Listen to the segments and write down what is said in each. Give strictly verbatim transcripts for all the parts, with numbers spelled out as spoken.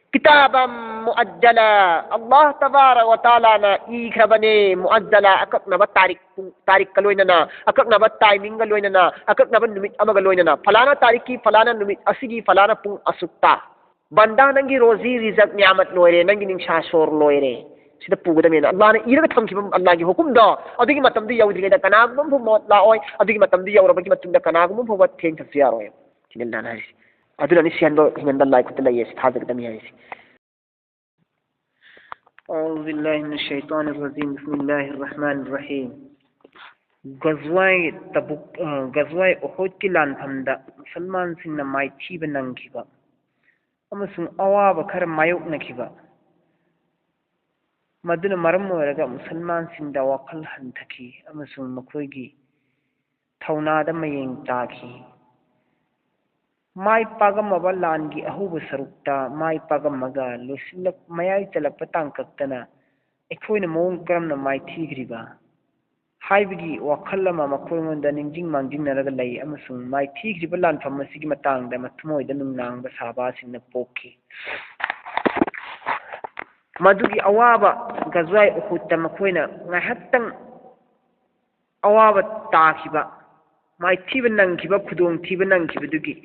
ꯀꯤꯇꯥꯕꯝ ꯃꯨꯑꯖ꯭ꯖꯂꯥ, ꯑꯜꯂꯥꯍ ꯇꯕꯥꯔꯛ ꯋ ꯇꯥꯂꯥꯅ ꯏꯈ꯭ꯔꯕꯅꯦ, ꯃꯨꯑꯖ꯭ꯖꯂꯥ, ꯑꯀꯛꯅꯕ ꯇꯥꯔꯤꯛ, ꯄꯨꯡ, ꯇꯥꯔꯤꯛꯀ ꯂꯣꯏꯅꯅ, ꯑꯀꯛꯅꯕ timingꯒ ꯂꯣꯏꯅꯅ, ꯑꯀꯛꯅꯕ ꯅꯨꯃꯤꯠ ꯑꯃꯒ ꯂꯣꯏꯅꯅ, ꯐꯂꯥꯅ ꯇꯥꯔꯤꯛꯀꯤ ꯐꯂꯥꯅ ꯅꯨꯃꯤꯠ ꯑꯁꯤꯒꯤ ꯐꯂꯥꯅ ꯄꯨꯡ ꯑꯁꯨꯛꯇ, ꯕꯟꯗꯥ, ꯅꯪꯒꯤ ꯔꯣꯖꯤ ꯔꯤꯖꯛ ꯅꯤꯌꯥꯃꯠ ꯂꯣꯏꯔꯦ, ꯅꯪꯒꯤ ꯅꯤꯡꯁꯥ ꯁꯣꯔ ꯂꯣꯏꯔꯦ, ꯁꯤꯗ ꯄꯨꯒꯗꯕꯅꯦꯅ ꯑꯜꯂꯥꯍꯅ ꯏꯔꯒ ꯊꯝꯈꯤꯕ ꯑꯜꯂꯥꯍꯒꯤ ꯍꯨꯀꯨꯝꯗꯣ, ꯑꯗꯨꯒꯤ ꯃꯇꯝꯗꯨ ꯌꯧꯗ꯭ꯔꯤꯉꯩꯗ ꯀꯅꯥꯒꯨꯝꯕ ꯑꯃ ꯐꯥꯎꯕ ꯃꯣꯠ ꯂꯥꯛꯑꯣꯏ, ꯑꯗꯨꯒꯤ ꯃꯇꯝꯗꯨ ꯌꯧꯔꯕꯒꯤ ꯃꯇꯨꯡꯗ ꯀꯅꯥꯒꯨꯝꯕ ꯑꯃ ꯐꯥꯎꯕ ꯊꯦꯡꯊꯕꯁꯨ ꯌꯥꯔꯣꯏ꯫ ꯁꯤꯅꯤ ꯑꯜꯂꯥꯍꯅ ꯍꯥꯏꯔꯤꯁꯦ꯫ ꯑꯗꯨꯅꯅꯤ ꯁꯤꯍꯟꯕ ꯍꯤꯡꯍꯟꯕ ꯑꯜꯂꯥꯍꯒꯤ ꯈꯨꯠꯇ ꯂꯩꯌꯦ, ꯁꯤ ꯊꯥꯖꯒꯗꯕꯅꯤ ꯍꯥꯏꯔꯤꯁꯦ꯫ أعوذ بالله من الشيطان الرجيم. بسم الله الرحمن الرحيم. ꯒꯖꯋꯥꯏ ꯇꯕꯨꯛ, ꯑ, ꯒꯖꯋꯥꯏ ꯎꯍꯨꯗꯀꯤ ꯂꯥꯟꯐꯝꯗ ꯃꯨꯁꯜꯃꯥꯟꯁꯤꯡꯅ ꯃꯥꯏꯊꯤꯕ ꯅꯪꯈꯤꯕ ꯑꯃꯁꯨꯡ ꯑꯋꯥꯕ ꯈꯔ ꯃꯥꯌꯣꯛꯅꯈꯤꯕ, ꯃꯗꯨꯅ ꯃꯔꯝ ꯑꯣꯏꯔꯒ ꯃꯨꯁꯜꯃꯥꯟꯁꯤꯡꯗ ꯋꯥꯈꯜ ꯍꯟꯊꯈꯤ ꯑꯃꯁꯨꯡ ꯃꯈꯣꯏꯒꯤ ꯊꯧꯅꯥꯗ ꯃꯌꯦꯡ ꯇꯥꯈꯤ꯫ ꯃꯥꯏ ꯄꯥꯛꯂꯝꯃꯕ ꯂꯥꯟꯒꯤ ꯑꯍꯧꯕ ꯁꯔꯨꯛꯇ ꯃꯥꯏ ꯄꯥꯛꯂꯝꯃꯒ ꯂꯣꯏꯁꯤꯜꯂꯛ-, ꯃꯌꯥꯏ ꯆꯜꯂꯛꯄ ꯇꯥꯡꯀꯛꯇꯅ ꯑꯩꯈꯣꯏꯅ ꯃꯑꯣꯡ ꯀꯔꯝꯅ ꯃꯥꯏꯊꯤꯈ꯭ꯔꯤꯕ ꯍꯥꯏꯕꯒꯤ ꯋꯥꯈꯜ ꯑꯃ ꯃꯈꯣꯏꯉꯣꯟꯗ ꯅꯤꯡꯁꯤꯡ ꯃꯥꯡꯖꯤꯟꯅꯔꯒ ꯂꯩ ꯑꯃꯁꯨꯡ ꯃꯥꯏꯊꯤꯈ꯭ꯔꯤꯕ ꯂꯥꯟꯐꯝ ꯑꯁꯤꯒꯤ ꯃꯇꯥꯡꯗ ꯃꯊꯃꯣꯏꯗ ꯅꯨꯡꯅꯥꯡꯕ ꯁꯥꯍꯕꯥꯁꯤꯡꯅ ꯄꯣꯛꯈꯤ꯫ ꯃꯗꯨꯒꯤ ꯑꯋꯥꯕ ꯒꯖꯋꯥꯏ ꯎꯍꯨꯗꯇ ꯃꯈꯣꯏꯅ ꯉꯥꯏꯍꯥꯛꯇꯪ ꯑꯋꯥꯕ ꯇꯥꯈꯤꯕ, ꯃꯥꯏꯊꯤꯕ ꯅꯪꯈꯤꯕ, ꯈꯨꯗꯣꯡꯊꯤꯕ ꯅꯪꯈꯤꯕꯗꯨꯒꯤ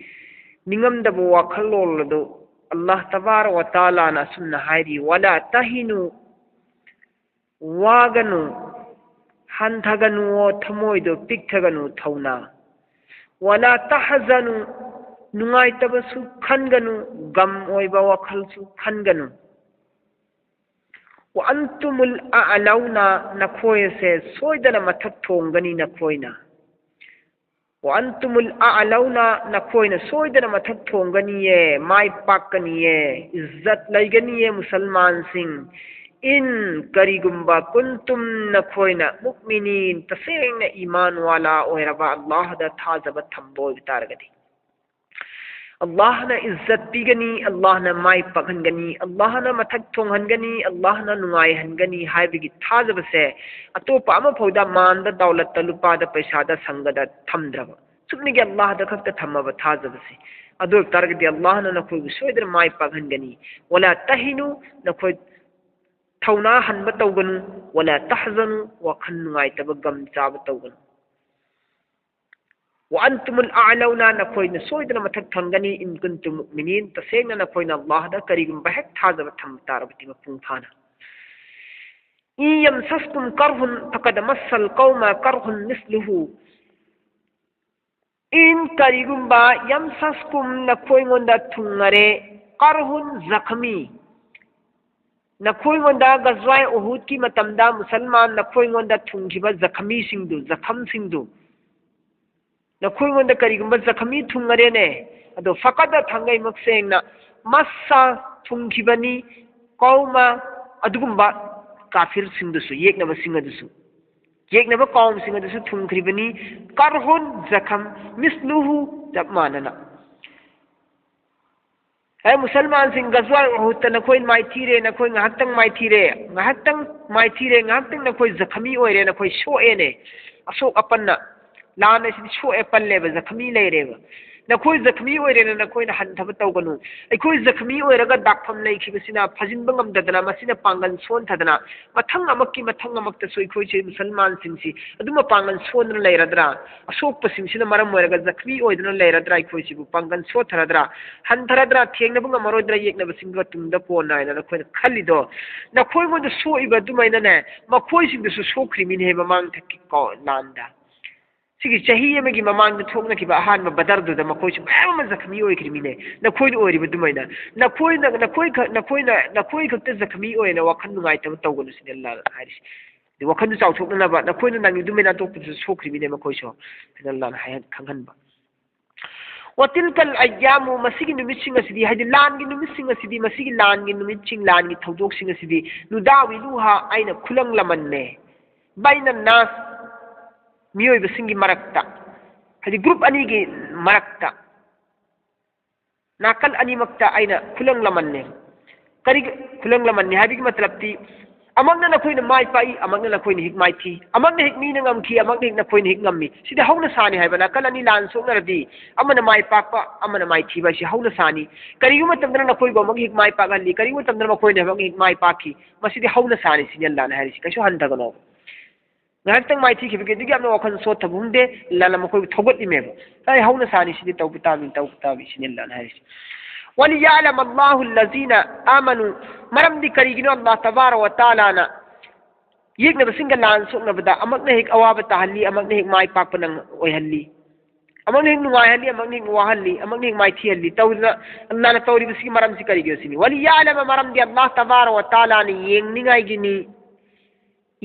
ꯅꯤꯡꯉꯝꯗꯕ ꯋꯥꯈꯜꯂꯣꯟ ꯑꯗꯨ ꯑꯜꯂꯥꯍ ꯇꯕꯥꯔꯛ ꯋ ꯇꯥꯂꯥꯅ ꯑꯁꯨꯝꯅ ꯍꯥꯏꯔꯤ, "ꯋꯂꯥ ꯇꯍꯤꯅꯨ", ꯋꯥꯒꯅꯨ, ꯍꯟꯊꯒꯅꯨ, ꯊꯃꯣꯏꯗꯣ ꯄꯤꯛꯊꯒꯅꯨ, ꯊꯧꯅꯥ꯫ "ꯋꯂꯥ ꯇꯍꯖꯅꯨ", ꯅꯨꯡꯉꯥꯏꯇꯕꯁꯨ ꯈꯟꯒꯅꯨ, ꯒꯝ ꯑꯣꯏꯕ ꯋꯥꯈꯜꯁꯨ ꯈꯟꯒꯅꯨ꯫ "ꯋ ꯑꯟꯇꯨꯃꯨꯜ ꯑꯑꯂꯧꯅ", ꯅꯈꯣꯏ ꯑꯁꯦ ꯁꯣꯏꯗꯅ ꯃꯊꯛ ꯊꯣꯡꯒꯅꯤ ꯅꯈꯣꯏꯅ꯫ "ꯋ ꯑꯟꯇꯨꯃꯨꯜ ꯑꯑꯂꯧꯅ", ꯅꯈꯣꯏꯅ ꯁꯣꯏꯗꯅ ꯃꯊꯛ ꯊꯣꯡꯒꯅꯤꯌꯦ, ꯃꯥꯏ ꯄꯥꯛꯀꯅꯤꯌꯦ, ꯏꯖꯠ ꯂꯩꯒꯅꯤꯌꯦ ꯃꯨꯁꯜꯃꯥꯟꯁꯤꯡ꯫ "ꯏꯟ", ꯀꯔꯤꯒꯨꯝꯕ, "ꯀꯨꯟꯇꯨꯝ", ꯅꯈꯣꯏꯅ, "ꯃꯨꯛꯃꯤꯅꯤꯟ", ꯇꯁꯦꯡꯅ ꯏꯃꯥꯟ ꯋꯥꯂꯥ ꯑꯣꯏꯔꯕ, ꯑꯜꯂꯥꯍꯗ ꯊꯥꯖꯕ ꯊꯝꯕ ꯑꯣꯏꯕ ꯇꯥꯔꯒꯗꯤ꯫ ꯑꯜꯂꯥꯍꯅ ꯏꯖꯠ ꯄꯤꯒꯅꯤ, ꯑꯜꯂꯥꯍꯅ ꯃꯥꯏ ꯄꯥꯛꯍꯟꯒꯅꯤ, ꯑꯜꯂꯥꯍꯅ ꯃꯊꯛ ꯊꯣꯡꯍꯟꯒꯅꯤ, ꯑꯜꯂꯥꯍꯅ ꯅꯨꯡꯉꯥꯏꯍꯟꯒꯅꯤ ꯍꯥꯏꯕꯒꯤ ꯊꯥꯖꯕꯁꯦ ꯑꯇꯣꯞꯄ ꯑꯃꯐꯥꯎꯗ, ꯃꯥꯟꯗ, ꯗꯧꯂꯠꯇ, ꯂꯨꯄꯥꯗ, ꯄꯩꯁꯥꯗ, ꯁꯪꯒꯗ ꯊꯝꯗ꯭ꯔꯕ, ꯆꯨꯝꯅꯒꯤ ꯑꯜꯂꯥꯍꯗ ꯈꯛꯇ ꯊꯝꯃꯕ ꯊꯥꯖꯕꯁꯦ, ꯑꯗꯨ ꯑꯣꯏꯕ ꯇꯥꯔꯒꯗꯤ ꯑꯜꯂꯥꯍꯅ ꯅꯈꯣꯏꯕꯨ ꯁꯣꯏꯗꯅ ꯃꯥꯏ ꯄꯥꯛꯍꯟꯒꯅꯤ꯫ "ꯋꯂꯥ ꯇꯍꯤꯅꯨ", ꯅꯈꯣꯏ ꯊꯧꯅꯥ ꯍꯟꯕ ꯇꯧꯒꯅꯨ꯫ "ꯋꯂꯥ ꯇꯍꯖꯅꯨ", ꯋꯥꯈꯜ ꯅꯨꯡꯉꯥꯏꯇꯕ, ꯒꯝ ꯆꯥꯕ ꯇꯧꯒꯅꯨ꯫ "ꯋ ꯑꯟꯇꯨꯃꯨꯜ ꯑꯥꯂꯧꯅ", ꯅꯈꯣꯏꯅ ꯁꯣꯏꯗꯅ ꯃꯊꯛ ꯊꯪꯒꯅꯤ꯫ "ꯏꯟ ꯀꯨꯟꯇꯨꯝ ꯃꯨꯑꯃꯤꯅꯤꯟ", ꯇꯁꯦꯡꯅ ꯅꯈꯣꯏꯅ ꯑꯜꯂꯥꯍꯗ ꯀꯔꯤꯒꯨꯝꯕ ꯍꯦꯛ ꯊꯥꯖꯕ ꯊꯝꯕ ꯇꯥꯔꯕꯗꯤ ꯃꯄꯨꯡ ꯐꯥꯅ꯫ "ꯏꯟ ꯌꯝꯁꯁꯀꯨꯝ ꯀꯔꯍꯨꯟ ꯐꯀꯗ ꯃꯁꯁꯜ ꯀꯧꯃ ꯀꯔꯍꯨꯟ ꯃꯤꯁꯂꯨꯍꯨ", ꯏꯟ ꯀꯔꯤꯒꯨꯝꯕ, ꯌꯝꯁꯁꯀꯨꯝ ꯅꯈꯣꯏꯉꯣꯟꯗ ꯊꯨꯡꯉꯔꯦ, ꯀꯔꯍꯨꯟ ꯖꯈꯃꯤ, ꯅꯈꯣꯏꯉꯣꯟꯗ ꯒꯖꯋꯥꯏ ꯎꯍꯨꯗꯀꯤ ꯃꯇꯝꯗ ꯃꯨꯁꯜꯃꯥꯟ ꯅꯈꯣꯏꯉꯣꯟꯗ ꯊꯨꯡꯈꯤꯕ ꯖꯈꯃꯤꯁꯤꯡꯗꯨ, ꯖꯈꯝꯁꯤꯡꯗꯨ, ꯅꯈꯣꯏꯉꯣꯟꯗ ꯀꯔꯤꯒꯨꯝꯕ ꯖꯈꯃꯤ ꯊꯨꯡꯉꯔꯦꯅꯦ, ꯑꯗꯣ ꯐꯀꯗ ꯊꯥꯡꯒꯩꯃꯛ ꯁꯦꯡꯅ, ꯃꯁꯁꯥ ꯊꯨꯡꯈꯤꯕꯅꯤ, ꯀꯧꯃ, ꯑꯗꯨꯒꯨꯝꯕ ꯀꯥꯐꯤꯔꯁꯤꯡꯗꯨꯁꯨ, ꯌꯦꯛꯅꯕꯁꯤꯡ ꯑꯗꯨꯁꯨ, ꯌꯦꯛꯅꯕ ꯀꯧꯝꯁꯤꯡ ꯑꯗꯨꯁꯨ ꯊꯨꯡꯈ꯭ꯔꯤꯕꯅꯤ꯫ ꯀꯔꯍꯨꯟ ꯖꯈꯝ, ꯃꯤꯁꯂꯨꯍꯨ, ꯆꯞ ꯃꯥꯟꯅꯅ꯫ ꯍꯦ ꯃꯨꯁꯜꯃꯥꯟꯁꯤꯡ, ꯒꯖꯋꯥ ꯎꯍꯨꯗꯇ ꯅꯈꯣꯏ ꯃꯥꯏꯊꯤꯔꯦ, ꯅꯈꯣꯏ ꯉꯥꯏꯍꯥꯛꯇꯪ ꯃꯥꯏꯊꯤꯔꯦ, ꯉꯥꯏꯍꯥꯛꯇꯪ ꯃꯥꯏꯊꯤꯔꯦ, ꯉꯥꯏꯍꯥꯛꯇꯪ ꯅꯈꯣꯏ ꯖꯈꯃꯤ ꯑꯣꯏꯔꯦ, ꯅꯈꯣꯏ ꯁꯣꯛꯑꯦꯅꯦ, ꯑꯁꯣꯛ ꯑꯄꯟꯅ, ꯂꯥꯟ ꯑꯁꯤꯗꯤ ꯁꯣꯛꯑꯦ ꯄꯜꯂꯦꯕ, ꯖꯈꯃꯤ ꯂꯩꯔꯦꯕ꯫ ꯅꯈꯣꯏ ꯖꯈꯃꯤ ꯑꯣꯏꯔꯦꯅ ꯅꯈꯣꯏꯅ ꯍꯟꯊꯕ ꯇꯧꯒꯅꯨ꯫ ꯑꯩꯈꯣꯏ ꯖꯈꯃꯤ ꯑꯣꯏꯔꯒ ꯗꯥꯛꯐꯝ ꯂꯩꯈꯤꯕꯁꯤꯅ ꯐꯖꯤꯟꯕ ꯉꯝꯗꯗꯅ, ꯃꯁꯤꯅ ꯄꯥꯡꯒꯜ ꯁꯣꯟꯊꯗꯅ, ꯃꯊꯪ ꯑꯃꯛꯀꯤ ꯃꯊꯪ ꯑꯃꯛꯇꯁꯨ ꯑꯩꯈꯣꯏꯁꯦ ꯃꯨꯁꯜꯃꯥꯟꯁꯤꯡꯁꯤ ꯑꯗꯨꯝ ꯃꯄꯥꯡꯒꯜ ꯁꯣꯟꯗꯅ ꯂꯩꯔꯗ꯭ꯔꯥ? ꯑꯁꯣꯛꯄꯁꯤꯡꯁꯤꯅ ꯃꯔꯝ ꯑꯣꯏꯔꯒ ꯖꯈꯃꯤ ꯑꯣꯏꯗꯨꯅ ꯂꯩꯔꯗ꯭ꯔꯥ? ꯑꯩꯈꯣꯏꯁꯤꯕꯨ ꯄꯥꯡꯒꯜ ꯁꯣꯠꯊꯔꯗ꯭ꯔꯥ? ꯍꯟꯊꯔꯗ꯭ꯔꯥ? ꯊꯦꯡꯅꯕ ꯉꯝꯃꯔꯣꯏꯗ꯭ꯔꯥ? ꯌꯦꯛꯅꯕꯁꯤꯡꯗꯨꯒ ꯇꯨꯡꯗ ꯀꯣꯟꯅ ꯍꯥꯏꯅ ꯅꯈꯣꯏꯅ ꯈꯜꯂꯤꯗꯣ, ꯅꯈꯣꯏꯉꯣꯟꯗ ꯁꯣꯛꯏꯕ ꯑꯗꯨꯃꯥꯏꯅꯅꯦ, ꯃꯈꯣꯏꯁꯤꯡꯗꯨꯁꯨ ꯁꯣꯛꯈ꯭ꯔꯤꯃꯤꯅꯦ ꯃꯃꯥꯡꯊꯛꯀꯤ ꯀꯣ-, ꯂꯥꯟꯗ꯫ ꯁꯤꯒꯤ ꯆꯍꯤ ꯑꯃꯒꯤ ꯃꯃꯥꯡꯗ ꯊꯣꯛꯅꯈꯤꯕ ꯑꯍꯥꯟꯕ ꯕꯗꯔꯗꯨꯗ ꯃꯈꯣꯏꯁꯨ ꯃꯌꯥꯝ ꯑꯃ ꯖꯈꯃꯤ ꯑꯣꯏꯈ꯭ꯔꯤꯃꯤꯅꯦ꯫ ꯅꯈꯣꯏꯅ ꯑꯣꯏꯔꯤꯕ ꯑꯗꯨꯃꯥꯏꯅ ꯅꯈꯣꯏꯅ, ꯅꯈꯣꯏ ꯈꯛ-, ꯅꯈꯣꯏꯅ, ꯅꯈꯣꯏ ꯈꯛꯇ ꯖꯈꯃꯤ ꯑꯣꯏꯅ ꯋꯥꯈꯜ ꯅꯨꯡꯉꯥꯏꯇꯕ ꯇꯧꯒꯅꯨ ꯁꯤꯅꯤ ꯑꯜꯂꯥꯍꯅ ꯍꯥꯏꯔꯤꯁꯤ꯫ ꯑꯗꯨ ꯋꯥꯈꯜꯗꯨ ꯆꯥꯎꯊꯣꯛꯅꯅꯕ ꯅꯈꯣꯏꯅ ꯅꯪꯉꯤ ꯑꯗꯨꯃꯥꯏꯅ ꯑꯇꯣꯞꯄꯗꯁꯨ ꯁꯣꯛꯈ꯭ꯔꯤꯃꯤꯅꯦ ꯃꯈꯣꯏꯁꯨ ꯍꯥꯏꯅ ꯑꯜꯂꯥꯍꯅ ꯍꯥꯏꯍꯟ-, ꯈꯪꯍꯟꯕ꯫ "ꯋꯇꯤꯜꯀꯜ ꯑꯩꯌꯥꯃꯨ", ꯃꯁꯤꯒꯤ ꯅꯨꯃꯤꯠꯁꯤꯡ ꯑꯁꯤꯗꯤ, ꯍꯥꯏꯗꯤ ꯂꯥꯟꯒꯤ ꯅꯨꯃꯤꯠꯁꯤꯡ ꯑꯁꯤꯗꯤ, ꯃꯁꯤꯒꯤ ꯂꯥꯟꯒꯤ ꯅꯨꯃꯤꯠꯁꯤꯡ, ꯂꯥꯟꯒꯤ ꯊꯧꯗꯣꯛꯁꯤꯡ ꯑꯁꯤꯗꯤ, "ꯅꯨꯗꯥꯋꯤꯂꯨꯍꯥ", ꯑꯩꯅ ꯈꯨꯂꯪ ꯂꯃꯟꯅꯦ, "ꯕꯩꯅꯟ ꯅꯥꯁ", ꯃꯤꯑꯣꯏꯕꯁꯤꯡꯒꯤ ꯃꯔꯛꯇ, ꯍꯥꯏꯗꯤ ꯒ꯭ꯔꯨꯞ ꯑꯅꯤꯒꯤ ꯃꯔꯛꯇ, ꯅꯥꯀꯜ ꯑꯅꯤꯃꯛꯇ ꯑꯩꯅ ꯈꯨꯂꯪ ꯂꯃꯟꯅꯦ꯫ ꯀꯔꯤ ꯈꯨꯂꯪ ꯂꯃꯟꯅꯤ ꯍꯥꯏꯕꯒꯤ ꯃꯇꯂꯕꯇꯤ, ꯑꯃꯛꯅ ꯅꯈꯣꯏꯅ ꯃꯥꯏ ꯄꯥꯛꯏ, ꯑꯃꯛꯅ ꯅꯈꯣꯏꯅ ꯍꯦꯛ ꯃꯥꯏꯊꯤ, ꯑꯃꯛꯅ ꯍꯦꯛ ꯃꯤꯅ ꯉꯝꯈꯤ, ꯑꯃꯛꯅ ꯍꯦꯛ ꯅꯈꯣꯏꯅ ꯍꯦꯛ ꯉꯝꯃꯤ꯫ ꯁꯤꯗꯤ ꯍꯧꯅ ꯁꯥꯅꯤ ꯍꯥꯏꯕ, ꯅꯥꯀꯜ ꯑꯅꯤ ꯂꯥꯟ ꯁꯣꯛꯅꯔꯗꯤ ꯑꯃꯅ ꯃꯥꯏ ꯄꯥꯛꯄ, ꯑꯃꯅ ꯃꯥꯏꯊꯤꯕ ꯍꯥꯏꯁꯤ ꯍꯧꯅ ꯁꯥꯅꯤ꯫ ꯀꯔꯤꯒꯨꯝꯕ ꯃꯇꯝꯗꯅ ꯅꯈꯣꯏꯕꯨ ꯑꯃꯛ ꯍꯦꯛ ꯃꯥꯏ ꯄꯥꯛꯍꯜꯂꯤ, ꯀꯔꯤꯒꯨꯝꯕ ꯃꯇꯝꯗꯅ ꯃꯈꯣꯏꯅ ꯑꯃꯛ ꯍꯦꯛ ꯃꯥꯏ ꯄꯥꯛꯈꯤ꯫ ꯃꯁꯤꯗꯤ ꯍꯧꯅ ꯁꯥꯅꯤ ꯁꯤꯅꯤ ꯑꯜꯂꯥꯅ ꯍꯥꯏꯔꯤꯁꯤ꯫ ꯀꯩꯁꯨ ꯍꯟꯊꯒꯅꯣꯕ꯫ ꯉꯥꯏꯍꯥꯛꯇꯪ ꯃꯥꯏꯊꯤꯈꯤꯕꯒꯤ ꯑꯗꯨꯒꯤ ꯌꯥꯝꯅ ꯋꯥꯈꯜ ꯁꯣꯠꯊꯕ ꯍꯨꯝꯗꯦ, ꯑꯜꯂꯥꯅ ꯃꯈꯣꯏꯕꯨ ꯊꯧꯒꯠꯂꯤꯃꯦꯕ꯫ ꯑꯩ ꯍꯧꯅ ꯁꯥꯅꯤ ꯁꯤꯗꯤ ꯇꯧꯕ ꯇꯥꯕꯅꯤ, ꯇꯧꯕ ꯇꯥꯕꯅꯤ ꯁꯤꯅꯤ ꯑꯜꯂꯥꯅ ꯍꯥꯏꯔꯤꯁꯤ꯫ وليعلم الله الذين آمنوا. ꯃꯔꯝꯗꯤ ꯀꯔꯤꯒꯤꯅꯣ ꯑꯜꯂꯥ ꯇꯕꯥꯔꯛ ꯋ ꯇꯥꯂꯥꯅ ꯌꯦꯛꯅꯕꯁꯤꯡꯒ ꯂꯥꯟ ꯁꯣꯛꯅꯕꯗ ꯑꯃꯛꯅ ꯍꯦꯛ ꯑꯋꯥꯕ ꯇꯥꯍꯜꯂꯤ, ꯑꯃꯛꯅ ꯍꯦꯛ ꯃꯥꯏ ꯄꯥꯛꯄ ꯅꯪ ꯑꯣꯏꯍꯜꯂꯤ, ꯑꯃꯛꯅ ꯍꯦꯛ ꯅꯨꯡꯉꯥꯏꯍꯜꯂꯤ, ꯑꯃꯛꯅ ꯍꯦꯛ ꯋꯥꯍꯜꯂꯤ, ꯑꯃꯛꯅ ꯍꯦꯛ ꯃꯥꯏꯊꯤꯍꯜꯂꯤ ꯇꯧꯗꯅ ꯑꯜꯂꯥꯅ ꯇꯧꯔꯤꯕꯁꯤꯒꯤ ꯃꯔꯝꯁꯤ ꯀꯔꯤꯒꯤꯅꯣ ꯁꯤꯅꯤ꯫ وليعلم, ꯃꯔꯝꯗꯤ ꯑꯜꯂꯥ ꯇꯕꯥꯔꯛ ꯋ ꯇꯥꯂꯥꯅ ꯌꯦꯡꯅꯤꯡꯉꯥꯏꯒꯤꯅꯤ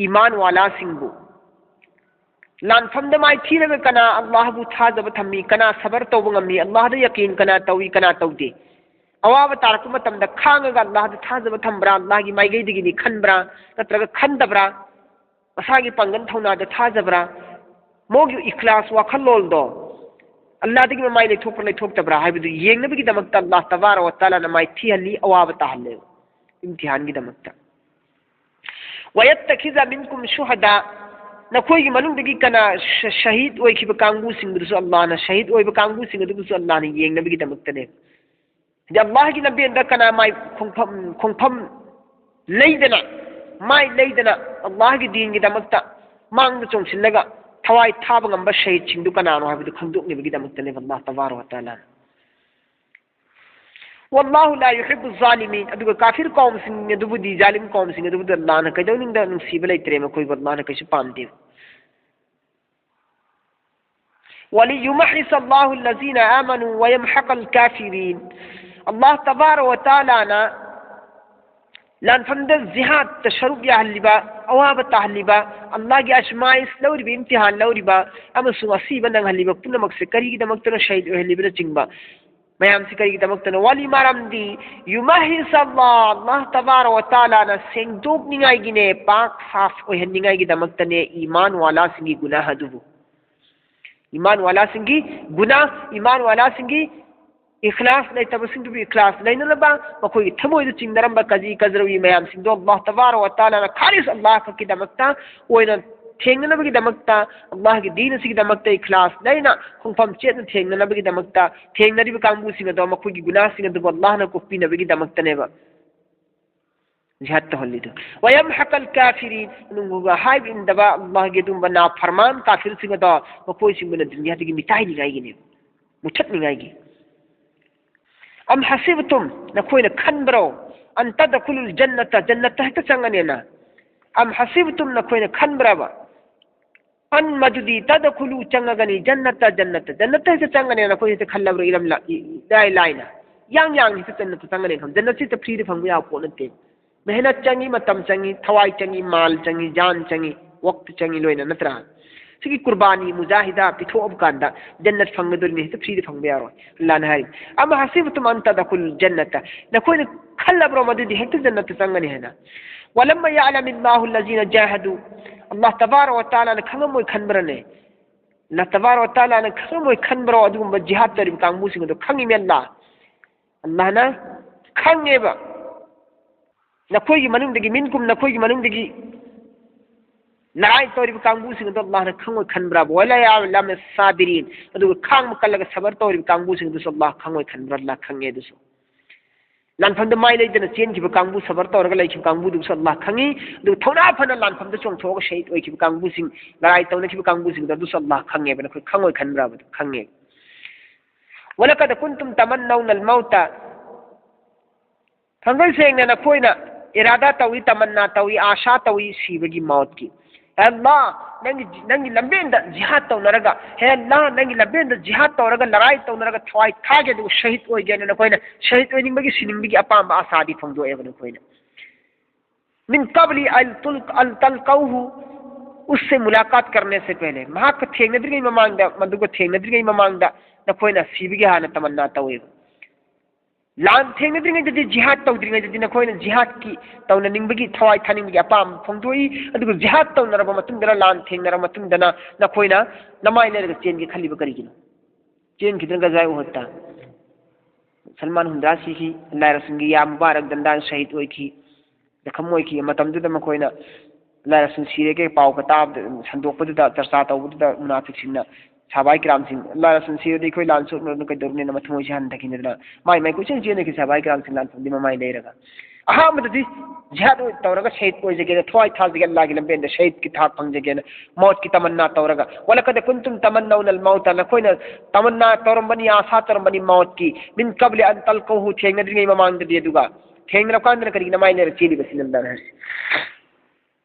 ꯏꯃꯥꯟ ꯋꯥꯂꯥꯁꯤꯡꯕꯨ꯫ ꯂꯥꯟꯐꯝꯗ ꯃꯥꯏꯊꯤꯔꯒ ꯀꯅꯥ ꯑꯜꯂꯥꯍꯕꯨ ꯊꯥꯖꯕ ꯊꯝꯃꯤ, ꯀꯅꯥ ꯁꯕꯔ ꯇꯧꯕ ꯉꯝꯃꯤ, ꯑꯜꯂꯥꯍꯗ ꯌꯀꯤꯟ ꯀꯅꯥ ꯇꯧꯏ, ꯀꯅꯥ ꯇꯧꯗꯦ? ꯑꯋꯥꯕ ꯇꯥꯔꯛꯄ ꯃꯇꯝꯗ ꯈꯥꯡꯉꯒ ꯑꯜꯂꯥꯍꯗ ꯊꯥꯖꯕ ꯊꯝꯕ꯭ꯔꯥ, ꯑꯜꯂꯥꯍꯒꯤ ꯃꯥꯏꯀꯩꯗꯒꯤꯅꯤ ꯈꯟꯕ꯭ꯔꯥ, ꯅꯠꯇ꯭ꯔꯒ ꯈꯟꯗꯕ꯭ꯔꯥ? ꯃꯁꯥꯒꯤ ꯄꯥꯡꯒꯜ ꯊꯧꯅꯥꯗ ꯊꯥꯖꯕ꯭ꯔꯥ? ꯃꯣꯏꯒꯤ ꯏꯈ꯭ꯂꯥꯁ ꯋꯥꯈꯜꯂꯣꯟꯗꯣ ꯑꯜꯂꯥꯍꯗꯒꯤ ꯃꯃꯥꯏ ꯂꯩꯊꯣꯛꯄ꯭ꯔꯥ ꯂꯩꯊꯣꯛꯇꯕ꯭ꯔꯥ ꯍꯥꯏꯕꯗꯨ ꯌꯦꯡꯅꯕꯒꯤꯗꯃꯛꯇ ꯑꯜꯂꯥꯍ ꯇꯕꯥꯔꯛ ꯋ ꯇꯥꯂꯥꯅ ꯃꯥꯏꯊꯤꯍꯜꯂꯤ, ꯑꯋꯥꯕ ꯇꯥꯍꯜꯂꯦꯕ ꯏꯝꯇꯤꯍꯥꯟꯒꯤꯗꯃꯛꯇ꯫ ويتخذ منكم شهداء, ꯅꯈꯣꯏꯒꯤ ꯃꯅꯨꯡꯗꯒꯤ ꯀꯅꯥ ꯁ-، ꯁꯍꯤꯗ ꯑꯣꯏꯈꯤꯕ ꯀꯥꯡꯕꯨꯁꯤꯡꯗꯨꯁꯨ ꯑꯜꯂꯥꯍꯅ, ꯁꯍꯤꯗ ꯑꯣꯏꯕ ꯀꯥꯡꯕꯨꯁꯤꯡ ꯑꯗꯨꯕꯨꯁꯨ ꯑꯜꯂꯥꯍꯅ ꯌꯦꯡꯅꯕꯒꯤꯗꯃꯛꯇꯅꯦ꯫ ꯍꯥꯏꯗꯤ ꯑꯜꯂꯥꯍꯒꯤ ꯂꯝꯕꯦꯟꯗ ꯀꯅꯥ ꯃꯥꯏ ꯈꯣꯡꯐꯝ, ꯈꯣꯡꯐꯝ ꯂꯩꯗꯅ, ꯃꯥꯏ ꯂꯩꯗꯅ ꯑꯜꯂꯥꯍꯒꯤ ꯗꯤꯟꯒꯤꯗꯃꯛꯇ ꯃꯥꯡꯗ ꯆꯣꯡꯁꯤꯜꯂꯒ ꯊꯋꯥꯏ ꯊꯥꯕ ꯉꯝꯕ ꯁꯍꯤꯗꯁꯤꯡꯗꯨ ꯀꯅꯥꯅꯣ ꯍꯥꯏꯕꯗꯨ ꯈꯪꯗꯣꯛꯅꯕꯒꯤꯗꯃꯛꯇꯅꯦꯕ ꯑꯜꯂꯥꯍ ꯇꯕꯥꯔꯛ ꯋ ꯇꯥꯂꯥꯅ꯫ والله لا يحب الظالمين. ꯑꯗꯨꯒ ꯀꯥꯐꯤꯔ ꯀꯧꯝꯁꯤꯡ ꯑꯗꯨꯕꯨꯗꯤ, ꯖꯥꯂꯤꯝ ꯀꯧꯝꯁꯤꯡ ꯑꯗꯨꯕꯨꯗꯤ ꯑꯜꯂꯥꯍꯅ ꯀꯩꯗꯧꯅꯨꯡꯗ ꯅꯨꯡꯁꯤꯕ ꯂꯩꯇ꯭ꯔꯦ, ꯃꯈꯣꯏꯕꯨ ꯑꯜꯂꯥꯍꯅ ꯀꯩꯁꯨ ꯄꯥꯝꯗꯦ꯫ وليمحص الله الذين آمنوا ويمحق الكافرين. ꯑꯜꯂꯥꯍ ꯇꯕꯥꯔꯛ ꯋ ꯇꯥꯂꯥꯅ ꯂꯥꯟꯐꯝꯗ ꯖꯤꯍꯥꯗꯇ ꯁꯔꯨꯛ ꯌꯥꯍꯜꯂꯤꯕ, ꯑꯋꯥꯕ ꯇꯥꯍꯜꯂꯤꯕ, ꯑꯜꯂꯥꯍꯒꯤ ꯑꯁꯃꯥꯏꯁ ꯂꯧꯔꯤꯕ, ꯏꯝꯇꯤꯍꯥꯟ ꯂꯧꯔꯤꯕ ꯑꯃꯁꯨꯡ ꯑꯁꯤꯕ ꯅꯪꯍꯜꯂꯤꯕ ꯄꯨꯝꯅꯃꯛꯁꯦ ꯀꯔꯤꯒꯤꯗꯃꯛꯇꯅꯣ ꯁꯍꯤꯗ ꯑꯣꯏꯍꯜꯂꯤꯕꯅꯆꯤꯡꯕ ꯃꯌꯥꯝꯁꯤ ꯀꯔꯤꯒꯤꯗꯃꯛꯇꯅꯣ? ولي, ꯃꯔꯝꯗꯤ, يمحص الله, ꯑꯜꯂꯥꯍ ꯇꯕꯥꯔꯛ ꯋ ꯇꯥꯂꯥꯅ ꯁꯦꯡꯗꯣꯛꯅꯤꯡꯉꯥꯏꯒꯤꯅꯦ, ꯄꯥꯛ ꯁꯥꯐ ꯑꯣꯏꯍꯟꯅꯤꯡꯉꯥꯏꯒꯤꯗꯃꯛꯇꯅꯦ ꯏꯃꯥꯟ ꯋꯥꯂꯥꯁꯤꯡꯒꯤ ꯒꯨꯅꯥꯍ ꯑꯗꯨꯕꯨ꯫ ꯏꯃꯥꯟ ꯋꯥꯂꯥꯁꯤꯡꯒꯤ ꯒꯨꯅꯥꯍ, ꯏꯃꯥꯟ ꯋꯥꯂꯥꯁꯤꯡꯒꯤ ꯏꯈ꯭ꯂꯥꯁ ꯂꯩꯇꯕꯁꯤꯡꯗꯨꯕꯨ ꯏꯈ꯭ꯂꯥꯁ ꯂꯩꯅꯅꯕ, ꯃꯈꯣꯏꯒꯤ ꯊꯃꯣꯏꯗ ꯆꯤꯡꯅꯔꯝꯕ ꯀꯖꯤ ꯀꯖꯔꯧꯒꯤ ꯃꯌꯥꯝꯁꯤꯡꯗꯣ ꯑꯜꯂꯥꯍ ꯇꯕꯥꯔꯛ ꯋ ꯇꯥꯂꯥꯅ ꯈꯥꯂꯤꯁ ꯑꯜꯂꯥꯍ ꯈꯛꯀꯤꯗꯃꯛꯇ ꯑꯣꯏꯅ ꯊꯦꯡꯅꯅꯕꯒꯤꯗꯃꯛꯇ, ꯑꯜꯂꯥꯍꯒꯤ ꯗꯤꯟ ꯑꯁꯤꯒꯤꯗꯃꯛꯇ ꯏꯈ꯭ꯂꯥꯁ ꯂꯩꯅ ꯈꯣꯡꯐꯝ ꯆꯦꯠꯅ ꯊꯦꯡꯅꯅꯕꯒꯤꯗꯃꯛꯇ, ꯊꯦꯡꯅꯔꯤꯕ ꯀꯥꯡꯕꯨꯁꯤꯡ ꯑꯗꯣ ꯃꯈꯣꯏꯒꯤ ꯒꯨꯅꯥꯁꯤꯡ ꯑꯗꯨꯕꯨ ꯑꯜꯂꯥꯍꯅ ꯀꯣꯛꯄꯤꯅꯕꯒꯤꯗꯃꯛꯇꯅꯦꯕ ꯖꯤꯍꯥꯗ ꯇꯧꯍꯜꯂꯤꯗꯨ꯫ ꯋꯌꯝꯍꯛꯀꯜ ꯀꯥꯐꯤꯔꯤꯟ, ꯑꯗꯨꯒꯨꯝꯕ ꯍꯥꯏꯕ ꯏꯟꯗꯕ ꯑꯜꯂꯥꯍꯒꯤ ꯑꯗꯨꯒꯨꯝꯕ ꯅꯥꯐꯔꯃꯥꯟ ꯀꯥꯐꯤꯔꯁꯤꯡ ꯑꯗꯣ ꯃꯈꯣꯏꯁꯤꯡꯕꯨꯅ ꯗꯨꯅꯤꯌꯥꯗꯒꯤ ꯃꯤꯇꯥꯏꯅꯤꯡꯉꯥꯏꯒꯤꯅꯦꯕ, ꯃꯨꯊꯠꯅꯤꯡꯉꯥꯏꯒꯤ꯫ ꯑꯝ ꯍꯁꯤꯕꯇꯨꯝ, ꯅꯈꯣꯏꯅ ꯈꯟꯕ꯭ꯔꯣ, ꯑꯟ ꯇꯗꯈꯨꯂꯨꯜ ꯖꯟꯅꯇ, ꯖꯟꯅꯠꯇ ꯍꯦꯛꯇ ꯆꯪꯒꯅꯦꯅ? ꯑꯝ ꯍꯁꯤꯕꯇꯨꯝ, ꯅꯈꯣꯏꯅ ꯈꯟꯕ꯭ꯔꯕ? ꯑꯟ ꯃꯗꯨꯗꯤ ꯇꯗꯈꯨꯂꯨ ꯆꯪꯉꯒꯅꯤ, ꯖꯟꯅꯠꯇ, ꯖꯟꯅꯠꯇ, ꯖꯟꯅꯠꯇ ꯍꯦꯛꯇ ꯆꯪꯒꯅꯦꯅ ꯅꯈꯣꯏ ꯍꯦꯛꯇ ꯈꯜꯂꯕ꯭ꯔꯣ? ꯏꯔꯝ ꯂ-, ꯏ-, ꯏꯔꯥꯏ ꯂꯥꯏꯅ꯫ ꯌꯥꯡ ꯌꯥꯡ ꯍꯦꯛꯇ ꯖꯟꯅꯠꯇ ꯆꯪꯒꯅꯤ ꯈꯟ-, ꯖꯟꯅꯠꯁꯤ ꯍꯦꯛꯇ ꯐ꯭ꯔꯤꯗ ꯐꯪꯕ ꯌꯥꯕ ꯄꯣꯠ ꯅꯠꯇꯦ꯫ ꯃꯦꯍꯅꯠ ꯆꯪꯉꯤ, ꯃꯇꯝ ꯆꯪꯉꯤ, ꯊꯋꯥꯏ ꯆꯪꯉꯤ, ꯃꯥꯜ ꯆꯪꯉꯤ, ꯖꯥꯟ ꯆꯪꯉꯤ, ꯋꯛꯇ ꯆꯪꯉꯤ ꯂꯣꯏꯅ, ꯅꯠꯇ꯭ꯔꯥ? ꯁꯤꯒꯤ ꯀꯨꯔꯕꯥꯅꯤ, ꯃꯨꯖꯥꯍꯤꯗꯥ ꯄꯤꯊꯣꯛꯑꯕ ꯀꯥꯟꯗ ꯖꯟꯅꯠ ꯐꯪꯒꯗꯣꯔꯤꯅꯤ, ꯍꯦꯛꯇ ꯐ꯭ꯔꯤꯗ ꯐꯪꯕ ꯌꯥꯔꯣꯏ꯫ ꯑꯜꯂꯥꯅ ꯍꯥꯏꯔꯤ, "ꯑꯃ ꯍꯁꯤꯕꯇꯨꯝ ꯑꯟ ꯇꯗꯈꯨꯜ ꯖꯟꯅꯇ", ꯅꯈꯣꯏꯅ ꯈꯜꯂꯕ꯭ꯔꯣ ꯃꯗꯨꯗꯤ ꯍꯦꯛꯇ ꯖꯟꯅꯠꯇ ꯆꯪꯒꯅꯤ ꯍꯥꯏꯅ? "ꯋꯂꯝꯃ ꯌꯥꯂꯝ ꯏꯜꯂꯥꯍꯨ ꯂꯖꯤꯅ ꯖꯥꯍꯗꯨ", ꯑꯜꯂꯥꯍ ꯇꯕꯥꯔꯛ ꯋ ꯇꯥꯂꯥꯅ ꯈꯪꯉꯝꯃꯣꯏ ꯈꯟꯕ꯭ꯔꯅꯦ? ꯑꯜꯂꯥꯍ ꯇꯕꯥꯔꯛ ꯋ ꯇꯥꯂꯥꯅ ꯈꯪꯉꯝꯃꯣꯏ ꯈꯟꯕ꯭ꯔꯣ? ꯑꯗꯨꯒꯨꯝꯕ ꯖꯤꯍꯥꯗ ꯇꯧꯔꯤꯕ ꯀꯥꯡꯕꯨꯁꯤꯡ ꯑꯗꯣ ꯈꯪꯉꯤꯃꯦ ꯑꯜꯂꯥꯍ꯫ ꯑꯜꯂꯥꯍꯅ ꯈꯪꯉꯦꯕ꯫ ꯅꯈꯣꯏꯒꯤ ꯃꯅꯨꯡꯗꯒꯤ, ꯃꯤꯟꯀꯨꯝ, ꯅꯈꯣꯏꯒꯤ ꯃꯅꯨꯡꯗꯒꯤ ꯂꯔꯥꯏ ꯇꯧꯔꯤꯕ ꯀꯥꯡꯕꯨꯁꯤꯡ ꯑꯗꯣ ꯑꯜꯂꯥꯍꯅ ꯈꯪꯉꯣꯏ ꯈꯟꯕ꯭ꯔꯥꯕ? "ꯋꯂꯥ ꯌꯥꯂꯝ ꯁꯥꯕꯤꯔꯤꯟ", ꯑꯗꯨꯒ ꯈꯥꯡꯕ ꯀꯜꯂꯒ ꯁꯕꯔ ꯇꯧꯔꯤꯕ ꯀꯥꯡꯕꯨꯁꯤꯡ ꯑꯗꯨꯁꯨ ꯑꯜꯂꯥꯍ ꯈꯪꯉꯣꯏ ꯈꯟꯕ꯭ꯔꯥ? ꯑꯜꯂꯥꯍ ꯈꯪꯉꯦ ꯑꯗꯨꯁꯨ꯫ ꯂꯥꯟꯐꯝꯗ ꯃꯥꯏ ꯂꯩꯗꯅ ꯆꯦꯟꯈꯤꯕ ꯀꯥꯡꯕꯨ, ꯁꯕꯔ ꯇꯧꯔꯒ ꯂꯩꯈꯤꯕ ꯀꯥꯡꯕꯨꯗꯨꯁꯨ ꯑꯜꯂꯥꯍ ꯈꯪꯉꯤ꯫ ꯑꯗꯨꯒ ꯊꯧꯅꯥ ꯐꯅ ꯂꯥꯟꯐꯝꯗ ꯆꯣꯡꯊꯣꯛꯑꯒ ꯁꯍꯤꯗ ꯑꯣꯏꯈꯤꯕ ꯀꯥꯡꯕꯨꯁꯤꯡ, ꯂꯔꯥꯏ ꯇꯧꯅꯈꯤꯕ ꯀꯥꯡꯕꯨꯁꯤꯡꯗꯣ ꯑꯗꯨꯁꯨ ꯑꯜꯂꯥꯍ ꯈꯪꯉꯦꯕ꯫ ꯅꯈꯣꯏ ꯈꯪꯉꯣꯏ ꯈꯟꯕ꯭ꯔꯥꯕ? ꯑꯗꯨ ꯈꯪꯉꯦ꯫ "ولقد كنتم تمنون الموت"꯫ ꯊꯥꯡꯒꯩ ꯁꯦꯡꯅ ꯅꯈꯣꯏꯅ ꯏꯔꯥꯗꯥ ꯇꯧꯏ, ꯇꯃꯟꯅꯥ ꯇꯧꯏ, ꯑꯥꯁꯥ ꯇꯧꯏ ꯁꯤꯕꯒꯤ ꯃꯧꯠꯀꯤ꯫ "ꯍꯦ ꯑꯜꯂꯥꯍ, ꯅꯪꯒꯤ, ꯅꯪꯒꯤ ꯂꯝꯕꯦꯟꯗ ꯖꯤꯍꯥꯗ ꯇꯧꯅꯔꯒ, ꯍꯦ ꯑꯜꯂꯥꯍ, ꯅꯪꯒꯤ ꯂꯝꯕꯦꯟꯗ ꯖꯤꯍꯥꯗ ꯇꯧꯔꯒ, ꯂꯔꯥꯏ ꯇꯧꯅꯔꯒ ꯊꯋꯥꯏ ꯊꯥꯒꯦ, ꯑꯗꯨꯒ ꯁꯍꯤꯗ ꯑꯣꯏꯒꯦꯅ ꯅꯈꯣꯏꯅ ꯁꯍꯤꯗ ꯑꯣꯏꯅꯤꯡꯕꯒꯤ, ꯁꯤꯅꯤꯡꯕꯒꯤ ꯑꯄꯥꯝꯕ ꯑꯁꯥꯗꯤ ꯐꯣꯡꯗꯣꯛꯑꯦꯕ ꯅꯈꯣꯏꯅ꯫ ꯃꯤꯟ ꯀꯕꯂꯤ ꯑꯜ ꯇꯨꯜ-, ꯑꯜ ꯇꯜꯀꯧꯍꯨ, ꯎꯁꯁꯦ ꯃꯨꯂꯥꯀꯥꯠ ꯀꯔꯅꯦ ꯁꯦ ꯄꯦꯍꯂꯦ, ꯃꯍꯥꯛꯀ ꯊꯦꯡꯅꯗ꯭ꯔꯤꯉꯩ ꯃꯃꯥꯡꯗ, ꯃꯗꯨꯒ ꯊꯦꯡꯅꯗ꯭ꯔꯤꯉꯩ ꯃꯃꯥꯡꯗ ꯅꯈꯣꯏꯅ ꯁꯤꯕꯒꯤ ꯍꯥꯟꯅ ꯇꯃꯟꯅꯥ ꯇꯧꯋꯦꯕ꯫ ꯂꯥꯟ ꯊꯦꯡꯅꯗ꯭ꯔꯤꯉꯩꯗꯗꯤ, ꯖꯤꯍꯥꯗ ꯇꯧꯗ꯭ꯔꯤꯉꯩꯗꯗꯤ ꯅꯈꯣꯏꯅ ꯖꯤꯍꯥꯗꯀꯤ ꯇꯧꯅꯅꯤꯡꯕꯒꯤ, ꯊꯋꯥꯏ ꯊꯥꯅꯤꯡꯕꯒꯤ ꯑꯄꯥꯝꯕ ꯐꯣꯡꯗꯣꯛꯏ, ꯑꯗꯨꯒ ꯖꯤꯍꯥꯗ ꯇꯧꯅꯔꯕ ꯃꯇꯨꯡꯗꯅ, ꯂꯥꯟ ꯊꯦꯡꯅꯔꯕ ꯃꯇꯨꯡꯗꯅ ꯅꯈꯣꯏꯅ ꯅꯃꯥꯏ ꯂꯩꯔꯒ ꯆꯦꯟꯒꯦ ꯈꯜꯂꯤꯕ ꯀꯔꯤꯒꯤꯅꯣ? ꯆꯦꯟꯈꯤꯗꯅ ꯒꯖꯥꯏ ꯎꯍꯨꯗꯇ꯫ ꯁꯜꯃꯥꯟ ꯍꯨꯝꯗ꯭ꯔꯥ ꯁꯤꯈꯤ꯫ ꯑꯜꯂꯥꯍ ꯔꯁꯨꯜꯒꯤ ꯌꯥ ꯃꯨꯕꯥꯔꯛ ꯗꯟꯗꯥꯟ ꯁꯍꯤꯗ ꯑꯣꯏꯈꯤ꯫ ꯖꯈꯝ ꯑꯣꯏꯈꯤ꯫ ꯃꯇꯝꯗꯨꯗ ꯃꯈꯣꯏꯅ ꯑꯜꯂꯥꯍ ꯔꯁꯨꯜ ꯁꯤꯔꯦꯒꯦ ꯄꯥꯎꯒ ꯇꯥꯕꯗ, ꯁꯟꯗꯣꯛꯄꯗꯨꯗ, ꯆꯔꯆꯥ ꯇꯧꯕꯗꯨꯗ ꯃꯨꯅꯥꯐꯤꯛꯁꯤꯡꯅ, ꯁꯍꯥꯕꯥꯏ ꯀꯤꯔꯥꯝꯁꯤꯡ, "ꯑꯜꯂꯥꯍ ꯔꯁꯨꯜ ꯁꯤꯔꯗꯤ ꯑꯩꯈꯣꯏ ꯂꯥꯟ ꯁꯣꯛꯅꯔꯅꯤ, ꯀꯩꯗꯧꯔꯨꯅꯤ?" ꯍꯥꯏꯅ ꯃꯊꯃꯣꯏꯁꯦ ꯍꯟꯊꯈꯤꯗꯅ ꯃꯥꯏ ꯃꯥꯏ ꯀꯣꯏꯆꯦꯟ ꯆꯦꯟꯅꯈꯤ ꯁꯍꯥꯕꯥꯏ ꯀꯤꯔꯥꯝꯁꯤꯡ ꯂꯥꯟꯐꯝꯗꯤ ꯃꯃꯥꯏ ꯂꯩꯔꯒ꯫ ꯑꯍꯥꯟꯕꯗꯗꯤ ꯖꯤꯍꯥꯗ ꯇꯧꯔꯒ ꯁꯍꯤꯗ ꯑꯣꯏꯖꯒꯦꯅ, ꯊꯋꯥꯏ ꯊꯥꯖꯒꯦ, ꯑꯜꯂꯥꯍꯒꯤ ꯂꯝꯕꯦꯟꯗ ꯁꯍꯤꯗꯀꯤ ꯊꯥꯛ ꯐꯪꯖꯒꯦꯅ ꯃꯧꯠꯀꯤ ꯇꯃꯟꯅꯥ ꯇꯧꯔꯒ, "ولقد كنتم تمنون الموت", ꯅꯈꯣꯏꯅ ꯇꯃꯟꯅꯥ ꯇꯧꯔꯝꯕꯅꯤ, ꯑꯥꯁꯥ ꯇꯧꯔꯝꯕꯅꯤ ꯃꯧꯠꯀꯤ, "من قبل أن تلقوه", ꯊꯦꯡꯅꯗ꯭ꯔꯤꯉꯩ ꯃꯃꯥꯡꯗꯗꯤ꯫ ꯑꯗꯨꯒ ꯊꯦꯡꯅꯔꯀꯥꯟꯗꯅ ꯀꯔꯤꯒꯤꯅ ꯃꯥꯏ ꯂꯩꯔ ꯆꯦꯜꯂꯤꯕꯁꯤꯅ ꯑꯜꯂꯥꯍꯅ ꯍꯥꯏꯔꯤꯁꯤ꯫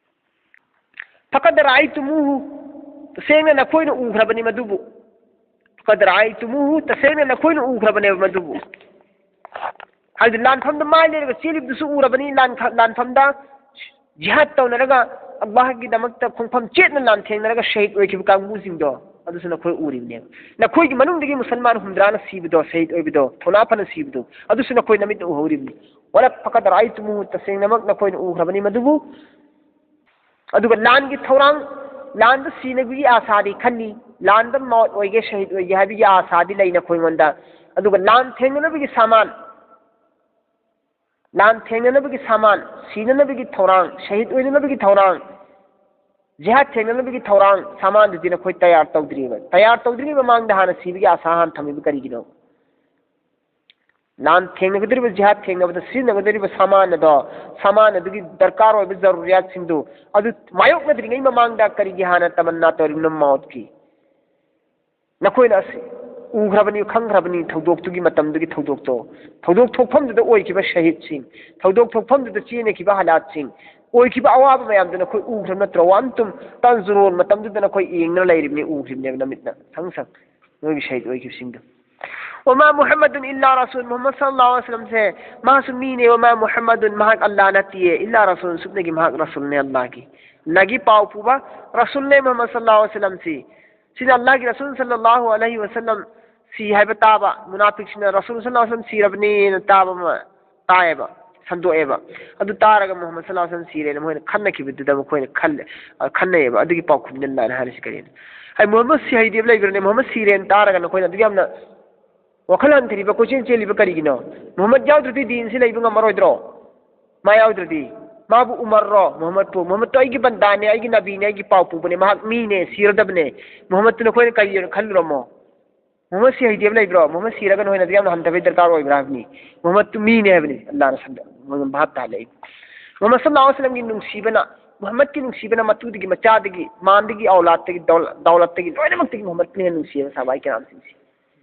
"فقد رأيتموه", ꯇꯁꯦꯡꯅ ꯅꯈꯣꯏꯅ ꯎꯈ꯭ꯔꯕꯅꯤ ꯃꯗꯨꯕꯨ꯫ "فقد رأيتموه", ꯇꯁꯦꯡꯅ ꯅꯈꯣꯏꯅ ꯎꯈ꯭ꯔꯕꯅꯦꯕ ꯃꯗꯨꯕꯨ꯫ ꯍꯥꯏꯗꯤ ꯂꯥꯟꯐꯝꯗ ꯃꯥꯏ ꯂꯩꯔꯒ ꯆꯦꯜꯂꯤꯕꯗꯨꯁꯨ ꯎꯔꯕꯅꯤ, ꯂꯥꯟ-, ꯂꯥꯟꯐꯝꯗ ꯖꯤꯍꯥꯗ ꯇꯧꯅꯔꯒ ꯑꯜꯂꯥꯍꯒꯤꯗꯃꯛꯇ ꯈꯣꯡꯐꯝ ꯆꯦꯠꯅ ꯂꯥꯟꯊꯦꯡꯅꯔꯒ ꯁꯍꯤꯗ ꯑꯣꯏꯈꯤꯕ ꯀꯥꯡꯕꯨꯁꯤꯡꯗꯣ, ꯑꯗꯨꯁꯨ ꯅꯈꯣꯏ ꯎꯔꯤꯕꯅꯦꯕ꯫ ꯅꯈꯣꯏꯒꯤ ꯃꯅꯨꯡꯗꯒꯤ ꯃꯨꯁꯜꯃꯥꯟ ꯍꯨꯝꯗ꯭ꯔꯥꯅ ꯁꯤꯕꯗꯣ, ꯁꯍꯤꯗ ꯑꯣꯏꯕꯗꯣ, ꯊꯧꯅꯥ ꯐꯅ ꯁꯤꯕꯗꯣ, ꯑꯗꯨꯁꯨ ꯅꯈꯣꯏ ꯅꯃꯤꯠꯅ ꯎꯍꯧꯔꯤꯕꯅꯤ꯫ "ولقد رأيتموه", ꯇꯁꯦꯡꯅꯃꯛ ꯅꯈꯣꯏꯅ ꯎꯈ꯭ꯔꯕꯅꯤ ꯃꯗꯨꯕꯨ꯫ ꯑꯗꯨꯒ ꯂꯥꯟꯒꯤ ꯊꯧꯔꯥꯡ, ꯂꯥꯟꯗ ꯁꯤꯅꯕꯒꯤ ꯑꯥꯁꯥꯗꯤ ꯈꯜꯂꯤ, ꯂꯥꯟꯗ ꯃꯧꯠ ꯑꯣꯏꯒꯦ, ꯁꯍꯤꯗ ꯑꯣꯏꯒꯦ ꯍꯥꯏꯕꯒꯤ ꯑꯥꯁꯥꯗꯤ ꯂꯩ ꯅꯈꯣꯏꯉꯣꯟꯗ꯫ ꯑꯗꯨꯒ ꯂꯥꯟ ꯊꯦꯡꯅꯅꯕꯒꯤ ꯁꯥꯃꯥꯟ, ꯂꯥꯟ ꯊꯦꯡꯅꯅꯕꯒꯤ ꯁꯥꯃꯥꯟ, ꯁꯤꯅꯅꯕꯒꯤ ꯊꯧꯔꯥꯡ, ꯁꯍꯤꯗ ꯑꯣꯏꯅꯅꯕꯒꯤ ꯊꯧꯔꯥꯡ, ꯖꯤꯍꯥꯗ ꯊꯦꯡꯅꯅꯕꯒꯤ ꯊꯧꯔꯥꯡ, ꯁꯥꯃꯥꯟꯗꯨꯗꯤ ꯅꯈꯣꯏ ꯇꯌꯥꯔ ꯇꯧꯗ꯭ꯔꯤꯕ꯫ ꯇꯌꯥꯔ ꯇꯧꯗ꯭ꯔꯤꯉꯩ ꯃꯃꯥꯡꯗ ꯍꯥꯟꯅ ꯁꯤꯕꯒꯤ ꯑꯥꯁꯥ ꯍꯥꯟꯅ ꯊꯝꯃꯤꯕ ꯀꯔꯤꯒꯤꯅꯣ? ꯂꯥꯟ ꯊꯦꯡꯅꯒꯗꯧꯔꯤꯕ, ꯖꯤꯍꯥꯗ ꯊꯦꯡꯅꯕꯗ ꯁꯤꯖꯤꯟꯅꯒꯗꯧꯔꯤꯕ ꯁꯥꯃꯥꯟ ꯑꯗꯣ, ꯁꯥꯃꯥꯟ ꯑꯗꯨꯒꯤ ꯗꯔꯀꯥꯔ ꯑꯣꯏꯕ ꯖꯔꯨꯔꯤꯌꯥꯠꯁꯤꯡꯗꯨ ꯑꯗꯨ ꯃꯥꯌꯣꯛꯅꯗ꯭ꯔꯤꯉꯩ ꯃꯃꯥꯡꯗ ꯀꯔꯤꯒꯤ ꯍꯥꯟꯅ ꯇꯃꯟꯅꯥ ꯇꯧꯔꯤꯕꯅꯣ ꯃꯧꯠꯀꯤ? ꯅꯈꯣꯏꯅ ꯑꯁꯤ ꯎꯈ꯭ꯔꯕꯅꯤ, ꯈꯪꯈ꯭ꯔꯕꯅꯤ ꯊꯧꯗꯣꯛꯇꯨꯒꯤ, ꯃꯇꯝꯗꯨꯒꯤ ꯊꯧꯗꯣꯛꯇꯣ꯫ ꯊꯧꯗꯣꯛ ꯊꯣꯛꯐꯝꯗꯨꯗ ꯑꯣꯏꯈꯤꯕ ꯁꯍꯤꯗꯁꯤꯡ, ꯊꯧꯗꯣꯛ ꯊꯣꯛꯐꯝꯗꯨꯗ ꯆꯦꯟꯅꯈꯤꯕ ꯍꯥꯂꯥꯠꯁꯤꯡ, ꯑꯣꯏꯈꯤꯕ ꯑꯋꯥꯕ ꯃꯌꯥꯝꯗꯨ ꯅꯈꯣꯏ ꯎꯈ꯭ꯔꯕ ꯅꯠꯇ꯭ꯔꯣ? "وأنتم تنظرون", ꯃꯇꯝꯗꯨꯗ ꯅꯈꯣꯏ ꯌꯦꯡꯗꯨꯅ ꯂꯩꯔꯤꯕꯅꯤ, ꯎꯈ꯭ꯔꯤꯕꯅꯦꯕ ꯅꯃꯤꯠꯅ ꯁꯪ ꯁꯪ ꯅꯣꯏꯒꯤ ꯁꯍꯤꯗ ꯑꯣꯏꯈꯤꯕꯁꯤꯡꯗꯣ꯫ "وما محمد إلا رسول", ꯃꯨꯍꯝꯃꯗ ꯁꯜꯂꯜꯂꯥꯍꯨ ꯑꯂꯩꯍꯤ ꯋꯥꯁꯜꯂꯝꯁꯦ ꯃꯍꯥꯛꯁꯨ ꯃꯤꯅꯦ, "وما محمد", ꯃꯍꯥꯛ ꯑꯜꯂꯥꯍ ꯅꯠꯇꯤꯌꯦ, "إلا رسول", ꯁꯨꯞꯅꯒꯤ ꯃꯍꯥꯛ ꯔꯁꯨꯜꯅꯦ, ꯑꯜꯂꯥꯍꯒꯤ, ꯑꯜꯂꯥꯍꯒꯤ ꯄꯥꯎ ꯄꯨꯕ ꯔꯁꯨꯜꯅꯦ ꯃꯨꯍꯝꯃꯗ ꯁꯜꯂꯜꯂꯥꯍꯨ ꯑꯂꯩꯍꯤ ꯋꯥꯁꯜꯂꯝꯁꯤ꯫ ꯁꯤꯅ ꯑꯜꯂꯥꯍꯒꯤ ꯔꯁꯨꯜ ꯁꯜꯂꯜꯂꯥꯍꯨ ꯑꯂꯩꯍꯤ ꯋꯥꯁꯜꯂꯝ ꯁꯤ ꯍꯥꯏꯕ ꯇꯥꯕ, ꯃꯨꯅꯥꯐꯤꯛꯁꯤꯅ ꯔꯁꯨꯜ ꯁꯜꯂꯜꯂꯥꯍꯨ ꯑꯂꯩꯍꯤ ꯋꯥꯁꯜꯂꯝ ꯁꯤꯔꯕꯅꯦꯅ ꯇꯥꯕ ꯑꯃ ꯇꯥꯏꯌꯦꯕ, ꯁꯟꯗꯣꯛꯑꯦꯕ꯫ ꯑꯗꯨ ꯇꯥꯔꯒ ꯃꯨꯍꯝꯃꯗ ꯁꯜꯂꯜꯂꯥꯍꯨ ꯑꯂꯩꯍꯤ ꯋꯥꯁꯜꯂꯝ ꯁꯤꯔꯦꯅ ꯃꯈꯣꯏꯅ ꯈꯟꯅꯈꯤꯕꯗꯨꯗ ꯃꯈꯣꯏꯅ ꯈꯜꯂꯦ, ꯑ, ꯈꯟꯅꯩꯌꯦꯕ꯫ ꯑꯗꯨꯒꯤ ꯄꯥꯎꯈꯨꯝꯅꯤ ꯑꯜꯂꯥꯍꯅ ꯍꯥꯏꯔꯤꯁꯤ ꯀꯔꯤꯅꯣ? ꯍꯥꯏ, ꯃꯨꯍꯝꯃꯗ ꯁꯤꯍꯩꯗꯦꯕ ꯂꯩꯕ꯭ꯔꯅꯦ? ꯃꯨꯍꯝꯃꯗ ꯁꯤꯔꯦꯅ ꯇꯥꯔꯒ ꯅꯈꯣꯏꯅ ꯑꯗꯨꯛ ꯌꯥꯝꯅ ꯋꯥꯈꯜ ꯍꯟꯊꯔꯤꯕ, ꯀꯣꯏꯆꯦꯟ ꯆꯦꯜꯂꯤꯕ ꯀꯔꯤꯒꯤꯅꯣ? ꯃꯨꯍꯝꯃꯗ ꯌꯥꯎꯗ꯭ꯔꯗꯤ ꯗꯤꯟꯁꯤ ꯂꯩꯕ ꯉꯝꯃꯔꯣꯏꯗ꯭ꯔꯣ? ꯃꯥ ꯌꯥꯎꯗ꯭ꯔꯗꯤ꯫ ꯃꯥꯕꯨ ꯎꯃꯔꯔꯣ? ꯃꯨꯍꯝꯃꯗꯄꯨ꯫ ꯃꯨꯍꯝꯃꯗꯇꯣ ꯑꯩꯒꯤ ꯕꯟꯗꯥꯅꯦ, ꯑꯩꯒꯤ ꯅꯕꯤꯅꯦ, ꯑꯩꯒꯤ ꯄꯥꯎ ꯄꯨꯕꯅꯦ, ꯃꯍꯥꯛ ꯃꯤꯅꯦ, ꯁꯤꯔꯗꯕꯅꯦ꯫ ꯃꯨꯍꯝꯃꯗꯇꯨ ꯅꯈꯣꯏꯅ ꯀꯔꯤ ꯈꯜꯂꯨꯔꯝꯃꯣ? ꯃꯨꯍꯝꯃꯗ ꯁꯤ ꯍꯩꯇꯦꯕ ꯂꯩꯕ꯭ꯔꯣ? ꯃꯨꯍꯝꯃꯗ ꯁꯤꯔꯒ ꯅꯈꯣꯏꯅ ꯑꯗꯨꯛ ꯌꯥꯝꯅ ꯍꯟꯊꯕꯒꯤ ꯗꯔꯀꯥꯔ ꯑꯣꯏꯕ꯭ꯔꯥ ꯍꯥꯏꯕꯅꯤ꯫ ꯃꯨꯍꯝꯃꯗꯇꯨ ꯃꯤꯅꯦ ꯍꯥꯏꯕꯅꯤ꯫ ꯑꯜꯂꯥꯍꯅ ꯁꯟꯗ-, ꯃꯨꯍꯝꯃꯗ ꯚꯥꯞ ꯇꯥꯍꯜꯂꯛꯏ꯫ ꯃꯨꯍꯝꯃꯗ ꯁꯜꯂꯜꯂꯥꯍꯨ ꯑꯂꯩꯍꯤ ꯋꯥꯁꯜꯂꯝꯒꯤ ꯅꯨꯡꯁꯤꯕꯅ, ꯃꯨꯍꯝꯃꯗꯀꯤ ꯅꯨꯡꯁꯤꯕꯅ ꯃꯇꯨꯗꯒꯤ, ꯃꯆꯥꯗꯒꯤ, ꯃꯥꯟꯗꯒꯤ, ꯑꯧꯂꯥꯗꯇꯒꯤ, ꯗꯧꯂ-, ꯗꯧꯂꯠꯇꯒꯤ, ꯂꯣꯏꯅꯃꯛꯇꯒꯤ ꯃꯨꯍꯝꯃꯗꯅ ꯍꯦꯟꯅ ꯅꯨꯡꯁꯤꯌꯦꯕ ꯁꯍꯥꯕꯥꯏ ꯀꯤꯔꯥꯝꯁꯤꯡꯁꯤ꯫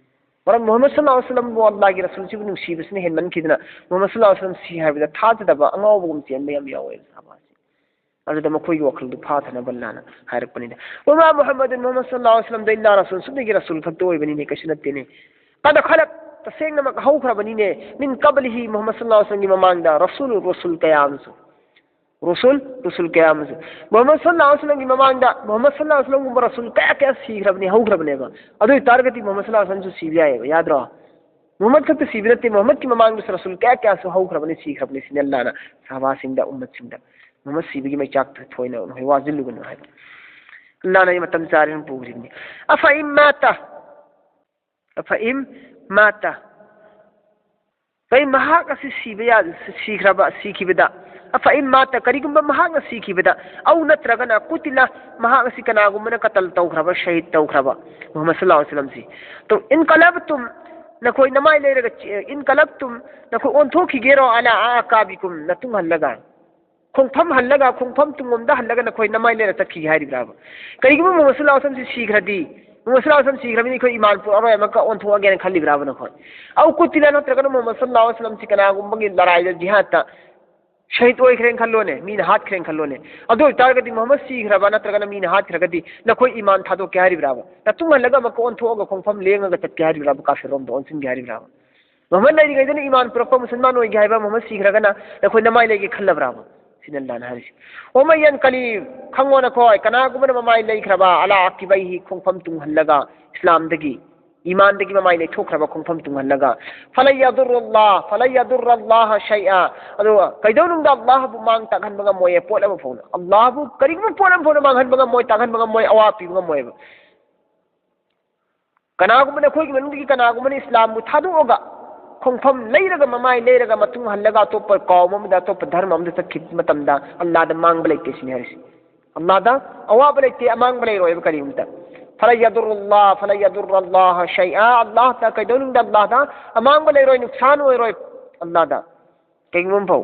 ꯃꯔꯝ ꯃꯨꯍꯝꯃꯗ ꯁꯜꯂꯜꯂꯥꯍꯨ ꯑꯂꯩꯍꯤ ꯋꯥꯁꯜꯂꯝꯕꯨ ꯑꯜꯂꯥꯍꯒꯤ ꯔꯁꯨꯜꯁꯤꯕꯨ ꯅꯨꯡꯁꯤꯕꯁꯤꯅ ꯍꯦꯟꯃꯟꯈꯤꯗꯅ ꯃꯨꯍꯝꯃꯗ ꯁꯜꯂꯜꯂꯥꯍꯨ ꯑꯂꯩꯍꯤ ꯋꯥꯁꯜꯂꯝ ꯁꯤ ꯍꯥꯏꯕꯗ ꯊꯥꯖꯗꯕ ꯑꯉꯥꯎꯕꯒꯨꯝ ꯆꯦꯟꯕ ꯌꯥꯝ ꯌꯥꯎꯋꯦꯕ ꯁꯍꯥꯕꯥꯁꯤ꯫ ꯑꯗꯨꯗ ꯃꯈꯣꯏꯒꯤ ꯋꯥꯈꯜꯗꯨ ꯐꯥꯊꯅꯕ ꯑꯜꯂꯥꯍꯅ ꯍꯥꯏꯔꯛꯄꯅꯤꯗ꯫ "ꯋꯃꯥ ꯃꯨꯍꯝꯃꯗꯨꯟ", ꯃꯨꯍꯝꯃꯗ ꯁꯜꯂꯜꯂꯥꯍꯨ ꯑꯂꯩꯍꯤ ꯋꯥꯁꯜꯂꯝꯗ, "ꯏꯜꯂꯥ ꯔꯁꯨꯜ", ꯆꯨꯝꯅꯒꯤ ꯔꯁꯨꯜ ꯈꯛꯇ ꯑꯣꯏꯕꯅꯤꯅꯦ, ꯀꯩꯁꯨ ꯅꯠꯇꯦꯅꯦ꯫ "ꯀꯗ ꯈꯂꯠ", ꯇꯁꯦꯡꯅꯃꯛ ꯍꯧꯈ꯭ꯔꯕꯅꯤꯅꯦ, "ꯃꯤꯟ ꯀꯕꯂꯤꯍꯤ", ꯃꯨꯍꯝꯃꯗ ꯁꯜꯂꯜꯂꯥꯍꯨ ꯑꯂꯩꯍꯤ ꯋꯥꯁꯜꯂꯝꯒꯤ ꯃꯃꯥꯡꯗ, "ꯔꯁꯨꯜ", ꯔꯁꯨꯜ ꯀꯌꯥ ꯑꯃꯁꯨ꯫ ꯔꯁꯨꯜ, ꯔꯁꯨꯜ ꯀꯌꯥ ꯑꯃꯁꯨ꯫ ꯃꯨꯍꯝꯃꯗ ꯁꯜꯂꯜꯂꯥꯍꯨ ꯑꯂꯩꯍꯤ ꯋꯥꯁꯜꯂꯝꯒꯤ ꯃꯃꯥꯡꯗ ꯃꯨꯍꯝꯃꯗ ꯁꯜꯂꯜꯂꯥꯍꯨ ꯑꯂꯩꯍꯤ ꯋꯥꯁꯜꯂꯝꯒꯨꯝꯕ ꯔꯁꯨꯜ ꯀꯌꯥ ꯀꯌꯥ ꯁꯤꯈ꯭ꯔꯕꯅꯤ, ꯍꯧꯈ꯭ꯔꯕꯅꯦꯕ꯫ ꯑꯗꯨ ꯑꯣꯏꯇꯥꯔꯒꯗꯤ ꯃꯨꯍꯝꯃꯗ ꯁꯜꯂꯜꯂꯥꯍꯨ ꯑꯂꯩꯍꯤ ꯋꯥꯁꯜꯂꯝꯁꯨ ꯁꯤꯕ ꯌꯥꯏꯑꯕ, ꯌꯥꯗ꯭ꯔꯣ? ꯃꯨꯍꯝꯃꯗ ꯈꯛꯇ ꯁꯤꯕ ꯅꯠꯇꯦ, ꯃꯨꯍꯝꯃꯗꯀꯤ ꯃꯃꯥꯡꯗꯁꯨ ꯔꯁꯨꯜ ꯀꯌꯥ ꯀꯌꯥꯁꯨ ꯍꯧꯈ꯭ꯔꯕꯅꯤ, ꯁꯤꯈ꯭ꯔꯕꯅꯤ꯫ ꯁꯤꯅꯤ ꯑꯜꯂꯥꯍꯅ ꯁꯍꯥꯕꯥꯁꯤꯡꯗ, ꯎꯝꯃꯠꯁꯤꯡꯗ ꯃꯨꯍꯝꯃꯗ ꯁꯤꯕꯒꯤ ꯃꯩꯆꯥꯛꯇ ꯊꯣꯏꯅ ꯅꯈꯣꯏ ꯋꯥꯁꯤꯜꯂꯨꯒꯅꯨ ꯍꯥꯏꯕ꯫ ꯑꯜꯂꯥꯍꯅ ꯑꯩ ꯃꯇꯝ ꯆꯥꯔꯦꯅ ꯄꯨꯈ꯭ꯔꯤꯕꯅꯤ꯫ "ꯑꯐ ꯏꯝ ꯃꯥꯇ", "ꯑꯐ ꯏꯝ ꯃꯥꯇ", ꯀꯩ ꯃꯍꯥꯛ ꯑꯁꯤ ꯁꯤꯕ ꯌꯥ-, ꯁꯤꯈ꯭ꯔꯕ, ꯁꯤꯈꯤꯕꯗ, "ꯑꯐ ꯏꯝ ꯃꯥꯇ", ꯀꯔꯤꯒꯨꯝꯕ ꯃꯍꯥꯛꯅ ꯁꯤꯈꯤꯕꯗ, "ꯑꯧ", ꯅꯠꯇ꯭ꯔꯒꯅ, "ꯀꯨꯇꯤꯂ", ꯃꯍꯥꯛ ꯑꯁꯤ ꯀꯅꯥꯒꯨꯝꯕꯅ ꯀꯇꯜ ꯇꯧꯈ꯭ꯔꯕ, ꯁꯍꯤꯗ ꯇꯧꯈ꯭ꯔꯕ, ꯃꯨꯍꯝꯃꯗ ꯁꯜꯂꯜꯂꯥꯍꯨ ꯑꯂꯩꯍꯤ ꯋꯥꯁꯜꯂꯝꯁꯤ꯫ "ꯇꯨ ꯏꯟꯀꯂꯕꯇꯨꯝ", ꯅꯈꯣꯏ ꯅꯃꯥꯏ ꯂꯩꯔꯒ ꯆꯦ-, "ꯏꯟꯀꯂꯕꯇꯨꯝ", ꯅꯈꯣꯏ ꯑꯣꯟꯊꯣꯛꯈꯤꯒꯦꯔꯣ, "ꯑꯂꯥ ꯑꯑꯀꯥꯕꯤꯀꯨꯝ", ꯅꯇꯨꯡ ꯍꯜꯂꯒ? ꯈꯣꯡꯐꯝ ꯍꯜꯂꯒ, ꯈꯣꯡꯐꯝ ꯇꯨꯡꯂꯣꯝꯗ ꯍꯜꯂꯒ ꯅꯈꯣꯏ ꯅꯃꯥꯏ ꯂꯩꯔ ꯆꯠꯈꯤꯒꯦ ꯍꯥꯏꯔꯤꯕ꯭ꯔꯥꯕ? ꯀꯔꯤꯒꯨꯝꯕ ꯃꯨꯍꯝꯃꯗ ꯁꯜꯂꯜꯂꯥꯍꯨ ꯑꯂꯩꯍꯤ ꯋꯥꯁꯜꯂꯝꯁꯤ ꯁꯤꯈ꯭ꯔꯗꯤ, ꯃꯨꯍꯝꯃꯗ ꯁꯜꯂꯜꯂꯥꯍꯨ ꯑꯂꯩꯍꯤ ꯋꯥꯁꯜꯂꯝ ꯁꯤꯈ꯭ꯔꯕꯅꯤꯅ ꯑꯩꯈꯣꯏ ꯏꯃꯥꯟ ꯄꯨꯔꯛꯑꯔꯣꯏ, ꯑꯃꯨꯛꯀ ꯑꯣꯟꯊꯣꯛꯑꯒꯦꯅ ꯈꯜꯂꯤꯕ꯭ꯔꯥꯕ ꯅꯈꯣꯏ? "ꯑꯧ ꯀꯨꯇꯤꯂ", ꯅꯠꯇ꯭ꯔꯒꯅ ꯃꯨꯍꯝꯃꯗ ꯁꯜꯂꯜꯂꯥꯍꯨ ꯑꯂꯩꯍꯤ ꯋꯥꯁꯜꯂꯝꯁꯤ ꯀꯅꯥꯒꯨꯝꯕꯒꯤ ꯂꯔꯥꯏꯗ, ꯖꯤꯍꯥꯗꯇ ꯁꯍꯤꯗ ꯑꯣꯏꯈ꯭ꯔꯦꯅ ꯈꯜꯂꯣꯅꯦ, ꯃꯤꯅ ꯍꯥꯠꯈ꯭ꯔꯦꯅ ꯈꯜꯂꯣꯅꯦ꯫ ꯑꯗꯨ ꯑꯣꯏꯇꯥꯔꯒꯗꯤ ꯃꯨꯍꯝꯃꯗ ꯁꯤꯈ꯭ꯔꯕ ꯅꯠꯇ꯭ꯔꯒꯅ ꯃꯤꯅ ꯍꯥꯠꯈ꯭ꯔꯒꯗꯤ ꯅꯈꯣꯏ ꯏꯃꯥꯟ ꯊꯥꯗꯣꯛꯀꯦ ꯍꯥꯏꯔꯤꯕ꯭ꯔꯥꯕ? ꯅꯇꯨꯡ ꯍꯜꯂꯒ ꯑꯃꯨꯛꯀ ꯑꯣꯟꯊꯣꯛꯑꯒ ꯈꯣꯡꯐꯝ ꯂꯦꯡꯉꯒ ꯆꯠꯀꯦ ꯍꯥꯏꯔꯤꯕ꯭ꯔꯥꯕ? ꯀꯥꯐꯤꯔꯔꯣꯝꯗ ꯑꯣꯟꯁꯤꯟꯒꯦ ꯍꯥꯏꯔꯤꯕ꯭ꯔꯥꯕ? ꯃꯨꯍꯝꯃꯗ ꯂꯩꯔꯤꯉꯩꯗꯅ ꯏꯃꯥꯟ ꯄꯨꯔꯛꯄ, ꯃꯨꯁꯜꯃꯥꯟ ꯑꯣꯏꯒꯦ ꯍꯥꯏꯕ, ꯃꯨꯍꯝꯃꯗ ꯁꯤꯈ꯭ꯔꯒꯅ ꯅꯈꯣꯏ ꯅꯃꯥꯏ ꯂꯩꯒꯦ ꯈꯜꯂꯕ꯭ꯔꯥꯕ? ꯁꯤꯅꯤ ꯑꯜꯂꯥꯍꯅ ꯍꯥꯏꯔꯤꯁꯤ꯫ "ꯋꯃꯟ ꯌꯟꯀꯂꯤꯕ", ꯈꯪꯉꯣ ꯅꯈꯣꯏ, ꯀꯅꯥꯒꯨꯝꯕꯅ ꯃꯃꯥꯏ ꯂꯩꯈ꯭ꯔꯕ, "ꯑꯂꯥ ꯑꯀꯤꯕꯩꯍꯤ", ꯈꯣꯡꯐꯝ ꯇꯨꯡꯍꯜꯂꯒ, ꯏꯁꯂꯥꯝꯗꯒꯤ, ꯏꯃꯥꯟꯗꯒꯤ ꯃꯃꯥꯏ ꯂꯩꯊꯣꯛꯈ꯭ꯔꯕ, ꯈꯣꯡꯐꯝ ꯇꯨꯡꯍꯜꯂꯒ, "ꯐꯂꯟ ꯌꯗꯨꯔꯔꯜꯂꯥꯍ, ꯐꯂꯟ ꯌꯗꯨꯔꯔꯜꯂꯥꯍ ꯁꯩꯑ", ꯑꯗꯨꯒ ꯀꯩꯗꯧꯅꯨꯡꯗ ꯑꯜꯂꯥꯍꯕꯨ ꯃꯥꯡ ꯇꯥꯛꯍꯟꯕ ꯉꯝꯃꯣꯏꯌꯦ, ꯄꯣꯠ ꯑꯃ ꯐꯥꯎꯅ꯫ ꯑꯜꯂꯥꯍꯕꯨ ꯀꯔꯤꯒꯨꯝꯕ ꯄꯣꯠ ꯑꯃ ꯐꯥꯎꯅ ꯃꯥꯡꯍꯟꯕ ꯉꯝꯃꯣꯏ, ꯇꯥꯛꯍꯟꯕ ꯉꯝꯃꯣꯏ, ꯑꯋꯥꯕ ꯄꯤꯕ ꯉꯝꯃꯣꯏꯕ꯫ ꯀꯅꯥꯒꯨꯝꯕꯅ, ꯑꯩꯈꯣꯏꯒꯤ ꯃꯅꯨꯡꯗꯒꯤ ꯀꯅꯥꯒꯨꯝꯕꯅ ꯏꯁꯂꯥꯝꯕꯨ ꯊꯥꯗꯣꯛꯑꯒ ꯈꯣꯡꯐꯝ ꯂꯩꯔꯒ, ꯃꯃꯥꯏ ꯂꯩꯔꯒ, ꯃꯇꯨꯡ ꯍꯜꯂꯒ ꯑꯇꯣꯞꯄ ꯀꯥꯎꯝ ꯑꯃꯗ, ꯑꯇꯣꯞꯄ ꯙꯔꯃ ꯑꯃꯗ ꯆꯠꯈꯤꯕ ꯃꯇꯝꯗ ꯑꯜꯂꯥꯗ ꯃꯥꯡꯕ ꯂꯩꯇꯦ ꯁꯤꯅꯤ ꯍꯥꯏꯔꯤꯁꯤ꯫ ꯑꯜꯂꯥꯗ ꯑꯋꯥꯕ ꯂꯩꯇꯦ, ꯑꯃꯥꯡꯕ ꯂꯩꯔꯣꯏꯕ ꯀꯔꯤꯒꯨꯝꯕꯗ꯫ فلن يضروا الله، فلن يضروا الله شيئا. ꯑꯜꯂꯥꯍꯇ ꯀꯩꯗꯧꯅꯨꯡꯗ ꯑꯜꯂꯥꯍꯗ ꯑꯃꯥꯡꯕ ꯂꯩꯔꯣꯏ, ꯅꯨꯛꯁꯥꯟ ꯑꯣꯏꯔꯣꯏ ꯑꯜꯂꯥꯍꯗ꯫ ꯀꯩꯒꯨꯝꯕ ꯐꯥꯎ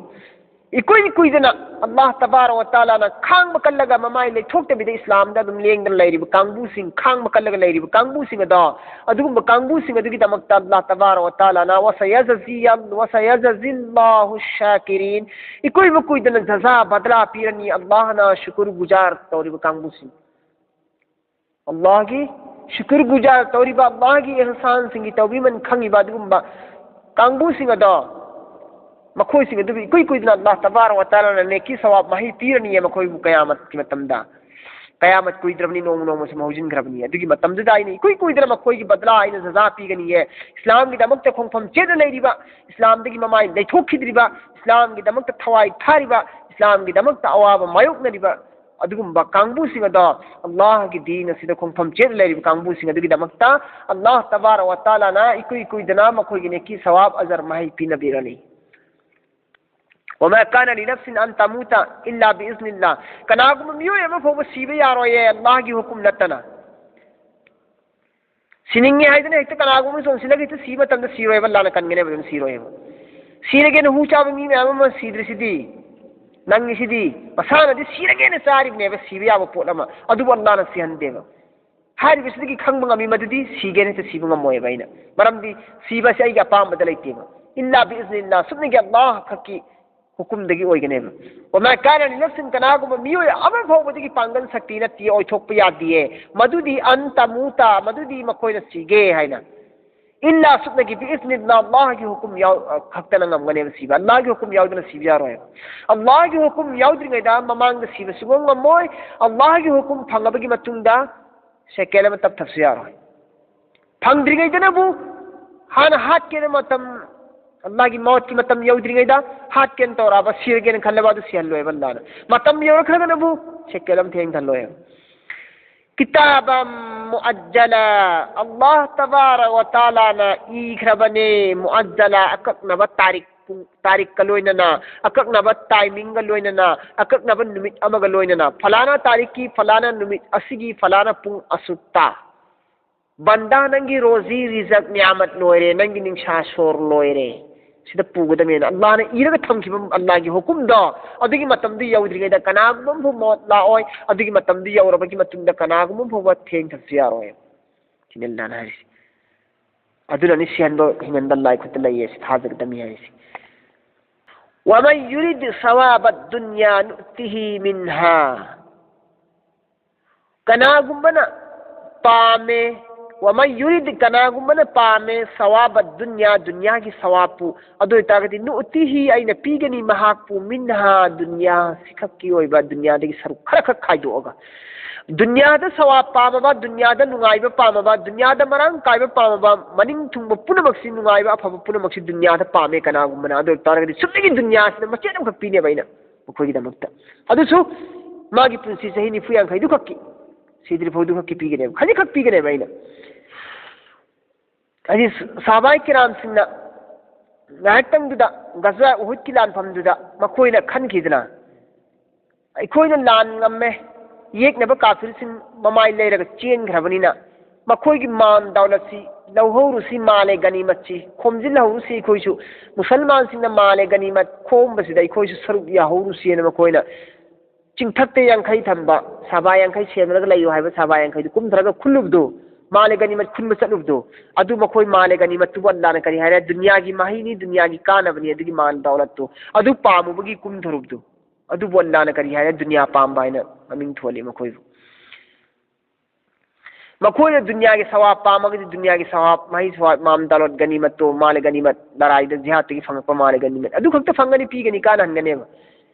ꯏꯀꯨꯏ ꯀꯨꯏꯗꯅ ꯑꯜꯂꯥꯍ ꯇꯕꯥꯔꯛ ꯋ ꯇꯥꯂꯥꯅ ꯈꯥꯡꯕ ꯀꯜꯂꯒ ꯃꯃꯥꯏ ꯂꯩꯊꯣꯛꯇꯕꯤꯗ ꯏꯁꯂꯥꯝꯗ ꯑꯗꯨꯝ ꯂꯦꯡꯗꯅ ꯂꯩꯔꯤꯕ ꯀꯥꯡꯕꯨꯁꯤꯡ, ꯈꯥꯡꯕ ꯀꯜꯂꯒ ꯂꯩꯔꯤꯕ ꯀꯥꯡꯕꯨꯁꯤꯡ ꯑꯗꯣ, ꯑꯗꯨꯒꯨꯝꯕ ꯀꯥꯡꯕꯨꯁꯤꯡ ꯑꯗꯨꯒꯤꯗꯃꯛꯇ ꯑꯜꯂꯥꯍ ꯇꯕꯥꯔꯛ ꯋ ꯇꯥꯂꯥꯅ وسيجزي، وسيجزي الله الشاكرين، ꯏꯀꯨꯏꯕ ꯀꯨꯏꯗꯅ ꯖꯖꯥ, ꯕꯗꯂꯥ ꯄꯤꯔꯅꯤ꯫ ꯑꯜꯂꯥꯍꯅ ꯁꯨꯀꯨꯔ ꯒꯨꯖꯥꯔ ꯇꯧꯔꯤꯕ ꯀꯥꯡꯕꯨꯁꯤꯡ, ꯑꯜꯂꯥꯍꯒꯤ ꯁꯨꯀꯨꯔ ꯒꯨꯖꯥꯔ ꯇꯧꯔꯤꯕ, ꯑꯜꯂꯥꯍꯒꯤ ꯏꯍꯁꯥꯟꯁꯤꯡꯒꯤ ꯇꯧꯕꯤꯃꯟ ꯈꯪꯉꯤꯕ ꯑꯗꯨꯒꯨꯝꯕ ꯀꯥꯡꯕꯨꯁꯤꯡ ꯑꯗꯣ, ꯃꯈꯣꯏꯁꯤꯡ ꯑꯗꯨꯕꯨ ꯏꯀꯨꯏ ꯀꯨꯏꯗꯅ ꯑꯜꯂꯥꯍ ꯇꯕꯥꯔꯛ ꯋ ꯇꯥꯂꯥꯅ ꯅꯦꯀꯤ ꯁꯋꯥꯕ ꯃꯍꯩ ꯄꯤꯔꯅꯤꯌꯦ ꯃꯈꯣꯏꯕꯨ ꯀꯌꯥꯃꯠꯀꯤ ꯃꯇꯝꯗ꯫ ꯀꯌꯥꯃꯠ ꯀꯨꯏꯗ꯭ꯔꯕꯅꯤ, ꯅꯣꯡꯃ ꯅꯣꯡꯃ ꯁꯨꯝ ꯍꯧꯖꯤꯟꯈ꯭ꯔꯕꯅꯤ꯫ ꯑꯗꯨꯒꯤ ꯃꯇꯝꯗꯨꯗ ꯑꯩꯅ ꯏꯀꯨꯏ ꯀꯨꯏꯗꯅ ꯃꯈꯣꯏꯒꯤ ꯕꯗꯂꯥ ꯑꯩꯅ ꯖꯖꯥ ꯄꯤꯒꯅꯤꯌꯦ꯫ ꯏꯁꯂꯥꯝꯒꯤꯗꯃꯛꯇ ꯈꯣꯡꯐꯝ ꯆꯦꯠꯅ ꯂꯩꯔꯤꯕ, ꯏꯁꯂꯥꯝꯗꯒꯤ ꯃꯃꯥꯏ ꯂꯩꯊꯣꯛꯈꯤꯗ꯭ꯔꯤꯕ, ꯏꯁꯂꯥꯝꯒꯤꯗꯃꯛꯇ ꯊꯋꯥꯏ ꯊꯥꯔꯤꯕ, ꯏꯁꯂꯥꯝꯒꯤꯗꯃꯛꯇ ꯑꯋꯥꯕ ꯃꯥꯌꯣꯛꯅꯔꯤꯕ ꯑꯗꯨꯒꯨꯝꯕ ꯀꯥꯡꯕꯨꯁꯤꯡ ꯑꯗꯣ, ꯑꯜꯂꯥꯍꯒꯤ ꯗꯤꯟ ꯑꯁꯤꯗ ꯈꯣꯡꯐꯝ ꯆꯦꯠꯅ ꯂꯩꯔꯤꯕ ꯀꯥꯡꯕꯨꯁꯤꯡ ꯑꯗꯨꯒꯤꯗꯃꯛꯇ ꯑꯜꯂꯥꯍ ꯇꯕꯥꯔꯛ ꯋ ꯇꯥꯂꯥꯅ ꯏꯀꯨꯏ ꯀꯨꯏꯗꯅ ꯃꯈꯣꯏꯒꯤ ꯅꯦꯀꯤ ꯁꯋꯥꯕ ꯑꯖꯔ ꯃꯍꯩ ꯄꯤꯅꯕꯤꯔꯅꯤ꯫ وما كان لنفس أن تموت إلا بإذن الله. ꯀꯅꯥꯒꯨꯝꯕ ꯃꯤꯑꯣꯏ ꯑꯃ ꯐꯥꯎꯕ ꯁꯤꯕ ꯌꯥꯔꯣꯏꯌꯦ ꯑꯜꯂꯥꯍꯒꯤ ꯍꯨꯀꯨꯝ ꯅꯠꯇꯅ꯫ ꯁꯤꯅꯤꯡꯉꯦ ꯍꯥꯏꯗꯅ ꯍꯦꯛꯇ ꯀꯅꯥꯒꯨꯝꯕ ꯆꯣꯡꯁꯤꯜꯂꯒ ꯍꯦꯛꯇ ꯁꯤꯕ ꯃꯇꯝꯗ ꯁꯤꯔꯣꯏꯕ, ꯑꯜꯂꯥꯍꯅ ꯀꯟꯒꯅꯦꯕ, ꯑꯗꯨꯝ ꯁꯤꯔꯣꯏꯕ꯫ ꯁꯤꯔꯒꯦꯅ ꯍꯨ ꯆꯥꯕ ꯃꯤ ꯃꯌꯥꯝ ꯑꯃ ꯁꯤꯗ꯭ꯔꯤꯁꯤꯗꯤ, ꯅꯪꯒꯤꯁꯤꯗꯤ ꯃꯁꯥꯅꯗꯤ ꯁꯤꯔꯒꯦꯅ ꯆꯥꯔꯤꯕꯅꯦꯕ, ꯁꯤꯕ ꯌꯥꯕ ꯄꯣꯠ ꯑꯃ, ꯑꯗꯨꯕꯨ ꯑꯜꯂꯥꯍꯅ ꯁꯤꯍꯟꯗꯦꯕ꯫ ꯍꯥꯏꯔꯤꯕꯁꯤꯗꯒꯤ ꯈꯪꯕ ꯉꯝꯃꯤ ꯃꯗꯨꯗꯤ ꯁꯤꯒꯦꯅ ꯍꯦꯛꯇ ꯁꯤꯕ ꯉꯝꯃꯣꯏꯕ ꯑꯩꯅ, ꯃꯔꯝꯗꯤ ꯁꯤꯕ ꯑꯁꯤ ꯑꯩꯒꯤ ꯑꯄꯥꯝꯕꯗ ꯂꯩꯇꯦꯕ꯫ إلا بإذن الله، ꯁꯨꯞꯅꯒꯤ ꯑꯜꯂꯥꯍ ꯈꯛꯀꯤ ꯍꯨꯀꯨꯝꯗꯒꯤ ꯑꯣꯏꯒꯅꯦꯕ꯫ وما كان لنفس، ꯀꯅꯥꯒꯨꯝꯕ ꯃꯤꯑꯣꯏ ꯑꯃ ꯐꯥꯎꯕꯗꯒꯤ ꯄꯥꯡꯒꯜ ꯁꯛꯇꯤ ꯅꯠꯇꯦ, ꯑꯣꯏꯊꯣꯛꯄ ꯌꯥꯗꯤꯌꯦ꯫ ꯃꯗꯨꯗꯤ أن تموت، ꯃꯗꯨꯗꯤ ꯃꯈꯣꯏꯅ ꯁꯤꯒꯦ ꯍꯥꯏꯅ꯫ إلا، ꯁꯨꯞꯅꯒꯤ بإذن الله، ꯑꯜꯂꯥꯍꯒꯤ ꯍꯨꯀꯨꯝ ꯌꯥꯎ-, ꯈꯛꯇꯅ ꯉꯝꯒꯅꯦꯕ ꯁꯤꯕ꯫ ꯑꯜꯂꯥꯍꯒꯤ ꯍꯨꯀꯨꯝ ꯌꯥꯎꯗꯅ ꯁꯤꯕ ꯌꯥꯔꯣꯏ꯫ ꯑꯜꯂꯥꯍꯒꯤ ꯍꯨꯀꯨꯝ ꯌꯥꯎꯗ꯭ꯔꯤꯉꯩꯗ ꯃꯃꯥꯡꯗ ꯁꯤꯕ ꯁꯨꯡꯉꯝ ꯉꯝꯃꯣꯏ꯫ ꯑꯜꯂꯥꯍꯒꯤ ꯍꯨꯀꯨꯝ ꯐꯪꯉꯕꯒꯤ ꯃꯇꯨꯡꯗ ꯁꯦꯀꯦꯟ ꯑꯃ ꯇꯞꯊꯕꯁꯨ ꯌꯥꯔꯣꯏ꯫ ꯐꯪꯗ꯭ꯔꯤꯉꯩꯗꯅꯕꯨ ꯍꯥꯟꯅ ꯍꯥꯠꯀꯦꯅ ꯃꯇꯝ, ꯑꯜꯂꯥꯍꯒꯤ ꯃꯧꯠꯀꯤ ꯃꯇꯝ ꯌꯧꯗ꯭ꯔꯤꯉꯩꯗ ꯍꯥꯠꯀꯦꯅ ꯇꯧꯔꯛꯑꯕ, ꯁꯤꯔꯒꯦꯅ ꯈꯜꯂꯕ, ꯑꯗꯨ ꯁꯤꯍꯜꯂꯣꯏꯕ ꯑꯜꯂꯥꯍꯅ꯫ ꯃꯇꯝ ꯌꯧꯔꯛꯈ꯭ꯔꯒꯅꯕꯨ ꯁꯦꯀꯦꯟ ꯑꯃ ꯊꯦꯡꯊꯍꯜꯂꯣꯏꯕ꯫ ꯀꯤꯇꯥꯕꯝ ꯃꯨꯑꯖꯖꯂꯥ, ꯑꯜꯂꯥꯍ ꯇꯕꯥꯔꯛ ꯋ ꯇꯥꯂꯥꯅ ꯏꯈ꯭ꯔꯕꯅꯦ, ꯃꯨꯑꯖꯖꯂꯥ, ꯑꯀꯛꯅꯕ ꯇꯥꯔꯤꯛ, ꯄꯨꯡ, ꯇꯥꯔꯤꯛꯀ ꯂꯣꯏꯅꯅ, ꯑꯀꯛꯅꯕ timingꯒ ꯂꯣꯏꯅꯅ, ꯑꯀꯛꯅꯕ ꯅꯨꯃꯤꯠ ꯑꯃꯒ ꯂꯣꯏꯅꯅ, ꯐꯂꯥꯅ ꯇꯥꯔꯤꯛꯀꯤ ꯐꯂꯥꯅ ꯅꯨꯃꯤꯠ ꯑꯁꯤꯒꯤ ꯐꯂꯥꯅ ꯄꯨꯡ ꯑꯁꯨꯛꯇ, ꯕꯟꯗꯥ, ꯅꯪꯒꯤ ꯔꯣꯖꯤ, ꯔꯤꯖꯛ, ꯅꯤꯌꯥꯃꯠ ꯂꯣꯏꯔꯦ, ꯅꯪꯒꯤ ꯅꯤꯡꯁꯥ ꯁꯣꯔ ꯂꯣꯏꯔꯦ, ꯁꯤꯗ ꯄꯨꯒꯗꯕꯅꯦꯅ ꯑꯜꯂꯥꯍꯅ ꯏꯔꯒ ꯊꯝꯈꯤꯕ ꯑꯜꯂꯥꯍꯒꯤ ꯍꯨꯀꯨꯝꯗꯣ, ꯑꯗꯨꯒꯤ ꯃꯇꯝꯗꯨ ꯌꯧꯗ꯭ꯔꯤꯉꯩꯗ ꯀꯅꯥꯒꯨꯝꯕ ꯑꯃꯐꯥꯎ ꯃꯧꯠ ꯂꯥꯛꯑꯣꯏ꯫ ꯑꯗꯨꯒꯤ ꯃꯇꯝꯗꯨ ꯌꯧꯔꯕꯒꯤ ꯃꯇꯨꯡꯗ ꯀꯅꯥꯒꯨꯝꯕ ꯑꯃ ꯐꯥꯎꯕ ꯊꯦꯡꯊꯕꯁꯨ ꯌꯥꯔꯣꯏ꯫ ꯁꯤꯅꯤ ꯑꯜꯂꯥꯍꯅ ꯍꯥꯏꯔꯤꯁꯦ꯫ ꯑꯗꯨꯅꯅꯤ ꯁꯤꯍꯟꯕ ꯍꯤꯡꯍꯟꯕ ꯑꯜꯂꯥꯍꯒꯤ ꯈꯨꯠꯇ ꯂꯩꯌꯦ, ꯁꯤ ꯊꯥꯖꯒꯗꯕꯅꯤ ꯍꯥꯏꯔꯤꯁꯦ꯫ ومن يرد ثواب الدنيا نؤته منها. ꯀꯅꯥꯒꯨꯝꯕꯅ ꯄꯥꯝꯃꯦ, ومن يرد, ꯀꯅꯥꯒꯨꯝꯕꯅ ꯄꯥꯝꯃꯦ, ثواب الدنيا, ꯗꯨꯅꯤꯌꯥꯒꯤ ꯁꯋꯥꯕꯄꯨ, ꯑꯗꯨ ꯑꯣꯏꯇꯥꯔꯒꯗꯤ, نؤته, ꯑꯩꯅ ꯄꯤꯒꯅꯤ ꯃꯍꯥꯛꯄꯨ, منها, ꯗꯨꯅꯤꯌꯥ ꯁꯤꯈꯛꯀꯤ ꯑꯣꯏꯕ ꯗꯨꯅꯤꯌꯥꯗꯒꯤ ꯁꯔꯨꯛ ꯈꯔꯈꯛ ꯈꯥꯏꯗꯣꯛꯑꯒ, ꯗꯨꯅꯤꯌꯥꯗ ꯁꯋꯥꯕ ꯄꯥꯝꯃꯕ, ꯗꯨꯅꯤꯌꯥꯗ ꯅꯨꯡꯉꯥꯏꯕ ꯄꯥꯝꯃꯕ, ꯗꯨꯅꯤꯌꯥꯗ ꯃꯔꯥꯡ ꯀꯥꯏꯕ ꯄꯥꯝꯃꯕ, ꯃꯅꯤꯡ ꯊꯨꯡꯕ ꯄꯨꯝꯅꯃꯛꯁꯤ, ꯅꯨꯡꯉꯥꯏꯕ ꯑꯐꯕ ꯄꯨꯝꯅꯃꯛꯁꯤ ꯗꯨꯅꯤꯌꯥꯗ ꯄꯥꯝꯃꯦ ꯀꯅꯥꯒꯨꯝꯕꯅ, ꯑꯗꯨ ꯑꯣꯏꯇꯥꯔꯒꯗꯤ ꯆꯨꯝꯅꯒꯤ ꯗꯨꯅꯤꯌꯥꯁꯤꯗ ꯃꯆꯦꯠ ꯑꯃꯈꯛ ꯄꯤꯅꯦꯕ ꯑꯩꯅ ꯃꯈꯣꯏꯒꯤꯗꯃꯛꯇ꯫ ꯑꯗꯨꯁꯨ ꯃꯥꯒꯤ ꯄꯨꯟꯁꯤ ꯆꯍꯤ ꯅꯤꯐꯨ ꯌꯥꯡꯈꯩꯗꯨ ꯈꯛꯀꯤ, ꯁꯤꯗ꯭ꯔꯤ ꯐꯥꯎꯗꯨ ꯈꯛꯀꯤ ꯄꯤꯒꯅꯦꯕ, ꯈꯖꯤꯛꯈꯛ ꯄꯤꯒꯅꯦꯕ ꯑꯩꯅ꯫ ꯍꯥꯏꯗꯤ, ꯁꯍꯥꯕꯥꯏ ꯀꯤꯔꯥꯝꯁꯤꯡꯅ ꯉꯥꯏꯍꯥꯛꯇꯪꯗꯨꯗ ꯒꯖꯋꯥ ꯎꯍꯨꯗꯀꯤ ꯂꯥꯟꯐꯝꯗꯨꯗ ꯃꯈꯣꯏꯅ ꯈꯟꯈꯤꯗꯅ, ꯑꯩꯈꯣꯏꯅ ꯂꯥꯟ ꯉꯝꯃꯦ, ꯌꯦꯛꯅꯕ ꯀꯥꯐꯤꯔꯁꯤꯡ ꯃꯃꯥꯏ ꯂꯩꯔꯒ ꯆꯦꯟꯈ꯭ꯔꯕꯅꯤꯅ, ꯃꯈꯣꯏꯒꯤ ꯃꯥꯟ ꯗꯧꯂꯠꯁꯤ ꯂꯧꯍꯧꯔꯨꯁꯤ, ꯃꯥꯂꯦ ꯒꯅꯤꯃꯠꯁꯤ ꯈꯣꯝꯖꯤꯜꯍꯧꯔꯨꯁꯤ, ꯑꯩꯈꯣꯏꯁꯨ ꯃꯨꯁꯜꯃꯥꯟꯁꯤꯡꯅ ꯃꯥꯂꯦ ꯒꯅꯤꯃꯠ ꯈꯣꯝꯕꯁꯤꯗ ꯑꯩꯈꯣꯏꯁꯨ ꯁꯔꯨꯛ ꯌꯥꯍꯧꯔꯨꯁꯤꯅ ꯃꯈꯣꯏꯅ ꯆꯤꯡꯊꯛꯇ ꯌꯥꯡꯈꯩ ꯊꯝꯕ, ꯁꯥꯕꯥ ꯌꯥꯡꯈꯩ ꯁꯦꯝꯂꯒ ꯂꯩꯌꯨ ꯍꯥꯏꯕ ꯁꯥꯕꯥ ꯌꯥꯡꯈꯩꯗꯨ ꯀꯨꯝꯊꯔꯒ ꯈꯨꯜꯂꯨꯕꯗꯨ, ꯃꯥꯂꯦ ꯒꯅꯤꯃꯠ ꯈꯨꯟꯕ ꯆꯠꯂꯨꯕꯗꯨ, ꯑꯗꯨ ꯃꯈꯣꯏ ꯃꯥꯂꯦ ꯒꯅꯤꯃꯠꯇꯨꯕꯨ ꯑꯜꯂꯥꯅ ꯀꯔꯤ ꯍꯥꯏꯔꯦ? ꯗꯨꯅꯤꯌꯥꯒꯤ ꯃꯍꯩꯅꯤ, ꯗꯨꯅꯤꯌꯥꯒꯤ ꯀꯥꯟꯅꯕꯅꯤ, ꯑꯗꯨꯒꯤ ꯃꯥꯜ ꯗꯧꯂꯠꯇꯨ ꯑꯗꯨ ꯄꯥꯝꯃꯨꯕꯒꯤ ꯀꯨꯝꯊꯔꯨꯕꯗꯨ, ꯑꯗꯨꯕꯨ ꯑꯜꯂꯥꯅ ꯀꯔꯤ ꯍꯥꯏꯔꯦ? ꯗꯨꯅꯤꯌꯥ ꯄꯥꯝꯕ ꯍꯥꯏꯅ ꯃꯃꯤꯡ ꯊꯣꯜꯂꯤ ꯃꯈꯣꯏꯕꯨ꯫ ꯃꯈꯣꯏꯅ ꯗꯨꯅꯤꯌꯥꯒꯤ ꯁꯋꯥꯕ ꯄꯥꯝꯃꯒꯗꯤ ꯗꯨꯅꯤꯌꯥꯒꯤ ꯁꯋꯥꯕ, ꯃꯍꯩ ꯁꯋꯥꯕ, ꯃꯥꯝ ꯗꯥꯂꯣꯠ, ꯒꯅꯤꯃꯠꯇꯣ, ꯃꯥꯂꯦ ꯒꯅꯤꯃꯠ, ꯂꯔꯥꯏꯗ ꯖꯤꯍꯥꯗꯇꯒꯤ ꯐꯪꯉꯛꯄ ꯃꯥꯂꯦ ꯒꯅꯤꯃꯠ ꯑꯗꯨ ꯈꯛꯇ ꯐꯪꯒꯅꯤ, ꯄꯤꯒꯅꯤ, ꯀꯥꯟꯅꯍꯟꯒꯅꯦꯕ꯫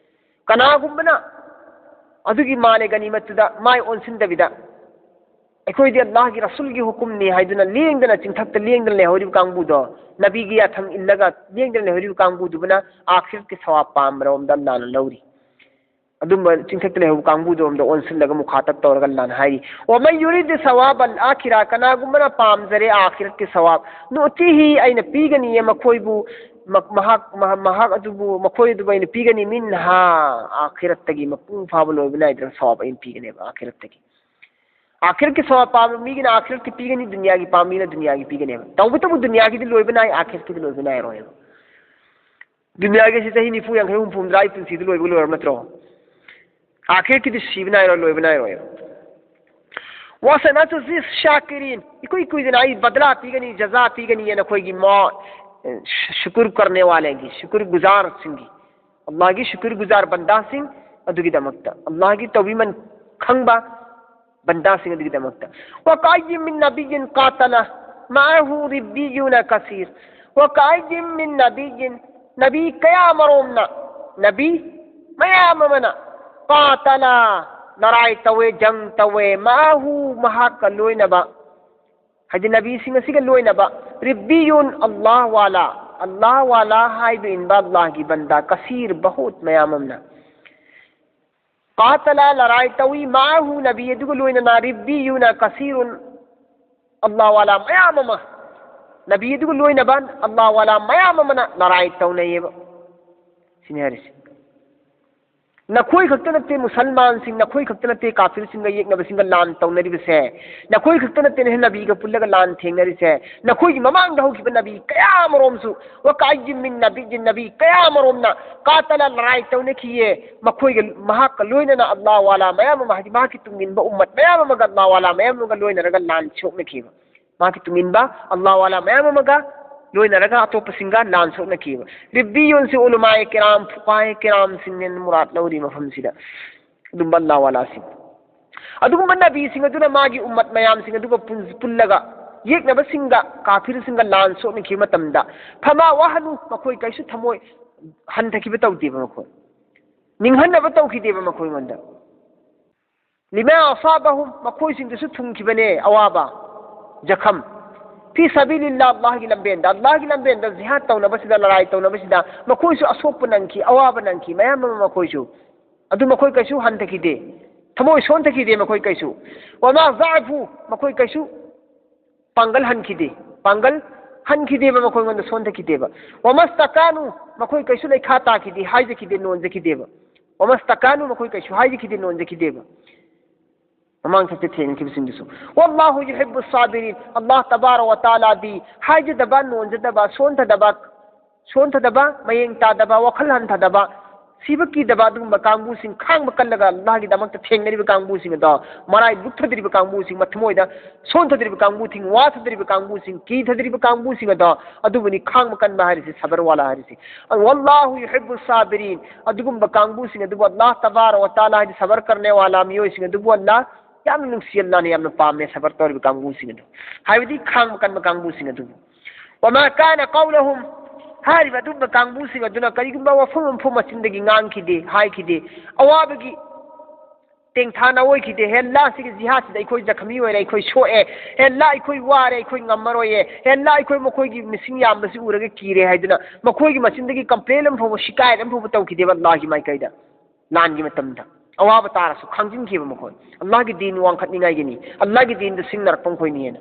ꯀꯅꯥꯒꯨꯝꯕꯅ ꯑꯗꯨꯒꯤ ꯃꯥꯂꯦ ꯒꯅꯤꯃꯠꯇꯨꯗ ꯃꯥꯏ ꯑꯣꯟꯁꯤꯟꯗꯕꯤꯗ, ꯑꯩꯈꯣꯏꯗꯤ ꯑꯜꯂꯥꯍꯒꯤ ꯔꯁꯨꯜꯒꯤ ꯍꯨꯀꯨꯝꯅꯤ ꯍꯥꯏꯗꯨꯅ ꯂꯦꯡꯗꯅ, ꯆꯤꯡꯊꯛꯇ ꯂꯦꯡꯗꯅ ꯂꯩꯍꯧꯔꯤꯕ ꯀꯥꯡꯕꯨꯗꯣ, ꯅꯕꯤꯒꯤ ꯌꯥꯊꯪ ꯏꯜꯂꯒ ꯂꯦꯡꯗꯅ ꯂꯩꯍꯧꯔꯤꯕ ꯀꯥꯡꯕꯨꯗꯨꯕꯨꯅ ꯑꯥꯈꯤꯔꯠꯀꯤ ꯁꯋꯥꯕ ꯄꯥꯝꯕꯔꯣꯝꯗ ꯑꯜꯂꯥꯅ ꯂꯧꯔꯤ꯫ ꯑꯗꯨꯝꯕ ꯆꯤꯡꯊꯛꯇ ꯂꯩꯍꯧꯕ ꯀꯥꯡꯕꯨꯗꯣꯝꯗ ꯑꯣꯟꯁꯤꯜꯂꯒ ꯃꯨꯈꯥꯇꯕ ꯇꯧꯔꯒ ꯂꯥꯟ ꯍꯥꯏꯔꯤ꯫ "ومن يرد ثواب الآخرة", ꯀꯅꯥꯒꯨꯝꯕꯅ ꯄꯥꯝꯖꯔꯦ ꯑꯥꯈꯤꯔꯠꯀꯤ ꯁꯋꯥꯕ, "نؤته", ꯑꯩꯅ ꯄꯤꯒꯅꯤꯌꯦ ꯃꯈꯣꯏꯕꯨ, ꯃ-, ꯃꯍꯥꯛ, ꯃꯍꯥꯛ, ꯃꯍꯥꯛ ꯑꯗꯨꯕꯨ, ꯃꯈꯣꯏ ꯑꯗꯨꯕꯨ ꯑꯩꯅ ꯄꯤꯒꯅꯤ, "منها", ꯑꯥꯈꯤꯔꯠꯇꯒꯤ, ꯃꯄꯨꯡ ꯐꯥꯕ ꯂꯣꯏꯕ ꯅꯥꯏꯗ꯭ꯔꯕ ꯁꯋꯥꯕ ꯑꯩꯅ ꯄꯤꯒꯅꯦꯕ ꯑꯥꯈꯤꯔꯠꯇꯒꯤ꯫ ꯑꯥꯈꯤꯔꯠꯀꯤ ꯁꯋꯥꯕ ꯄꯥꯝꯕ ꯃꯤꯒꯤꯅ ꯑꯥꯈꯤꯔꯠꯀꯤ ꯄꯤꯒꯅꯤ, ꯗꯨꯅꯤꯌꯥꯒꯤ ꯄꯥꯝꯕ ꯃꯤꯅ ꯗꯨꯅꯤꯌꯥꯒꯤ ꯄꯤꯒꯅꯦꯕ꯫ ꯇꯧꯕꯇꯕꯨ ꯗꯨꯅꯤꯌꯥꯒꯤ ꯂꯣꯏꯕ ꯅꯥꯏ, ꯑꯥꯈꯤꯔꯠꯀꯤꯗꯤ ꯂꯣꯏꯕ ꯅꯥꯏꯔꯣꯏꯕ꯫ ꯗꯨꯅꯤꯌꯥꯒꯤꯁꯤ ꯆꯍꯤ ꯅꯤꯐꯨ, ꯌꯥꯡꯈꯩ, ꯍꯨꯝꯐꯨ, ꯍꯨꯝꯗ꯭ꯔꯥ ꯑꯩ ꯄꯨꯟꯁꯤꯗ ꯂꯣꯏꯕ ꯂꯣꯏꯔꯕ ꯅꯠꯇ꯭ꯔꯣ? ꯑꯥꯈꯤꯔꯠꯀꯤꯗꯤ ꯁꯤꯕ ꯅꯥꯏꯔꯣꯏ, ꯂꯣꯏꯕ ꯅꯥꯏꯔꯣꯏꯕ꯫ "وسنجزي الشاكرين", ꯏꯀꯨꯏ ꯀꯨꯏꯗꯅ ꯑꯩ ꯕꯗꯂꯥ ꯄꯤꯒꯅꯤ, ꯖꯖꯥ ꯄꯤꯒꯅꯤ ꯍꯥꯏꯅ ꯑꯩꯈꯣꯏꯒꯤ ꯃ-, ꯁꯨꯀꯨꯔ ꯀꯔꯅꯦ ꯋꯥꯂꯦꯒꯤ, ꯁꯨꯀꯨꯔ ꯒꯨꯖꯥꯔꯁꯤꯡꯒꯤ, ꯑꯜꯂꯥꯍꯒꯤ ꯁꯨꯀꯨꯔ ꯒꯨꯖꯥꯔ ꯕꯟꯗꯥꯁꯤꯡ ꯑꯗꯨꯒꯤꯗꯃꯛꯇ, ꯑꯜꯂꯥꯍꯒꯤ ꯇꯧꯕꯤꯃꯟ ꯈꯪꯕ ꯕꯟꯗꯥꯁꯤꯡ ꯑꯗꯨꯒꯤꯗꯃꯛꯇ꯫ "وكأين من نبي قاتل معه ربيون كثير". "وكأين من نبي", ꯅꯕꯤ ꯀꯌꯥ ꯃꯔꯣꯝꯅ, ꯅꯕꯤ ꯃꯌꯥꯝ ꯑꯃꯅ, "قاتل", ꯂꯔꯥꯏ ꯇꯧꯋꯦ, ꯖꯪ ꯇꯧꯋꯦ, "معه", ꯃꯍꯥꯛꯀ ꯂꯣꯏꯅꯕ, ꯍꯥꯏꯗꯤ ꯅꯕꯤꯁꯤꯡ ꯑꯁꯤꯒ ꯂꯣꯏꯅꯕ, "ربيون", ꯑꯜꯂꯥꯍ ꯋꯥꯂꯥ, ꯑꯜꯂꯥꯍ ꯋꯥꯂꯥ ꯍꯥꯏꯕ ꯏꯟꯕ ꯑꯜꯂꯥꯍꯒꯤ ꯕꯟꯗꯥ, "كثير", ꯕꯍꯨꯠ ꯃꯌꯥꯝ ꯑꯃꯅ꯫ "قاتل", ꯂꯔꯥꯏ ꯇꯧꯏ, "معه", ꯅꯕꯤ ꯑꯗꯨꯒ ꯂꯣꯏꯅꯅ, "ربيون كثير", ꯑꯜꯂꯥꯍ ꯋꯥꯂꯥ ꯃꯌꯥꯝ ꯑꯃ, ꯅꯕꯤ ꯑꯗꯨꯒ ꯂꯣꯏꯅꯕ ꯑꯜꯂꯥꯍ ꯋꯥꯂꯥ ꯃꯌꯥꯝ ꯑꯃꯅ ꯂꯔꯥꯏ ꯇꯧꯅꯩꯌꯦꯕ꯫ ꯁꯤꯅꯤ ꯍꯥꯏꯔꯤꯁꯦ꯫ ꯅꯈꯣꯏ ꯈꯛꯇ ꯅꯠꯇꯦ ꯃꯨꯁꯜꯃꯥꯟꯁꯤꯡ, ꯅꯈꯣꯏ ꯈꯛꯇ ꯅꯠꯇꯦ ꯀꯥꯐꯤꯔꯁꯤꯡꯒ ꯌꯦꯛꯅꯕꯁꯤꯡꯒ ꯂꯥꯟ ꯇꯧꯅꯔꯤꯕꯁꯦ, ꯅꯈꯣꯏ ꯈꯛꯇ ꯅꯠꯇꯦꯅꯦ ꯅꯕꯤꯒ ꯄꯨꯜꯂꯒ ꯂꯥꯟ ꯊꯦꯡꯅꯔꯤꯁꯦ, ꯅꯈꯣꯏꯒꯤ ꯃꯃꯥꯡꯗ ꯍꯧꯈꯤꯕ ꯅꯕꯤ ꯀꯌꯥ ꯑꯃꯔꯣꯝꯁꯨ, "وكأين من نبي", ꯅꯕꯤ ꯀꯌꯥ ꯑꯃꯔꯣꯝꯅ, "قاتل", ꯂꯔꯥꯏ ꯇꯧꯅꯈꯤꯌꯦ, ꯃꯈꯣꯏꯒ, ꯃꯍꯥꯛꯀ ꯂꯣꯏꯅꯅ ꯑꯜꯂꯥꯍ ꯋꯥꯂꯥ ꯃꯌꯥꯝ ꯑꯃ, ꯍꯥꯏꯗꯤ ꯃꯍꯥꯛꯀꯤ ꯇꯨꯡ ꯏꯟꯕ ꯎꯝꯃꯠ ꯃꯌꯥꯝ ꯑꯃꯒ, ꯑꯜꯂꯥꯍ ꯋꯥꯂꯥ ꯃꯌꯥꯝ ꯑꯃꯒ ꯂꯣꯏꯅꯔꯒ ꯂꯥꯟ ꯁꯣꯛꯅꯈꯤꯕ꯫ ꯃꯍꯥꯛꯀꯤ ꯇꯨꯡ ꯏꯟꯕ ꯑꯜꯂꯥꯍ ꯋꯥꯂꯥ ꯃꯌꯥꯝ ꯑꯃꯒ ꯂꯣꯏꯅꯔꯒ ꯑꯇꯣꯞꯄꯁꯤꯡꯒ ꯂꯥꯟ ꯁꯣꯛꯅꯈꯤꯕ꯫ ꯔꯤꯕꯤꯌꯨꯟꯁꯤ ꯎꯂꯃꯥꯏ ꯀꯤꯔꯥꯝ, ꯐꯨꯀꯥꯍꯦ ꯀꯤꯔꯥꯝꯁꯤꯡꯅꯦꯅ ꯃꯨꯔꯥꯠ ꯂꯧꯔꯤ ꯃꯐꯝꯁꯤꯗ꯫ ꯑꯗꯨꯝꯕ ꯑꯜꯂꯥꯍ ꯋꯥꯂꯥꯁꯤꯡ꯫ ꯑꯗꯨꯒꯨꯝꯕ ꯅꯕꯤꯁꯤꯡ ꯑꯗꯨꯅ ꯃꯥꯒꯤ ꯎꯝꯃꯠ ꯃꯌꯥꯝꯁꯤꯡ ꯑꯗꯨꯒ ꯄꯨꯟ-, ꯄꯨꯜꯂꯒ ꯌꯦꯛꯅꯕꯁꯤꯡꯒ, ꯀꯥꯐꯤꯔꯁꯤꯡꯒ ꯂꯥꯟ ꯁꯣꯛꯅꯈꯤꯕ ꯃꯇꯝꯗ, "فما وهنوا", ꯃꯈꯣꯏ ꯀꯩꯁꯨ ꯊꯃꯣꯏ ꯍꯟꯊꯈꯤꯕ ꯇꯧꯗꯦꯕ ꯃꯈꯣꯏ꯫ ꯅꯤꯡꯍꯟꯅꯕ ꯇꯧꯈꯤꯗꯦꯕ ꯃꯈꯣꯏꯉꯣꯟꯗ꯫ "لما أصابهم", ꯃꯈꯣꯏꯁꯤꯡꯗꯁꯨ ꯊꯨꯡꯈꯤꯕꯅꯦ ꯑꯋꯥꯕ, ꯖꯈꯝ꯫ "في سبيل الله", ꯑꯜꯂꯥꯍꯒꯤ ꯂꯝꯕꯦꯟꯗ, ꯑꯜꯂꯥꯍꯒꯤ ꯂꯝꯕꯦꯟꯗ ꯖꯤꯍꯥꯗ ꯇꯧꯅꯕꯁꯤꯗ, ꯂꯔꯥꯏ ꯇꯧꯅꯕꯁꯤꯗ ꯃꯈꯣꯏꯁꯨ ꯑꯁꯣꯛꯄ ꯅꯪꯈꯤ, ꯑꯋꯥꯕ ꯅꯪꯈꯤ, ꯃꯌꯥꯝ ꯑꯃ ꯃꯈꯣꯏꯁꯨ꯫ ꯑꯗꯨ ꯃꯈꯣꯏ ꯀꯩꯁꯨ ꯍꯟꯊꯈꯤꯗꯦ, ꯊꯃꯣꯏ ꯁꯣꯟꯊꯈꯤꯗꯦ ꯃꯈꯣꯏ ꯀꯩꯁꯨ꯫ "وما ضعفوا", ꯃꯈꯣꯏ ꯀꯩꯁꯨ ꯄꯥꯡꯒꯜ ꯍꯟꯈꯤꯗꯦ, ꯄꯥꯡꯒꯜ ꯍꯟꯈꯤꯗꯦꯕ, ꯃꯈꯣꯏꯉꯣꯟꯗ ꯁꯣꯟꯊꯈꯤꯗꯦꯕ꯫ "وما استكانوا", ꯃꯈꯣꯏ ꯀꯩꯁꯨ ꯂꯩꯈꯥ ꯇꯥꯈꯤꯗꯦ, ꯍꯥꯏꯖꯈꯤꯗꯦ, ꯅꯣꯟꯖꯈꯤꯗꯦꯕ꯫ "وما استكانوا", ꯃꯈꯣꯏ ꯀꯩꯁꯨ ꯍꯥꯏꯖꯈꯤꯗꯦ, ꯅꯣꯟꯖꯈꯤꯗꯦꯕ꯫ ꯃꯃꯥꯡ ꯆꯠꯇ ꯊꯦꯡꯅꯈꯤꯕꯁꯤꯡꯗꯨꯁꯨ꯫ "والله يحب الصابرين", ꯑꯜꯂꯥꯍ ꯇꯕꯥꯔꯛ ꯋ ꯇꯥꯂꯥꯗꯤ ꯍꯥꯏꯖꯗꯕ, ꯅꯣꯟꯖꯗꯕ, ꯁꯣꯟꯊꯗꯕ, ꯁꯣꯟꯊꯗꯕ, ꯃꯌꯦꯡ ꯇꯥꯗꯕ, ꯋꯥꯈꯜ ꯍꯟꯊꯗꯕ, ꯁꯤꯕ ꯀꯤꯗꯕ ꯑꯗꯨꯒꯨꯝꯕ ꯀꯥꯡꯕꯨꯁꯤꯡ, ꯈꯥꯡꯕ ꯀꯜꯂꯒ ꯑꯜꯂꯥꯍꯒꯤꯗꯃꯛꯇ ꯊꯦꯡꯅꯔꯤꯕ ꯀꯥꯡꯕꯨꯁꯤꯡ ꯑꯗꯣ, ꯃꯔꯥꯏ ꯂꯨꯞꯊꯗ꯭ꯔꯤꯕ ꯀꯥꯡꯕꯨꯁꯤꯡ, ꯃꯊꯃꯣꯏꯗ ꯁꯣꯟꯊꯗ꯭ꯔꯤꯕ ꯀꯥꯡꯕꯨꯁꯤꯡ, ꯋꯥꯊꯗ꯭ꯔꯤꯕ ꯀꯥꯡꯕꯨꯁꯤꯡ, ꯀꯤꯊꯗ꯭ꯔꯤꯕ ꯀꯥꯡꯕꯨꯁꯤꯡ ꯑꯗꯣ, ꯑꯗꯨꯕꯨꯅꯤ ꯈꯥꯡꯕ ꯀꯟꯕ ꯍꯥꯏꯔꯤꯁꯤ, ꯁꯕꯔ ꯋꯥꯂꯥ ꯍꯥꯏꯔꯤꯁꯤ꯫ "والله يحب الصابرين", ꯑꯗꯨꯒꯨꯝꯕ ꯀꯥꯡꯕꯨꯁꯤꯡ ꯑꯗꯨꯕꯨ ꯑꯜꯂꯥꯍ ꯇꯕꯥꯔꯛ ꯋ ꯇꯥꯂꯥ ꯍꯥꯏꯗꯤ ꯁꯕꯔ ꯀꯔꯅꯦ ꯋꯥꯂꯥ ꯃꯤꯑꯣꯏꯁꯤꯡ ꯑꯗꯨꯕꯨ ꯑꯜꯂꯥꯍ ꯌꯥꯝꯅ ꯅꯨꯡꯁꯤ, ꯑꯜꯂꯥꯍꯅ ꯌꯥꯝꯅ ꯄꯥꯝꯃꯦ ꯁꯕꯔ ꯇꯧꯔꯤꯕ ꯀꯥꯡꯕꯨꯁꯤꯡ ꯑꯗꯨ, ꯍꯥꯏꯕꯗꯤ ꯈꯥꯡꯕ ꯀꯟꯕ ꯀꯥꯡꯕꯨꯁꯤꯡ ꯑꯗꯨꯕꯨ꯫ "وما كان قولهم", ꯍꯥꯏꯔꯤꯕ ꯑꯗꯨꯒꯨꯝꯕ ꯀꯥꯡꯕꯨꯁꯤꯡ ꯑꯗꯨꯅ ꯀꯔꯤꯒꯨꯝꯕ ꯋꯥꯐꯝ ꯑꯃꯐꯥꯎ ꯃꯆꯤꯟꯗꯒꯤ ꯉꯥꯡꯈꯤꯗꯦ, ꯍꯥꯏꯈꯤꯗꯦ, ꯑꯋꯥꯕꯒꯤ ꯇꯦꯡꯊꯥꯅ ꯑꯣꯏꯈꯤꯗꯦ꯫ "ꯍꯦ ꯑꯜꯂꯥꯍ, ꯁꯤꯒꯤ ꯖꯤꯍꯥꯗꯁꯤꯗ ꯑꯩꯈꯣꯏ ꯖꯈꯃꯤ ꯑꯣꯏꯔꯦ, ꯑꯩꯈꯣꯏ ꯁꯣꯛꯑꯦ, ꯍꯦ ꯑꯜꯂꯥꯍ, ꯑꯩꯈꯣꯏ ꯋꯥꯔꯦ, ꯑꯩꯈꯣꯏ ꯉꯝꯃꯔꯣꯏꯌꯦ, ꯍꯦ ꯑꯜꯂꯥꯍ, ꯑꯩꯈꯣꯏ ꯃꯈꯣꯏꯒꯤ ꯃꯤꯁꯤꯡ ꯌꯥꯝꯕꯁꯤ ꯎꯔꯒ ꯀꯤꯔꯦ" ꯍꯥꯏꯗꯨꯅ ꯃꯈꯣꯏꯒꯤ ꯃꯆꯤꯟꯗꯒꯤ complain ꯑꯃ ꯐꯥꯎꯕ, ꯁꯤꯀꯥꯌꯠ ꯑꯃ ꯐꯥꯎꯕ ꯇꯧꯈꯤꯗꯦꯕ ꯑꯜꯂꯥꯍꯒꯤ ꯃꯥꯏꯀꯩꯗ꯫ ꯂꯥꯟꯒꯤ ꯃꯇꯝꯗ ꯑꯋꯥꯕ ꯇꯥꯔꯁꯨ ꯈꯥꯡꯖꯤꯟꯈꯤꯕ ꯃꯈꯣꯏ꯫ ꯑꯜꯂꯥꯍꯒꯤ ꯗꯤꯟ ꯋꯥꯡꯈꯠꯅꯤꯡꯉꯥꯏꯒꯤꯅꯤ, ꯑꯜꯂꯥꯍꯒꯤ ꯗꯤꯟꯗ ꯁꯤꯡꯅꯔꯛꯄ ꯃꯈꯣꯏꯅꯤꯅ,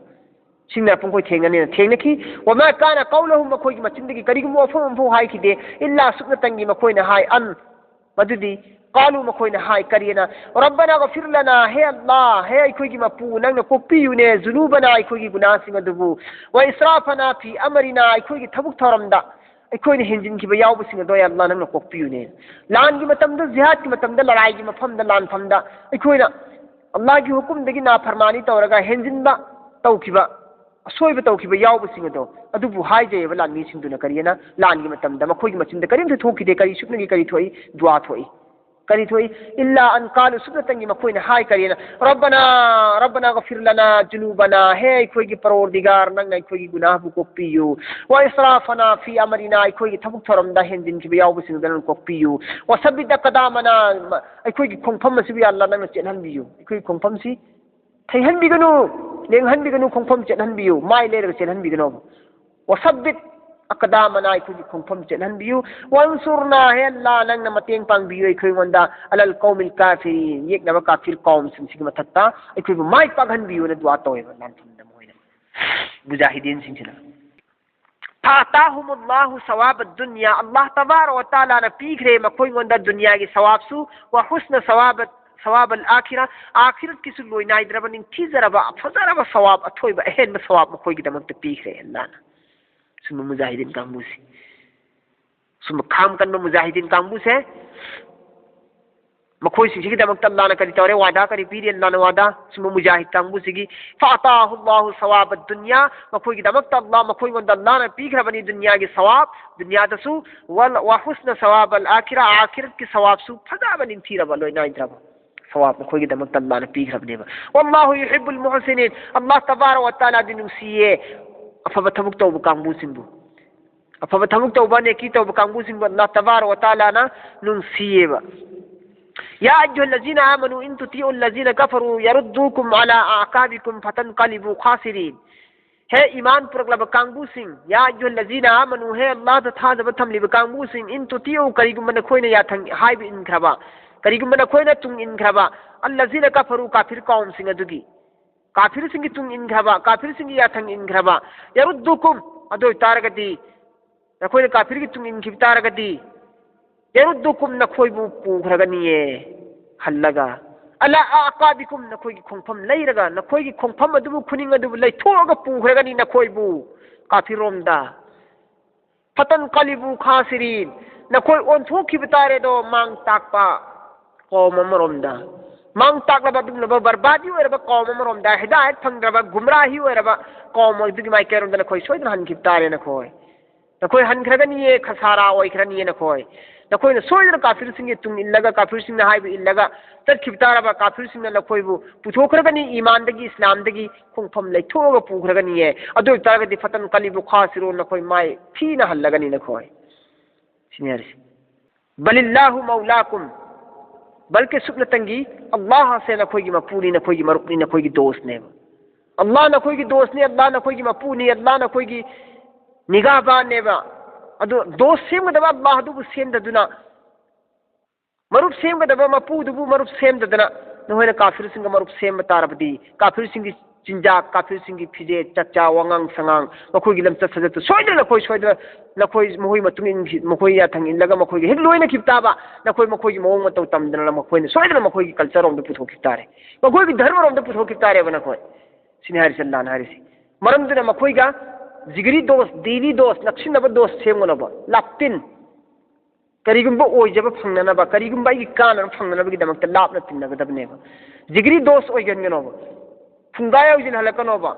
ꯁꯤꯡꯅꯔꯛꯄ ꯃꯈꯣꯏ ꯊꯦꯡꯅꯅꯤꯅ ꯊꯦꯡꯅꯈꯤ꯫ "وما كان قولهم", ꯃꯈꯣꯏꯒꯤ ꯃꯆꯤꯟꯗꯒꯤ ꯀꯔꯤꯒꯨꯝꯕ ꯋꯥꯐꯝ ꯑꯃꯐꯥꯎ ꯍꯥꯏꯈꯤꯗꯦ꯫ "إلا", ꯁꯨꯞꯅꯇꯪꯒꯤ ꯃꯈꯣꯏꯅ ꯍꯥꯏ, "أن", ꯃꯗꯨꯗꯤ, "قالوا", ꯃꯈꯣꯏꯅ ꯍꯥꯏ ꯀꯔꯤꯅ? "ربنا اغفر لنا", ꯍꯦ ꯑꯜꯂꯥꯍ, ꯍꯦ ꯑꯩꯈꯣꯏꯒꯤ ꯃꯄꯨ, ꯅꯪꯅ ꯀꯣꯛꯄꯤꯌꯨꯅꯦ, "ذنوبنا", ꯑꯩꯈꯣꯏꯒꯤ ꯒꯨꯅꯥꯁꯤꯡ ꯑꯗꯨꯕꯨ, "وإسرافنا في أمرنا", ꯑꯩꯈꯣꯏꯒꯤ ꯊꯕꯛ ꯊꯧꯔꯝꯗ ꯑꯩꯈꯣꯏꯅ ꯍꯦꯟꯖꯤꯟꯈꯤꯕ ꯌꯥꯎꯕꯁꯤꯡ ꯑꯗꯣ, ꯌꯥ ꯑꯜꯂꯥꯍ, ꯅꯪꯅ ꯀꯣꯛꯄꯤꯌꯨꯅꯦ꯫ ꯂꯥꯟꯒꯤ ꯃꯇꯝꯗ, ꯖꯤꯍꯥꯗꯀꯤ ꯃꯇꯝꯗ, ꯂꯔꯥꯏꯒꯤ ꯃꯐꯝꯗ, ꯂꯥꯟꯐꯝꯗ ꯑꯩꯈꯣꯏꯅ ꯑꯜꯂꯥꯍꯒꯤ ꯍꯨꯀꯨꯝꯗꯒꯤ ꯅꯥꯐꯔꯃꯥꯅꯤ ꯇꯧꯔꯒ ꯍꯦꯟꯖꯤꯟꯕ ꯇꯧꯈꯤꯕ, ꯑꯁꯣꯏꯕ ꯇꯧꯈꯤꯕ ꯌꯥꯎꯕꯁꯤꯡ ꯑꯗꯣ, ꯑꯗꯨꯕꯨ ꯍꯥꯏꯖꯩꯑꯕ ꯂꯥꯟꯃꯤꯁꯤꯡꯗꯨꯅ꯫ ꯀꯔꯤꯅ? ꯂꯥꯟꯒꯤ ꯃꯇꯝꯗ ꯃꯈꯣꯏꯒꯤ ꯃꯆꯤꯟꯗ ꯀꯔꯤꯝꯇ ꯊꯣꯛꯈꯤꯗꯦ꯫ ꯀꯔꯤ ꯁꯨꯞꯅꯒꯤ ꯀꯔꯤ ꯊꯣꯛꯏ? ꯗꯨꯋꯥ ꯊꯣꯛꯏ꯫ ꯀꯔꯤ ꯊꯣꯛꯏ? "إلا أن قالوا", ꯁꯨꯞꯅꯇꯪꯒꯤ ꯃꯈꯣꯏꯅ ꯍꯥꯏ ꯀꯔꯤꯅ? "ربنا، ربنا اغفر لنا ذنوبنا", ꯍꯦ ꯑꯩꯈꯣꯏꯒꯤ ꯄꯔꯣꯔꯗꯤꯒꯥꯔ, ꯅꯪꯅ ꯑꯩꯈꯣꯏꯒꯤ ꯒꯨꯅꯥꯍꯕꯨ ꯀꯣꯛꯄꯤꯌꯨ꯫ "وإسرافنا في أمرنا", ꯑꯩꯈꯣꯏꯒꯤ ꯊꯕꯛ ꯊꯧꯔꯝꯗ ꯍꯦꯟꯖꯤꯟꯈꯤꯕ ꯌꯥꯎꯕꯁꯤꯡꯗꯨꯗ ꯅꯪ ꯀꯣꯛꯄꯤꯌꯨ꯫ "وثبت أقدامنا", ꯑꯩꯈꯣꯏꯒꯤ ꯈꯣꯡꯐꯝ ꯑꯁꯤꯕꯨ, ꯌꯥ ꯑꯜꯂꯥꯍ, ꯅꯪꯅ ꯆꯦꯠꯍꯟꯕꯤꯌꯨ꯫ ꯑꯩꯈꯣꯏꯒꯤ ꯈꯣꯡꯐꯝꯁꯤ ꯊꯩꯍꯟꯕꯤꯒꯅꯨ, ꯂꯦꯡꯍꯟꯕꯤꯒꯅꯨ, ꯈꯣꯡꯐꯝ ꯆꯦꯠꯍꯟꯕꯤꯌꯨ, ꯃꯥꯏ ꯂꯩꯔꯒ ꯆꯦꯜꯍꯟꯕꯤꯒꯅꯣꯕ꯫ "وثبت ꯑꯀꯗꯥꯃꯅ ꯑꯩꯈꯣꯏꯒꯤ ꯈꯣꯡꯐꯝ ꯆꯦꯠꯍꯟꯕꯤꯌꯨ꯫ ꯋꯟꯁꯨꯔꯅ, ꯍꯦ ꯑꯜꯂꯥ, ꯅꯪꯅ ꯃꯇꯦꯡ ꯄꯥꯡꯕꯤꯌꯨ ꯑꯩꯈꯣꯏꯉꯣꯟꯗ, ꯑꯂꯜ ꯀꯧꯃꯤꯜ ꯀꯥꯐꯤꯔꯤꯟ, ꯌꯦꯛꯅꯕ ꯀꯥꯐꯤꯔ ꯀꯧꯝꯁꯤꯡꯁꯤꯒꯤ ꯃꯊꯛꯇ ꯑꯩꯈꯣꯏꯕꯨ ꯃꯥꯏ ꯄꯥꯛꯍꯟꯕꯤꯌꯨꯅ ꯗꯨꯋꯥ ꯇꯧꯋꯦꯕ ꯂꯥꯟꯐꯝꯗ ꯃꯈꯣꯏꯅ, ꯃꯨꯖꯥꯍꯤꯗꯤꯟꯁꯤꯡꯁꯤꯅ꯫ ꯐꯥꯇꯥꯍꯨꯃꯨꯜꯂꯥꯍꯨ ꯁꯋꯥꯕ ꯗꯨꯅꯤꯌꯥ, ꯑꯜꯂꯥꯍ ꯇꯕꯥꯔꯛ ꯋ ꯇꯥꯂꯥꯅ ꯄꯤꯈ꯭ꯔꯦ ꯃꯈꯣꯏꯉꯣꯟꯗ ꯗꯨꯅꯤꯌꯥꯒꯤ ꯁꯋꯥꯕꯁꯨ, ꯋ ꯍꯨꯁꯅ ꯁꯋꯥꯕ, ꯁꯋꯥꯕꯜ ꯑꯥꯈꯤꯔꯥ, ꯑꯥꯈꯤꯔꯠꯀꯤꯁꯨ ꯂꯣꯏꯅꯥꯏꯗ꯭ꯔꯕ ꯅꯤꯡꯊꯤꯖꯔꯕ ꯐꯖꯔꯕ ꯁꯋꯥꯕ, ꯑꯊꯣꯏꯕ ꯑꯍꯦꯟꯕ ꯁꯋꯥꯕ ꯃꯈꯣꯏꯒꯤꯗꯃꯛꯇ ꯄꯤꯈ꯭ꯔꯦ ꯑꯜꯂꯥꯍꯅ꯫ ꯁꯨꯝꯕ ꯃꯨꯖꯥꯍꯤꯗꯤꯟ ꯀꯥꯡꯕꯨꯁꯦ, ꯁꯨꯝꯕ ꯈꯥꯝ ꯀꯟꯕ ꯃꯨꯖꯥꯍꯤꯗꯤꯟ ꯀꯥꯡꯕꯨꯁꯦ, ꯃꯈꯣꯏꯁꯤꯡꯁꯤꯒꯤꯗꯃꯛꯇ ꯑꯜꯂꯥꯍꯅ ꯀꯔꯤ ꯇꯧꯔꯦ? ꯋꯥꯗꯥ ꯀꯔꯤ ꯄꯤꯔꯤ? ꯑꯜꯂꯥꯍꯅ ꯋꯥꯗꯥ ꯁꯨꯝꯕ ꯃꯨꯖꯥꯍꯤꯗ ꯀꯥꯡꯕꯨꯁꯤꯒꯤ, ꯐꯥꯇꯥꯍꯨꯜꯂꯥꯍꯨ ꯁꯋꯥꯕ ꯗꯨꯅꯤꯌꯥ, ꯃꯈꯣꯏꯒꯤꯗꯃꯛꯇ ꯑꯜꯂꯥꯍ, ꯃꯈꯣꯏꯉꯣꯟꯗ ꯑꯜꯂꯥꯍꯅ ꯄꯤꯈ꯭ꯔꯕꯅꯤ ꯗꯨꯅꯤꯌꯥꯒꯤ ꯁꯋꯥꯕ, ꯗꯨꯅꯤꯌꯥꯗꯁꯨ, ꯋꯜ ꯋ ꯍꯨꯁꯅ ꯁꯋꯥꯕꯜ ꯑꯥꯈꯤꯔꯥ, ꯑꯥꯈꯤꯔꯠꯀꯤ ꯁꯋꯥꯕꯁꯨ ꯐꯖꯕ ꯅꯤꯡꯊꯤꯔꯕ ꯂꯣꯏꯅꯥꯏꯗ꯭ꯔꯕ ꯁꯋꯥꯕ ꯃꯈꯣꯏꯒꯤꯗꯃꯛꯇ ꯑꯜꯂꯥꯍꯅ ꯄꯤꯈ꯭ꯔꯕꯅꯦꯕ꯫ ꯋꯜꯂꯥꯍꯨ ꯌꯨꯍꯤꯕꯨꯜ ꯃꯨꯍꯁꯤꯅꯤꯟ, ꯑꯜꯂꯥꯍ ꯇꯕꯥꯔꯛ ꯋ ꯇꯥꯂꯥꯗꯤ ꯅꯨꯡꯁꯤꯌꯦ ꯑꯐꯕ ꯊꯕꯛ ꯇꯧꯕ ꯀꯥꯡꯕꯨꯁꯤꯡꯕꯨ꯫ ꯑꯐꯕ ꯊꯕꯛ ꯇꯧꯕ, ꯅꯦꯀꯤ ꯇꯧꯕ ꯀꯥꯡꯕꯨꯁꯤꯡꯕꯨ ꯑꯜꯂꯥꯍ ꯇꯕꯥꯔꯛ ꯋ ꯇꯥꯂꯥꯅ ꯅꯨꯡꯁꯤꯌꯦꯕ꯫ ꯌꯥ ꯑꯩꯌꯨꯍꯜꯂꯖꯤꯅ ꯑꯥꯃꯅꯨ ꯏꯟ ꯇꯨꯇꯤꯎꯜꯂꯖꯤꯅ ꯀꯐꯔꯨ ꯌꯥꯔꯨꯗꯨꯀꯨꯝ ꯑꯂꯥ ꯑꯑꯀꯥꯕꯤꯀꯨꯝ ꯐꯇꯟꯀꯂꯤꯕꯨ ꯈꯥꯁꯤꯔꯤꯟ꯫ ꯍꯦ ꯏꯃꯥꯟ ꯄꯨꯔꯛꯂꯕ ꯀꯥꯡꯕꯨꯁꯤꯡ, ꯌꯥ ꯑꯩꯌꯨꯍꯜꯂꯖꯤꯅ ꯑꯥꯃꯅꯨ, ꯍꯦ ꯑꯜꯂꯥꯍꯗ ꯊꯥꯖꯕ ꯊꯝꯂꯤꯕ ꯀꯥꯡꯕꯨꯁꯤꯡ, ꯏꯟ ꯇꯨꯇꯤꯎ, ꯀꯔꯤꯒꯨꯝꯕ ꯅꯈꯣꯏꯅ ꯌꯥꯊꯪ ꯍꯥꯏꯕ ꯏꯟꯈ꯭ꯔꯕ, ꯀꯔꯤꯒꯨꯝꯕ ꯅꯈꯣꯏꯅ ꯇꯨꯡ ꯏꯟꯈ꯭ꯔꯕ, ꯑꯜꯂꯖꯤꯅ ꯀꯐꯔꯨ, ꯀꯥꯐꯤꯔ ꯀꯥꯎꯝꯁꯤꯡ ꯑꯗꯨꯒꯤ, ꯀꯥꯐꯤꯔꯁꯤꯡꯒꯤ ꯇꯨꯡ ꯏꯟꯈ꯭ꯔꯕ, ꯀꯥꯐꯤꯔꯁꯤꯡꯒꯤ ꯌꯥꯊꯪ ꯏꯟꯈ꯭ꯔꯕ, ꯌꯥꯔꯨꯗꯨꯀꯨꯝ, ꯑꯗꯨ ꯑꯣꯏꯇꯥꯔꯒꯗꯤ ꯅꯈꯣꯏꯅ ꯀꯥꯐꯤꯔꯒꯤ ꯇꯨꯡ ꯏꯟꯈꯤꯕ ꯇꯥꯔꯒꯗꯤ, ꯌꯥꯔꯨꯗꯨꯀꯨꯝ, ꯅꯈꯣꯏꯕꯨ ꯄꯨꯈ꯭ꯔꯒꯅꯤꯌꯦ ꯍꯜꯂꯒ, ꯑꯂꯥ ꯑꯑꯀꯥꯕꯤꯀꯨꯝ, ꯅꯈꯣꯏꯒꯤ ꯈꯣꯡꯐꯝ ꯂꯩꯔꯒ, ꯅꯈꯣꯏꯒꯤ ꯈꯣꯡꯐꯝ ꯑꯗꯨꯕꯨ, ꯈꯨꯅꯤꯡ ꯑꯗꯨꯕꯨ ꯂꯩꯊꯣꯛꯑꯒ ꯄꯨꯈ꯭ꯔꯒꯅꯤ ꯅꯈꯣꯏꯕꯨ ꯀꯥꯐꯤꯔꯔꯣꯝꯗ꯫ ꯐꯇꯟꯀꯂꯤꯕꯨ ꯈꯥꯁꯤꯔꯤꯟ, ꯅꯈꯣꯏ ꯑꯣꯟꯊꯣꯛꯈꯤꯕ ꯇꯥꯔꯦꯗꯣ ꯃꯥꯡ ꯇꯥꯛꯄ ꯀꯧꯝ ꯑꯃꯔꯣꯝꯗ, ꯃꯥꯡ ꯇꯥꯛꯂꯕ ꯑꯗꯨꯒꯨꯝꯂꯕ ꯕꯔꯕꯥꯗꯤ ꯑꯣꯏꯔꯕ ꯀꯧꯝ ꯑꯃꯔꯣꯝꯗ, ꯍꯤꯗꯥꯌꯠ ꯐꯪꯗ꯭ꯔꯕ ꯒꯨꯝꯔꯥꯍꯤ ꯑꯣꯏꯔꯕ ꯀꯧꯝ ꯑꯗꯨꯒꯤ ꯃꯥꯏꯀꯩꯔꯣꯝꯗ ꯅꯈꯣꯏ ꯁꯣꯏꯗꯅ ꯍꯟꯈꯤꯕ ꯇꯥꯔꯦ꯫ ꯅꯈꯣꯏ, ꯅꯈꯣꯏ ꯍꯟꯈ꯭ꯔꯒꯅꯤꯌꯦ, ꯈꯁꯥꯔꯥ ꯑꯣꯏꯈ꯭ꯔꯅꯤꯌꯦ ꯅꯈꯣꯏ꯫ ꯅꯈꯣꯏꯅ ꯁꯣꯏꯗꯅ ꯀꯥꯐꯤꯔꯁꯤꯡꯒꯤ ꯇꯨꯡ ꯏꯜꯂꯒ, ꯀꯥꯐꯤꯔꯁꯤꯡꯅ ꯍꯥꯏꯕ ꯏꯜꯂꯒ ꯆꯠꯈꯤꯕ ꯇꯥꯔꯕ, ꯀꯥꯐꯤꯔꯁꯤꯡꯅ ꯅꯈꯣꯏꯕꯨ ꯄꯨꯊꯣꯛꯈ꯭ꯔꯒꯅꯤ ꯏꯃꯥꯟꯗꯒꯤ, ꯏꯁꯂꯥꯝꯗꯒꯤ, ꯈꯣꯡꯐꯝ ꯂꯩꯊꯣꯛꯑꯒ ꯄꯨꯈ꯭ꯔꯒꯅꯤꯌꯦ꯫ ꯑꯗꯨ ꯑꯣꯏꯇꯥꯔꯒꯗꯤ ꯐꯇꯟꯀꯂꯤꯕꯨ ꯈꯥꯁꯤꯔꯨꯟ, ꯅꯈꯣꯏ ꯃꯥꯏ ꯊꯤꯅ ꯍꯜꯂꯒꯅꯤ ꯅꯈꯣꯏ꯫ ꯁꯤꯅꯤ ꯍꯥꯏꯔꯤꯁꯦ꯫ ꯕꯂꯤꯜꯂꯥꯍꯨ ꯃꯧꯂꯥꯀꯨꯝ꯫ ꯕꯜꯀꯤ ꯁꯨꯞꯅꯇꯪꯒꯤ ꯑꯜꯂꯥꯍ ꯑꯁꯦ ꯅꯈꯣꯏꯒꯤ ꯃꯄꯨꯅꯤ, ꯅꯈꯣꯏꯒꯤ ꯃꯔꯨꯞꯅꯤ, ꯅꯈꯣꯏꯒꯤ ꯗꯣꯁꯅꯦꯕ꯫ ꯑꯜꯂꯥꯍ ꯅꯈꯣꯏꯒꯤ ꯗꯣꯁꯅꯤ, ꯑꯜꯂꯥꯍ ꯅꯈꯣꯏꯒꯤ ꯃꯄꯨꯅꯤ, ꯑꯜꯂꯥꯍ ꯅꯈꯣꯏꯒꯤ ꯅꯤꯒꯥꯕꯥꯟꯅꯦꯕ꯫ ꯑꯗꯨ ꯗꯣꯁ ꯁꯦꯝꯒꯗꯕ ꯑꯜꯂꯥꯍꯗꯨꯕꯨ ꯁꯦꯝꯗꯗꯨꯅ, ꯃꯔꯨꯞ ꯁꯦꯝꯒꯗꯕ ꯃꯄꯨꯗꯨꯕꯨ ꯃꯔꯨꯞ ꯁꯦꯝꯗꯗꯅ, ꯅꯈꯣꯏꯅ ꯀꯥꯐꯤꯔꯁꯤꯡꯒ ꯃꯔꯨꯞ ꯁꯦꯝꯕ ꯇꯥꯔꯕꯗꯤ, ꯀꯥꯐꯤꯔꯁꯤꯡꯒꯤ ꯆꯤꯟꯖꯥꯛ, ꯀꯥꯐꯤꯔꯁꯤꯡꯒꯤ ꯐꯤꯖꯦꯠ, ꯆꯥꯛꯆꯥ, ꯋꯥꯉꯥꯡ ꯁꯉꯥꯡ, ꯃꯈꯣꯏꯒꯤ ꯂꯝꯆꯠ ꯁꯥꯖꯠꯇꯨ ꯁꯣꯏꯗꯅ ꯅꯈꯣꯏ ꯁꯣꯏꯗꯅ ꯅꯈꯣꯏ ꯃꯈꯣꯏ ꯃꯇꯨꯡ ꯏꯟꯈꯤ-, ꯃꯈꯣꯏ ꯌꯥꯊꯪ ꯏꯜꯂꯒ ꯃꯈꯣꯏꯒ ꯍꯦꯛ ꯂꯣꯏꯅꯈꯤꯕ ꯇꯥꯕ, ꯅꯈꯣꯏ ꯃꯈꯣꯏꯒꯤ ꯃꯑꯣꯡ ꯃꯇꯧ ꯇꯝꯗꯅ ꯃꯈꯣꯏꯅ ꯁꯣꯏꯗꯅ ꯃꯈꯣꯏꯒꯤ ꯀꯜꯆꯔꯔꯣꯝꯗ ꯄꯨꯊꯣꯛꯈꯤꯕ ꯇꯥꯔꯦ, ꯃꯈꯣꯏꯒꯤ ꯙꯔꯃꯔꯣꯝꯗ ꯄꯨꯊꯣꯛꯈꯤꯕ ꯇꯥꯔꯦꯕ ꯅꯈꯣꯏ꯫ ꯁꯤꯅꯤ ꯍꯥꯏꯔꯤꯁꯦ ꯑꯜꯂꯥꯍꯅ ꯍꯥꯏꯔꯤꯁꯦ꯫ ꯃꯔꯝꯗꯨꯅ ꯃꯈꯣꯏꯒ jaggery dose, Delhi dose, ꯅꯛꯁꯤꯟꯅꯕ dose ꯁꯦꯝꯒꯅꯣꯕ, ꯂꯥꯞꯇꯤꯟ꯫ ꯀꯔꯤꯒꯨꯝꯕ ꯑꯣꯏꯖꯕ ꯐꯪꯅꯅꯕ, ꯀꯔꯤꯒꯨꯝꯕ ꯑꯩꯒꯤ ꯀꯥꯟꯅꯕ ꯐꯪꯅꯅꯕꯒꯤꯗꯃꯛꯇ ꯂꯥꯞꯅ ꯇꯤꯟꯅꯒꯗꯕꯅꯦꯕ꯫ ꯖꯤꯒꯔꯤ ꯗꯣꯁ ꯑꯣꯏꯒꯟꯒꯅꯣꯕ, ꯐꯨꯡꯒꯥ ꯌꯧꯁꯤꯜꯍꯜꯂꯛꯀꯅꯣꯕ,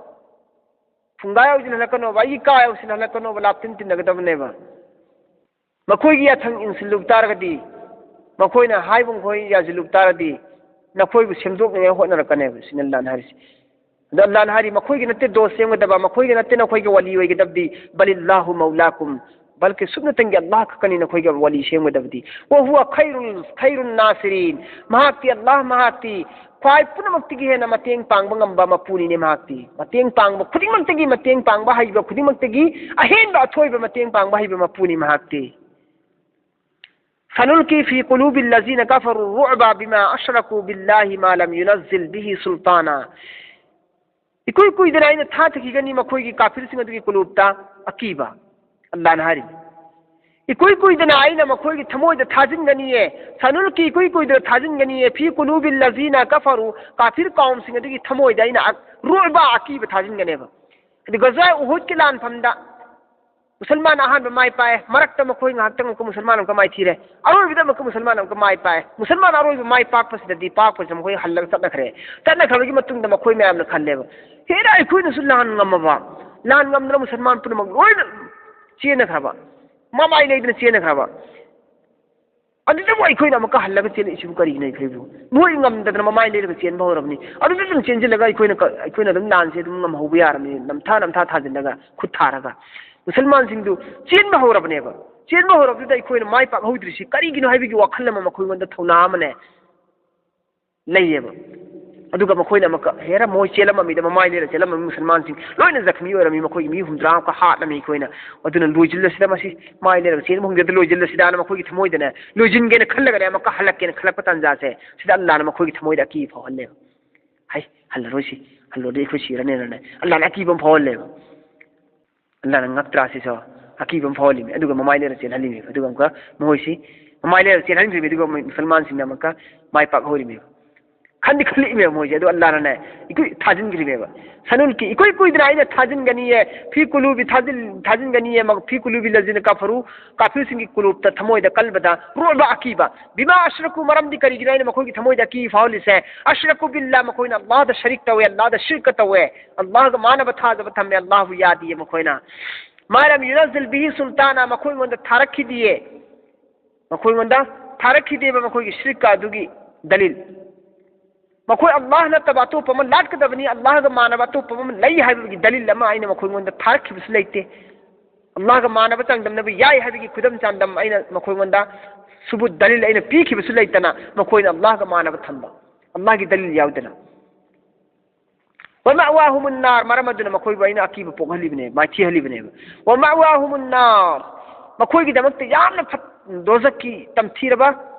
ꯐꯨꯡꯒꯥ ꯌꯧꯁꯤꯜꯍꯜꯂꯛꯀꯅꯣꯕ, ꯑꯩꯒꯤ ꯀꯥ ꯌꯧꯁꯤꯜꯍꯜꯂꯛꯀꯅꯣꯕ, ꯂꯥꯞꯇꯤꯟ ꯇꯤꯟꯅꯒꯗꯕꯅꯦꯕ꯫ ꯃꯈꯣꯏꯒꯤ ꯌꯥꯊꯪ ꯏꯟꯁꯤꯜꯂꯨꯕ ꯇꯥꯔꯒꯗꯤ, ꯃꯈꯣꯏꯅ ꯍꯥꯏꯕ ꯃꯈꯣꯏ ꯌꯥꯁꯤꯜꯂꯨꯕ ꯇꯥꯔꯗꯤ, ꯅꯈꯣꯏꯕꯨ ꯁꯦꯝꯗꯣꯛꯅꯤꯡꯉꯥꯏ ꯍꯣꯠꯅꯔꯛꯀꯅꯦꯕ꯫ ꯁꯤꯅꯤ ꯑꯜꯂꯥꯍꯅ ꯍꯥꯏꯔꯤꯁꯦ꯫ ꯑꯗꯣ ꯑꯜꯂꯥꯍꯅ ꯍꯥꯏꯔꯤ, ꯃꯈꯣꯏꯒꯤ ꯅꯠꯇꯦ ꯗꯣꯁ ꯁꯦꯝꯒꯗꯕ, ꯃꯈꯣꯏꯒꯤ ꯅꯠꯇꯦ ꯅꯈꯣꯏꯒꯤ ꯋꯥꯂꯤ ꯑꯣꯏꯒꯗꯕꯗꯤ, "ꯕꯂꯤꯜꯂꯥꯍꯨ ꯃꯧꯂꯥꯀꯨꯝ", ꯕꯜꯀꯤ ꯁꯨꯞꯅꯇꯪꯒꯤ ꯑꯜꯂꯥꯍ ꯈꯛꯀꯅꯤ ꯅꯈꯣꯏꯒꯤ ꯋꯥꯂꯤ ꯁꯦꯝꯒꯗꯕꯗꯤ꯫ "ꯋꯍꯨꯋ ꯈꯩꯔꯨꯜ, ꯈꯩꯔꯨꯟ ꯅꯥꯁꯤꯔꯤꯟ", ꯃꯍꯥꯛꯇꯤ, ꯑꯜꯂꯥꯍ ꯃꯍꯥꯛꯇꯤ ꯈ꯭ꯋꯥꯏ ꯄꯨꯝꯅꯃꯛꯇꯒꯤ ꯍꯦꯟꯅ ꯃꯇꯦꯡ ꯄꯥꯡꯕ ꯉꯝꯕ ꯃꯄꯨꯅꯤꯅꯦ ꯃꯍꯥꯛꯇꯤ꯫ ꯃꯇꯦꯡ ꯄꯥꯡꯕ ꯈꯨꯗꯤꯡꯃꯛꯇꯒꯤ, ꯃꯇꯦꯡ ꯄꯥꯡꯕ ꯍꯩꯕ ꯈꯨꯗꯤꯡꯃꯛꯇꯒꯤ ꯑꯍꯦꯟꯕ ꯑꯊꯣꯏꯕ ꯃꯇꯦꯡ ꯄꯥꯡꯕ ꯍꯩꯕ ꯃꯄꯨꯅꯤ ꯃꯍꯥꯛꯇꯤ꯫ "ꯁꯅꯨꯜꯀꯤ ꯐꯤ ꯀꯨꯂꯨꯕꯤꯜ ꯂꯖꯤꯅ ꯀꯐꯔꯨ ꯔꯨꯑꯕ ꯕꯤꯃꯥ ꯑꯁ꯭ꯔꯀꯨ ꯕꯤꯜꯂꯥꯍꯤ ꯃꯥ ꯂꯝ ꯌꯨꯅꯖꯤꯜ ꯕꯤꯍꯤ ꯁꯨꯜꯇꯥꯅꯥ"꯫ ꯏꯀꯨꯏ ꯀꯨꯏꯗꯅ ꯑꯩꯅ ꯊꯥꯊꯈꯤꯒꯅꯤ ꯃꯈꯣꯏꯒꯤ ꯀꯥꯐꯤꯔꯁꯤꯡ ꯑꯗꯨꯒꯤ ꯀꯨꯂꯨꯞꯇ ꯑꯀꯤꯕ꯫ ꯑꯜꯂꯥꯍꯅ ꯍꯥꯏꯔꯤ, ꯏꯀꯨꯏ ꯀꯨꯏꯗꯅ ꯑꯩꯅ ꯃꯈꯣꯏꯒꯤ ꯊꯃꯣꯏꯗ ꯊꯥꯖꯤꯟꯒꯅꯤꯌꯦ꯫ "ꯁꯅꯨꯜꯀꯤ", ꯏꯀꯨꯏ ꯀꯨꯏꯗꯅ ꯊꯥꯖꯤꯟꯒꯅꯤꯌꯦ, "ꯐꯤ ꯀꯨꯂꯨꯕꯤꯜ ꯂꯖꯤꯅ ꯀꯐꯔꯨ", ꯀꯥꯐꯤꯔ ꯀꯥꯎꯝꯁꯤꯡ ꯑꯗꯨꯒꯤ ꯊꯃꯣꯏꯗ ꯑꯩꯅ ꯑꯛ-, ꯔꯨꯑꯕ, ꯑꯀꯤꯕ ꯊꯥꯖꯤꯟꯒꯅꯦꯕ꯫ ꯑꯗꯨ ꯒꯖꯋꯥ ꯎꯍꯨꯗꯀꯤ ꯂꯥꯟꯐꯝꯗ ꯃꯨꯁꯜꯃꯥꯟ ꯑꯍꯥꯟꯕ ꯃꯥꯏ ꯄꯥꯛꯑꯦ, ꯃꯔꯛꯇ ꯃꯈꯣꯏ ꯉꯥꯏꯍꯥꯛꯇꯪ ꯑꯃꯨꯛꯀ ꯃꯨꯁꯜꯃꯥꯟ ꯑꯃꯨꯛꯀ ꯃꯥꯏꯊꯤꯔꯦ, ꯑꯔꯣꯏꯕꯗ ꯑꯃꯨꯛꯀ ꯃꯨꯁꯜꯃꯥꯟ ꯑꯃꯨꯛꯀ ꯃꯥꯏ ꯄꯥꯛꯑꯦ꯫ ꯃꯨꯁꯜꯃꯥꯟ ꯑꯔꯣꯏꯕ ꯃꯥꯏ ꯄꯥꯛꯄꯁꯤꯗꯗꯤ, ꯄꯥꯛꯄꯁꯤꯗ ꯃꯈꯣꯏ ꯍꯜꯂꯒ ꯆꯠꯅꯈ꯭ꯔꯦ꯫ ꯆꯠꯅꯈ꯭ꯔꯕꯒꯤ ꯃꯇꯨꯡꯗ ꯃꯈꯣꯏ ꯃꯌꯥꯝꯅ ꯈꯜꯂꯦꯕ, "ꯍꯦꯔꯥ, ꯑꯩꯈꯣꯏꯅꯁꯨ ꯂꯥꯟ ꯉꯝꯃꯕ, ꯂꯥꯟ ꯉꯝꯗꯅ ꯃꯨꯁꯜꯃꯥꯟ ꯄꯨꯝꯅꯃꯛ ꯂꯣꯏꯅ ꯆꯦꯟꯅꯈ꯭ꯔꯕ, ꯃꯃꯥꯏ ꯂꯩꯗꯅ ꯆꯦꯟꯅꯈ꯭ꯔꯕ, ꯑꯗꯨꯗꯕꯨ ꯑꯩꯈꯣꯏꯅ ꯑꯃꯨꯛꯀ ꯍꯜꯂꯒ ꯆꯦꯜꯂꯛꯏꯁꯤꯕꯨ ꯀꯔꯤꯒꯤꯅꯣ? ꯑꯩꯈꯣꯏꯕꯨ ꯃꯣꯏ ꯉꯝꯗꯗꯅ ꯃꯃꯥꯏ ꯂꯩꯔꯒ ꯆꯦꯟꯕ ꯍꯧꯔꯕꯅꯤ꯫ ꯑꯗꯨꯗ ꯑꯗꯨꯝ ꯆꯦꯟꯁꯤꯜꯂꯒ ꯑꯩꯈꯣꯏꯅ ꯀ-, ꯑꯩꯈꯣꯏꯅ ꯑꯗꯨꯝ ꯂꯥꯟꯁꯦ ꯑꯗꯨꯝ ꯉꯝꯍꯧꯕ ꯌꯥꯔꯕꯅꯤ, ꯅꯝꯊꯥ ꯅꯝꯊꯥ ꯊꯥꯖꯤꯜꯂꯒ, ꯈꯨꯠ ꯊꯥꯔꯒ"꯫ ꯃꯨꯁꯜꯃꯥꯟꯁꯤꯡꯗꯨ ꯆꯦꯟꯕ ꯍꯧꯔꯕꯅꯦꯕ꯫ ꯆꯦꯟꯕ ꯍꯧꯔꯕꯗꯨꯗ ꯑꯩꯈꯣꯏꯅ ꯃꯥꯏ ꯄꯥꯛꯍꯧꯗ꯭ꯔꯤꯁꯤ ꯀꯔꯤꯒꯤꯅꯣ ꯍꯥꯏꯕꯒꯤ ꯋꯥꯈꯜ ꯑꯃ ꯃꯈꯣꯏꯉꯣꯟꯗ ꯊꯧꯅꯥ ꯑꯃꯅꯦ ꯂꯩꯌꯦꯕ꯫ ꯑꯗꯨꯒ ꯃꯈꯣꯏꯅ ꯑꯃꯨꯛꯀ ꯍꯦꯔꯥ ꯃꯣꯏ ꯆꯦꯜꯂꯝꯃꯤꯗ ꯃꯃꯥꯏ ꯂꯩꯔ ꯆꯦꯜꯂꯝꯃꯤ ꯃꯨꯁꯜꯃꯥꯟꯁꯤꯡ ꯂꯣꯏꯅ ꯖꯈꯃꯤ ꯑꯣꯏꯔꯝꯃꯤ꯫ ꯃꯈꯣꯏꯒꯤ ꯃꯤ ꯍꯨꯝꯗ꯭ꯔꯥ ꯑꯃꯨꯛꯀ ꯍꯥꯠꯂꯝꯃꯤ꯫ ꯑꯩꯈꯣꯏꯅ ꯑꯗꯨꯅ ꯂꯣꯏꯁꯤꯜꯂꯁꯤꯗ, ꯃꯁꯤ ꯃꯥꯏ ꯂꯩꯔꯒ ꯆꯦꯟꯕ ꯍꯨꯝꯗ꯭ꯔꯥꯗ ꯂꯣꯏꯁꯤꯜꯂꯁꯤꯗꯥꯅ ꯃꯈꯣꯏꯒꯤ ꯊꯃꯣꯏꯗꯅꯦ, ꯂꯣꯏꯁꯤꯟꯒꯦꯅ ꯈꯜꯂꯒꯅꯦ ꯑꯃꯨꯛꯀ ꯍꯜꯂꯛꯀꯦꯅ ꯈꯜꯂꯛꯄ ꯇꯥꯟꯖꯥꯁꯦ, ꯁꯤꯗ ꯑꯜꯂꯥꯅ ꯃꯈꯣꯏꯒꯤ ꯊꯃꯣꯏꯗ ꯑꯀꯤꯕ ꯐꯥꯎꯍꯜꯂꯦꯕ꯫ ꯍꯩ, ꯍꯜꯂꯔꯣꯏꯁꯤ, ꯍꯜꯂꯨꯔꯗꯤ ꯑꯩꯈꯣꯏ ꯁꯤꯔꯅꯦꯅꯅꯦ ꯑꯜꯂꯥꯅ ꯑꯀꯤꯕ ꯑꯃ ꯐꯥꯎꯍꯜꯂꯦꯕ꯫ ꯑꯜꯂꯥꯅ ꯉꯛꯇ꯭ꯔꯥ ꯁꯤꯁꯨ? ꯑꯀꯤꯕ ꯑꯃ ꯐꯥꯎꯍꯜꯂꯤꯃꯤ꯫ ꯑꯗꯨꯒ ꯃꯃꯥꯏ ꯂꯩꯔ ꯆꯦꯜꯍꯜꯂꯤꯃꯤ꯫ ꯑꯗꯨꯒ ꯑꯃꯨꯛꯀ ꯃꯈꯣꯏꯁꯤ ꯃꯃꯥꯏ ꯂꯩꯔ ꯆꯦꯜꯍꯟꯈ꯭ꯔꯤꯃꯤ꯫ ꯑꯗꯨꯒ ꯃꯨꯁꯜꯃꯥꯟꯁꯤꯡꯅ ꯑꯃꯨꯛꯀ ꯃꯥꯏ ꯄꯥꯛꯍꯧꯔꯤꯃꯤ꯫ ꯈꯟꯗꯤ ꯈꯜꯂꯛꯏꯃꯦꯕ ꯃꯣꯏꯁꯦ꯫ ꯑꯗꯨ ꯑꯜꯂꯥꯅꯅꯦ ꯏꯀꯨꯏ ꯊꯥꯖꯤꯟꯈ꯭ꯔꯤꯃꯦꯕ꯫ ꯁꯅꯨꯜꯀꯤ ꯏꯀꯨꯏ ꯀꯨꯏꯗꯅ ꯑꯩꯅ ꯊꯥꯖꯤꯟꯒꯅꯤꯌꯦ꯫ ꯐꯤ ꯀꯨꯂꯨꯕꯤ ꯊꯥꯖꯤꯟ-, ꯊꯥꯖꯤꯟꯒꯅꯤꯌꯦ꯫ ꯃ-, ꯐꯤ ꯀꯨꯂꯨꯕꯤ ꯂꯖꯤꯅ ꯀꯥꯐꯔꯨ, ꯀꯥꯐꯤꯔꯁꯤꯡꯒꯤ ꯀꯨꯂꯨꯞꯇ, ꯊꯃꯣꯏꯗ ꯀꯜꯕꯗ ꯔꯨꯑꯕ ꯑꯀꯤꯕ꯫ ꯕꯤꯃꯥ ꯑꯁ꯭ꯔꯀꯨ, ꯃꯔꯝꯗꯤ ꯀꯔꯤꯒꯤꯅꯣ ꯑꯩꯅ ꯃꯈꯣꯏꯒꯤ ꯊꯃꯣꯏꯗ ꯑꯀꯤꯕ ꯐꯥꯎꯍꯜꯂꯤꯁꯦ? ꯑꯁ꯭ꯔꯀꯨ ꯕꯤꯜꯂꯥ, ꯃꯈꯣꯏꯅ ꯑꯜꯂꯥꯍꯗ ꯁꯔꯤꯛ ꯇꯧꯋꯦ, ꯑꯜꯂꯥꯍꯗ ꯁꯤꯔꯀ ꯇꯧꯋꯦ, ꯑꯜꯂꯥꯍꯒ ꯃꯥꯟꯅꯕ ꯊꯥꯖꯕ ꯊꯝꯃꯦ, ꯑꯜꯂꯥꯍꯕꯨ ꯌꯥꯗꯤꯌꯦ ꯃꯈꯣꯏꯅ꯫ ꯃꯥ ꯂꯝ ꯌꯨꯅꯖꯤꯜ ꯕꯤꯍꯤ ꯁꯨꯜꯇꯥꯅ, ꯃꯈꯣꯏꯉꯣꯟꯗ ꯊꯥꯔꯛꯈꯤꯗꯤꯌꯦ꯫ ꯃꯈꯣꯏꯉꯣꯟꯗ ꯊꯥꯔꯛꯈꯤꯗꯦꯕ ꯃꯈꯣꯏꯒꯤ ꯁꯤꯔꯛꯀ ꯑꯗꯨꯒꯤ ꯗꯂꯤꯜ꯫ ꯃꯈꯣꯏ ꯑꯜꯂꯥꯍ ꯅꯠꯇꯕ ꯑꯇꯣꯞꯄ ꯑꯃ ꯂꯥꯠꯀꯗꯕꯅꯤ, ꯑꯜꯂꯥꯍꯒ ꯃꯥꯟꯅꯕ ꯑꯇꯣꯞꯄ ꯑꯃ ꯂꯩ ꯍꯥꯏꯕꯒꯤ ꯗꯂꯤꯜ ꯑꯃ ꯑꯩꯅ ꯃꯈꯣꯏꯉꯣꯟꯗ ꯊꯥꯔꯛꯈꯤꯕꯁꯨ ꯂꯩꯇꯦ꯫ ꯑꯜꯂꯥꯍꯒ ꯃꯥꯟꯅꯕ ꯆꯥꯡꯗꯝꯅꯕ ꯌꯥꯏ ꯍꯥꯏꯕꯒꯤ ꯈꯨꯗꯝ ꯆꯥꯡꯗꯝ ꯑꯩꯅ ꯃꯈꯣꯏꯉꯣꯟꯗ ꯁꯨꯕꯨꯠ ꯗꯂꯤꯜ ꯑꯩꯅ ꯄꯤꯈꯤꯕꯁꯨ ꯂꯩꯇꯅ, ꯃꯈꯣꯏꯅ ꯑꯜꯂꯥꯍꯒ ꯃꯥꯟꯅꯕ ꯊꯝꯕ, ꯑꯜꯂꯥꯍꯒꯤ ꯗꯂꯤꯜ ꯌꯥꯎꯗꯅ꯫ ꯋꯃꯥꯋꯥꯍꯨꯃꯨꯟ ꯅꯥꯔ, ꯃꯔꯝ ꯑꯗꯨꯅ ꯃꯈꯣꯏꯕꯨ ꯑꯩꯅ ꯑꯀꯤꯕ ꯄꯣꯛꯍꯜꯂꯤꯕꯅꯦ, ꯃꯥꯏꯊꯤꯍꯜꯂꯤꯕꯅꯦꯕ꯫ ꯋꯃꯥꯋꯥꯍꯨꯃꯨꯟ ꯅꯥꯔ, ꯃꯈꯣꯏꯒꯤꯗꯃꯛꯇ ꯌꯥꯝꯅ ꯐꯠ-, ꯗꯣꯖꯛꯀꯤ ꯇꯝꯊꯤꯔꯕ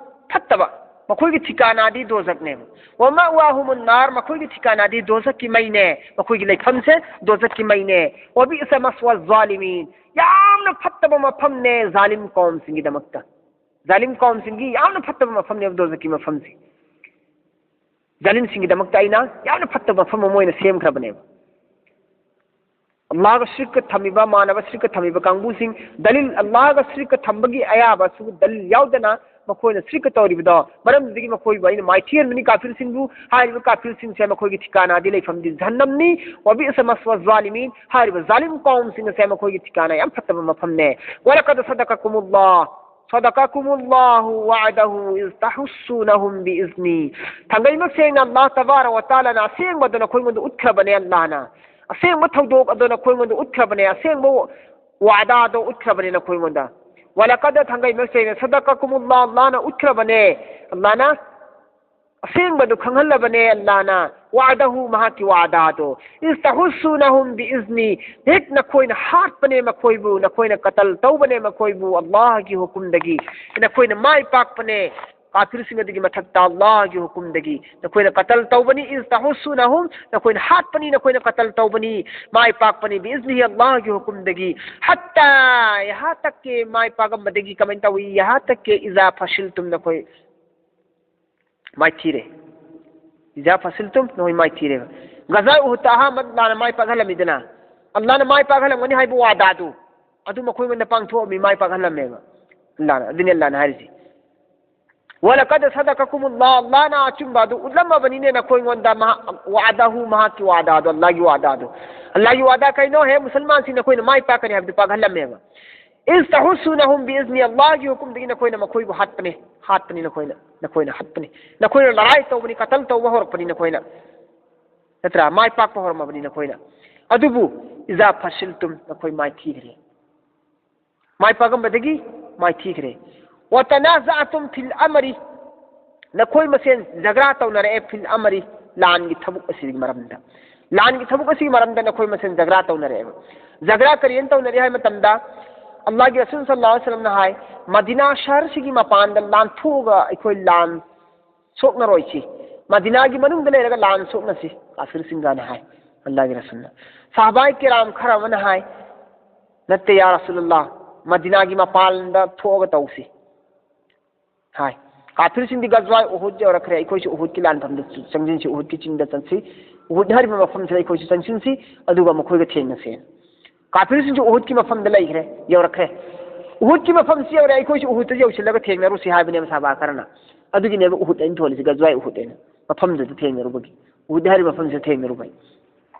ꯐꯠꯇꯕ, ꯃꯈꯣꯏꯒꯤ ꯊꯤꯀꯥꯅꯥꯗꯤ ꯗꯣꯖꯛꯅꯦꯕ꯫ ꯋꯃꯥꯋꯥꯍꯨꯃꯨꯟ ꯅꯥꯔ, ꯃꯈꯣꯏꯒꯤ ꯊꯤꯀꯥꯅꯥꯗꯤ ꯗꯣꯖꯛꯀꯤ ꯃꯩꯅꯦ, ꯃꯈꯣꯏꯒꯤ ꯂꯩꯐꯝꯁꯦ ꯗꯣꯖꯛꯀꯤ ꯃꯩꯅꯦ꯫ ꯋꯕꯤꯏꯁ ꯃꯁꯋꯥ ꯖꯥꯂꯤꯃꯤꯟ, ꯌꯥꯝꯅ ꯐꯠꯇꯕ ꯃꯐꯝꯅꯦ ꯖꯥꯂꯤꯝ ꯀꯧꯝꯁꯤꯡꯒꯤꯗꯃꯛꯇ꯫ ꯖꯥꯂꯤꯝ ꯀꯧꯝꯁꯤꯡꯒꯤ ꯌꯥꯝꯅ ꯐꯠꯇꯕ ꯃꯐꯝꯅꯦꯕ ꯗꯣꯖꯛꯀꯤ ꯃꯐꯝꯁꯦ꯫ ꯖꯥꯂꯤꯝꯁꯤꯡꯒꯤꯗꯃꯛꯇ ꯑꯩꯅ ꯌꯥꯝꯅ ꯐꯠꯇꯕ ꯃꯐꯝ ꯑꯃ ꯑꯣꯏꯅ ꯁꯦꯝꯈ꯭ꯔꯕꯅꯦꯕ꯫ ꯑꯜꯂꯥꯍꯒ ꯁꯤꯔꯛꯀ ꯊꯝꯃꯤꯕ, ꯃꯥꯟꯅꯕ ꯁꯤꯔꯛꯀ ꯊꯝꯃꯤꯕ ꯀꯥꯡꯕꯨꯁꯤꯡ, ꯗꯂꯤꯜ, ꯑꯜꯂꯥꯍꯒ ꯁꯤꯔꯛꯀ ꯊꯝꯕꯒꯤ ꯑꯌꯥꯕꯁꯨ ꯗꯂꯤꯜ ꯌꯥꯎꯗꯅ ꯃꯈꯣꯏꯅ ꯁꯤꯔꯛꯀ ꯇꯧꯔꯤꯕꯗꯣ, ꯃꯔꯝꯗꯨꯗꯒꯤ ꯃꯈꯣꯏꯕꯨ ꯑꯩꯅ ꯃꯥꯏꯊꯤꯍꯟꯕꯅꯤ ꯀꯥꯐꯤꯔꯁꯤꯡꯕꯨ꯫ ꯍꯥꯏꯔꯤꯕ ꯀꯥꯐꯤꯔꯁꯤꯡꯁꯦ ꯃꯈꯣꯏꯒꯤ ꯊꯤꯀꯥꯅꯥꯗꯤ ꯂꯩꯐꯝꯗꯤ ꯖꯍꯟꯅꯝꯅꯤ꯫ ꯋꯕꯤꯏꯁ ꯃꯁꯋꯥ ꯖꯥꯂꯤꯃꯤꯟ꯫ ꯍꯥꯏꯔꯤꯕ ꯖꯥꯂꯤꯝ ꯀꯧꯝꯁꯤꯡ ꯑꯁꯦ ꯃꯈꯣꯏꯒꯤ ꯊꯤꯀꯥꯅꯥ ꯌꯥꯝ ꯐꯠꯇꯕ ꯃꯐꯝꯅꯦ꯫ ꯋꯂꯀꯗ ꯁꯗꯀꯀꯨꯃꯨꯜꯂꯥꯍ ꯁꯗꯀꯀꯨꯃꯨꯜꯂꯥꯍꯨ ꯋꯥꯗꯍꯨ ꯏꯖ ꯇꯍꯨꯁꯁꯨꯅꯍꯨꯝ ꯕꯤꯏꯖꯅꯤ꯫ ꯊꯥꯡꯒꯩꯃꯛ ꯁꯦꯡꯅ ꯑꯜꯂꯥꯍ ꯇꯕꯥꯔꯛ ꯋ ꯇꯥꯂꯥꯅ ꯑꯁꯦꯡꯕꯗꯣ ꯅꯈꯣꯏꯉꯣꯟꯗ ꯎꯠꯈ꯭ꯔꯕꯅꯦ꯫ ꯑꯜꯂꯥꯍꯅ ꯑꯁꯦꯡꯕ ꯊꯧꯗꯣꯛ ꯑꯗꯣ ꯅꯈꯣꯏꯉꯣꯟꯗ ꯎꯠꯈ꯭ꯔꯕꯅꯦ, ꯑꯁꯦꯡꯕ ꯋꯥꯗꯥꯗꯣ ꯎꯠꯈ꯭ꯔꯕꯅꯦ ꯅꯈꯣꯏꯉꯣꯟꯗ꯫ ꯋꯂꯀꯗ, ꯊꯥꯡꯒꯩꯃꯛ ꯁꯦꯡꯅ, ꯁꯗꯀꯀꯨꯃꯨꯜꯂꯥꯍ, ꯑꯜꯂꯥꯍꯅ ꯎꯠꯈ꯭ꯔꯕꯅꯦ꯫ ꯑꯜꯂꯥꯍꯅ ꯑꯁꯦꯡꯕꯗꯨ ꯈꯪꯍꯜꯂꯕꯅꯦ ꯑꯜꯂꯥꯅ꯫ ꯋꯥꯗꯍꯨ, ꯃꯍꯥꯛꯀꯤ ꯋꯥꯗꯥꯗꯣ꯫ ꯏꯁ ꯇꯍꯨꯁꯨꯅꯍꯨꯝ ꯕꯤꯏꯖꯅꯤ꯫ ꯍꯦꯛ ꯅꯈꯣꯏꯅ ꯍꯥꯠꯄꯅꯦ ꯃꯈꯣꯏꯕꯨ, ꯅꯈꯣꯏꯅ ꯀꯇꯜ ꯇꯧꯕꯅꯦ ꯃꯈꯣꯏꯕꯨ ꯑꯜꯂꯥꯍꯒꯤ ꯍꯨꯀꯨꯝꯗꯒꯤ꯫ ꯅꯈꯣꯏꯅ ꯃꯥꯏ ꯄꯥꯛꯄꯅꯦ ꯀꯥꯐꯤꯔꯁꯤꯡ ꯑꯗꯨꯒꯤ ꯃꯊꯛꯇ ꯑꯜꯂꯥꯍꯒꯤ ꯍꯨꯀꯨꯝꯗꯒꯤ꯫ ꯅꯈꯣꯏꯅ ꯀꯇꯜ ꯇꯧꯕꯅꯤ, ꯏꯁ ꯇꯍꯨꯁꯨꯅꯍꯨꯝ, ꯅꯈꯣꯏꯅ ꯍꯥꯠꯄꯅꯤ, ꯅꯈꯣꯏꯅ ꯀꯇꯜ ꯇꯧꯕꯅꯤ, ꯃꯥꯏ ꯄꯥꯛꯄꯅꯤ, ꯕꯤꯏꯖꯅꯤꯍꯤ, ꯑꯜꯂꯥꯍꯒꯤ ꯍꯨꯀꯨꯝꯗꯒꯤ꯫ ꯍꯠꯇꯥ, ꯌꯍꯥ ꯇꯛꯀꯦ ꯃꯥꯏ ꯄꯥꯛꯑꯝꯕꯗꯒꯤ ꯀꯃꯥꯏꯅ ꯇꯧꯏ? ꯌꯍꯥ ꯇꯛꯀꯦ ꯏꯖꯥ ꯐꯁꯤꯜꯇꯨꯝ, ꯅꯈꯣꯏ ꯃꯥꯏꯊꯤꯔꯦ꯫ ꯏꯖꯥ ꯐꯁꯤꯜꯇꯨꯝ, ꯅꯈꯣꯏ ꯃꯥꯏꯊꯤꯔꯦꯕ꯫ ꯒꯖꯥ ꯎꯍꯨꯗꯇ ꯑꯍꯥꯟꯕ ꯑꯜꯂꯥꯅ ꯃꯥꯏ ꯄꯥꯛꯍꯜꯂꯝꯃꯤꯗꯅ, ꯑꯜꯂꯥꯅ ꯃꯥꯏ ꯄꯥꯛꯍꯜꯂꯝꯒꯅꯤ ꯍꯥꯏꯕ ꯋꯥꯗꯥꯗꯨ, ꯑꯗꯨ ꯃꯈꯣꯏꯉꯣꯟꯗ ꯄꯥꯡꯊꯣꯛꯑꯝꯃꯤ, ꯃꯥꯏ ꯄꯥꯛꯍꯜꯂꯝꯃꯦꯕ ꯑꯜꯂꯥꯅ꯫ ꯑꯗꯨꯅꯤ ꯑꯜꯂꯥꯅ ꯍꯥꯏꯔꯤꯁꯤ꯫ ꯋꯂꯀꯗ ꯁꯗꯀꯀꯨꯃꯨꯜꯂꯥꯍ, ꯑꯜꯂꯥꯅ ꯑꯆꯨꯝꯕ ꯑꯗꯨ ꯎꯠꯂꯝꯃꯕꯅꯤꯅꯦ ꯅꯈꯣꯏꯉꯣꯟꯗ, ꯃꯍꯥꯛ ꯋꯥꯗꯥꯍꯨ, ꯃꯍꯥꯛꯀꯤ ꯋꯥꯗꯥꯗꯣ, ꯑꯜꯂꯥꯒꯤ ꯋꯥꯗꯥꯗꯣ꯫ ꯑꯜꯂꯥꯒꯤ ꯋꯥꯗꯥ ꯀꯩꯅꯣ? ꯍꯦ ꯃꯨꯁꯜꯃꯥꯟꯁꯤꯡ, ꯅꯈꯣꯏꯅ ꯃꯥꯏ ꯄꯥꯛꯀꯅꯤ ꯍꯥꯏꯕꯗꯨ ꯄꯥꯛꯍꯜꯂꯝꯃꯦꯕ꯫ ꯏꯁ ꯇꯍꯨꯁꯨꯅꯍꯨꯝ ꯕꯤꯏꯖꯅꯤ, ꯑꯜꯂꯥꯍꯒꯤ ꯍꯨꯀꯨꯝꯗꯒꯤ ꯅꯈꯣꯏꯅ ꯃꯈꯣꯏꯕꯨ ꯍꯥꯠꯄꯅꯤ, ꯍꯥꯠꯄꯅꯤ ꯅꯈꯣꯏꯅ, ꯅꯈꯣꯏꯅ ꯍꯥꯠꯄꯅꯤ꯫ ꯅꯈꯣꯏꯅ ꯂꯔꯥꯏ ꯇꯧꯕꯅꯤ, ꯀꯇꯜ ꯇꯧꯕ ꯍꯧꯔꯛꯄꯅꯤ ꯅꯈꯣꯏꯅ꯫ ꯅꯠꯇ꯭ꯔꯥ? ꯃꯥꯏ ꯄꯥꯛꯄ ꯍꯧꯔꯝꯃꯕꯅꯤ ꯅꯈꯣꯏꯅ꯫ ꯑꯗꯨꯕꯨ ꯏꯖꯥ ꯐꯁꯤꯜꯇꯨꯝ, ꯅꯈꯣꯏ ꯃꯥꯏꯊꯤꯈ꯭ꯔꯦ꯫ ꯃꯥꯏ ꯄꯥꯛꯑꯝꯕꯗꯒꯤ ꯃꯥꯏꯊꯤꯈ꯭ꯔꯦ꯫ ꯋꯇꯅꯥꯖꯥꯇꯨꯝ ꯐꯤꯜ ꯑꯃꯔꯤ, ꯅꯈꯣꯏ ꯃꯁꯦꯟ ꯖꯒ꯭ꯔꯥ ꯇꯧꯅꯔꯛꯑꯦ, ꯐꯤꯜ ꯑꯃꯔꯤ, ꯂꯥꯟꯒꯤ ꯊꯕꯛ ꯑꯁꯤꯒꯤ ꯃꯔꯝꯗ꯫ ꯂꯥꯟꯒꯤ ꯊꯕꯛ ꯑꯁꯤꯒꯤ ꯃꯔꯝꯗ ꯅꯈꯣꯏ ꯃꯁꯦꯟ ꯖꯒ꯭ꯔꯥ ꯇꯧꯅꯔꯛꯑꯦꯕ꯫ ꯖꯒ꯭ꯔꯥ ꯀꯔꯤꯅ ꯇꯧꯅꯔꯤ ꯍꯥꯏ ꯃꯇꯝꯗ, ꯑꯜꯂꯥꯍꯒꯤ ꯔꯁꯨꯜ ꯁꯜꯂꯜꯂꯥꯍꯨ ꯑꯂꯩꯍꯤ ꯋꯁꯜꯂꯝꯅ ꯍꯥꯏ, ꯃꯗꯤꯅꯥ ꯁꯍꯔꯁꯤꯒꯤ ꯃꯄꯥꯟꯗ ꯂꯥꯟꯊꯣꯛꯑꯒ ꯑꯩꯈꯣꯏ ꯂꯥꯟ ꯁꯣꯛꯅꯔꯣꯏꯁꯤ, ꯃꯗꯤꯅꯥꯒꯤ ꯃꯅꯨꯡꯗ ꯂꯩꯔꯒ ꯂꯥꯟ ꯁꯣꯛꯅꯁꯤ ꯀꯥꯐꯤꯔꯁꯤꯡꯒꯅ ꯍꯥꯏ ꯑꯜꯂꯥꯍꯒꯤ ꯔꯁꯨꯜꯅ꯫ ꯁꯍꯥꯕꯥꯏ ꯀꯤꯔꯥꯝ ꯈꯔ ꯑꯃꯅ ꯍꯥꯏ, "ꯅꯠꯇꯦ ꯌꯥ ꯔꯁꯨꯂꯜꯂꯥꯍ, ꯃꯗꯤꯅꯥꯒꯤ ꯃꯄꯥꯟꯗ ꯊꯣꯛꯑꯒ ꯇꯧꯁꯤ" ꯍꯥꯏ꯫ ꯀꯥꯐꯤꯔꯁꯤꯡꯗꯤ ꯒꯖꯋꯥꯏ ꯎꯍꯨꯗ ꯌꯧꯔꯛꯈ꯭ꯔꯦ, ꯑꯩꯈꯣꯏꯁꯨ ꯎꯍꯨꯗꯀꯤ ꯂꯥꯟꯐꯝꯗ ꯆꯪꯁꯤꯟꯁꯤ, ꯎꯍꯨꯗꯀꯤ ꯆꯤꯡꯗ ꯆꯠꯁꯤ, ꯎꯍꯨꯗ ꯍꯥꯏꯔꯤꯕ ꯃꯐꯝꯁꯤꯗ ꯑꯩꯈꯣꯏꯁꯨ ꯆꯪꯁꯤꯟꯁꯤ, ꯑꯗꯨꯒ ꯃꯈꯣꯏꯒ ꯊꯦꯡꯅꯁꯦ꯫ ꯀꯥꯐꯤꯔꯁꯤꯡꯁꯨ ꯎꯍꯨꯗꯀꯤ ꯃꯐꯝꯗ ꯂꯩꯈ꯭ꯔꯦ, ꯌꯧꯔꯛꯈ꯭ꯔꯦ꯫ ꯎꯍꯨꯗꯀꯤ ꯃꯐꯝꯁꯤ ꯌꯧꯔꯦ, ꯑꯩꯈꯣꯏꯁꯨ ꯎꯍꯨꯗꯇ ꯌꯧꯁꯤꯜꯂꯒ ꯊꯦꯡꯅꯔꯨꯁꯤ ꯍꯥꯏꯕꯅꯦꯕ ꯁꯍꯥꯕꯥ ꯈꯔꯅ꯫ ꯑꯗꯨꯒꯤꯅꯦꯕ ꯎꯍꯨꯗ ꯑꯩꯅ ꯊꯣꯜꯂꯤꯁꯤ, ꯒꯖꯋꯥꯏ ꯎꯍꯨꯗ ꯑꯩꯅ ꯃꯐꯝꯗꯨꯗ ꯊꯦꯡꯅꯔꯨꯕꯒꯤ, ꯎꯍꯨꯗ ꯍꯥꯏꯔꯤꯕ ꯃꯐꯝꯁꯤꯗ ꯊꯦꯡꯅꯔꯨꯕꯒꯤ꯫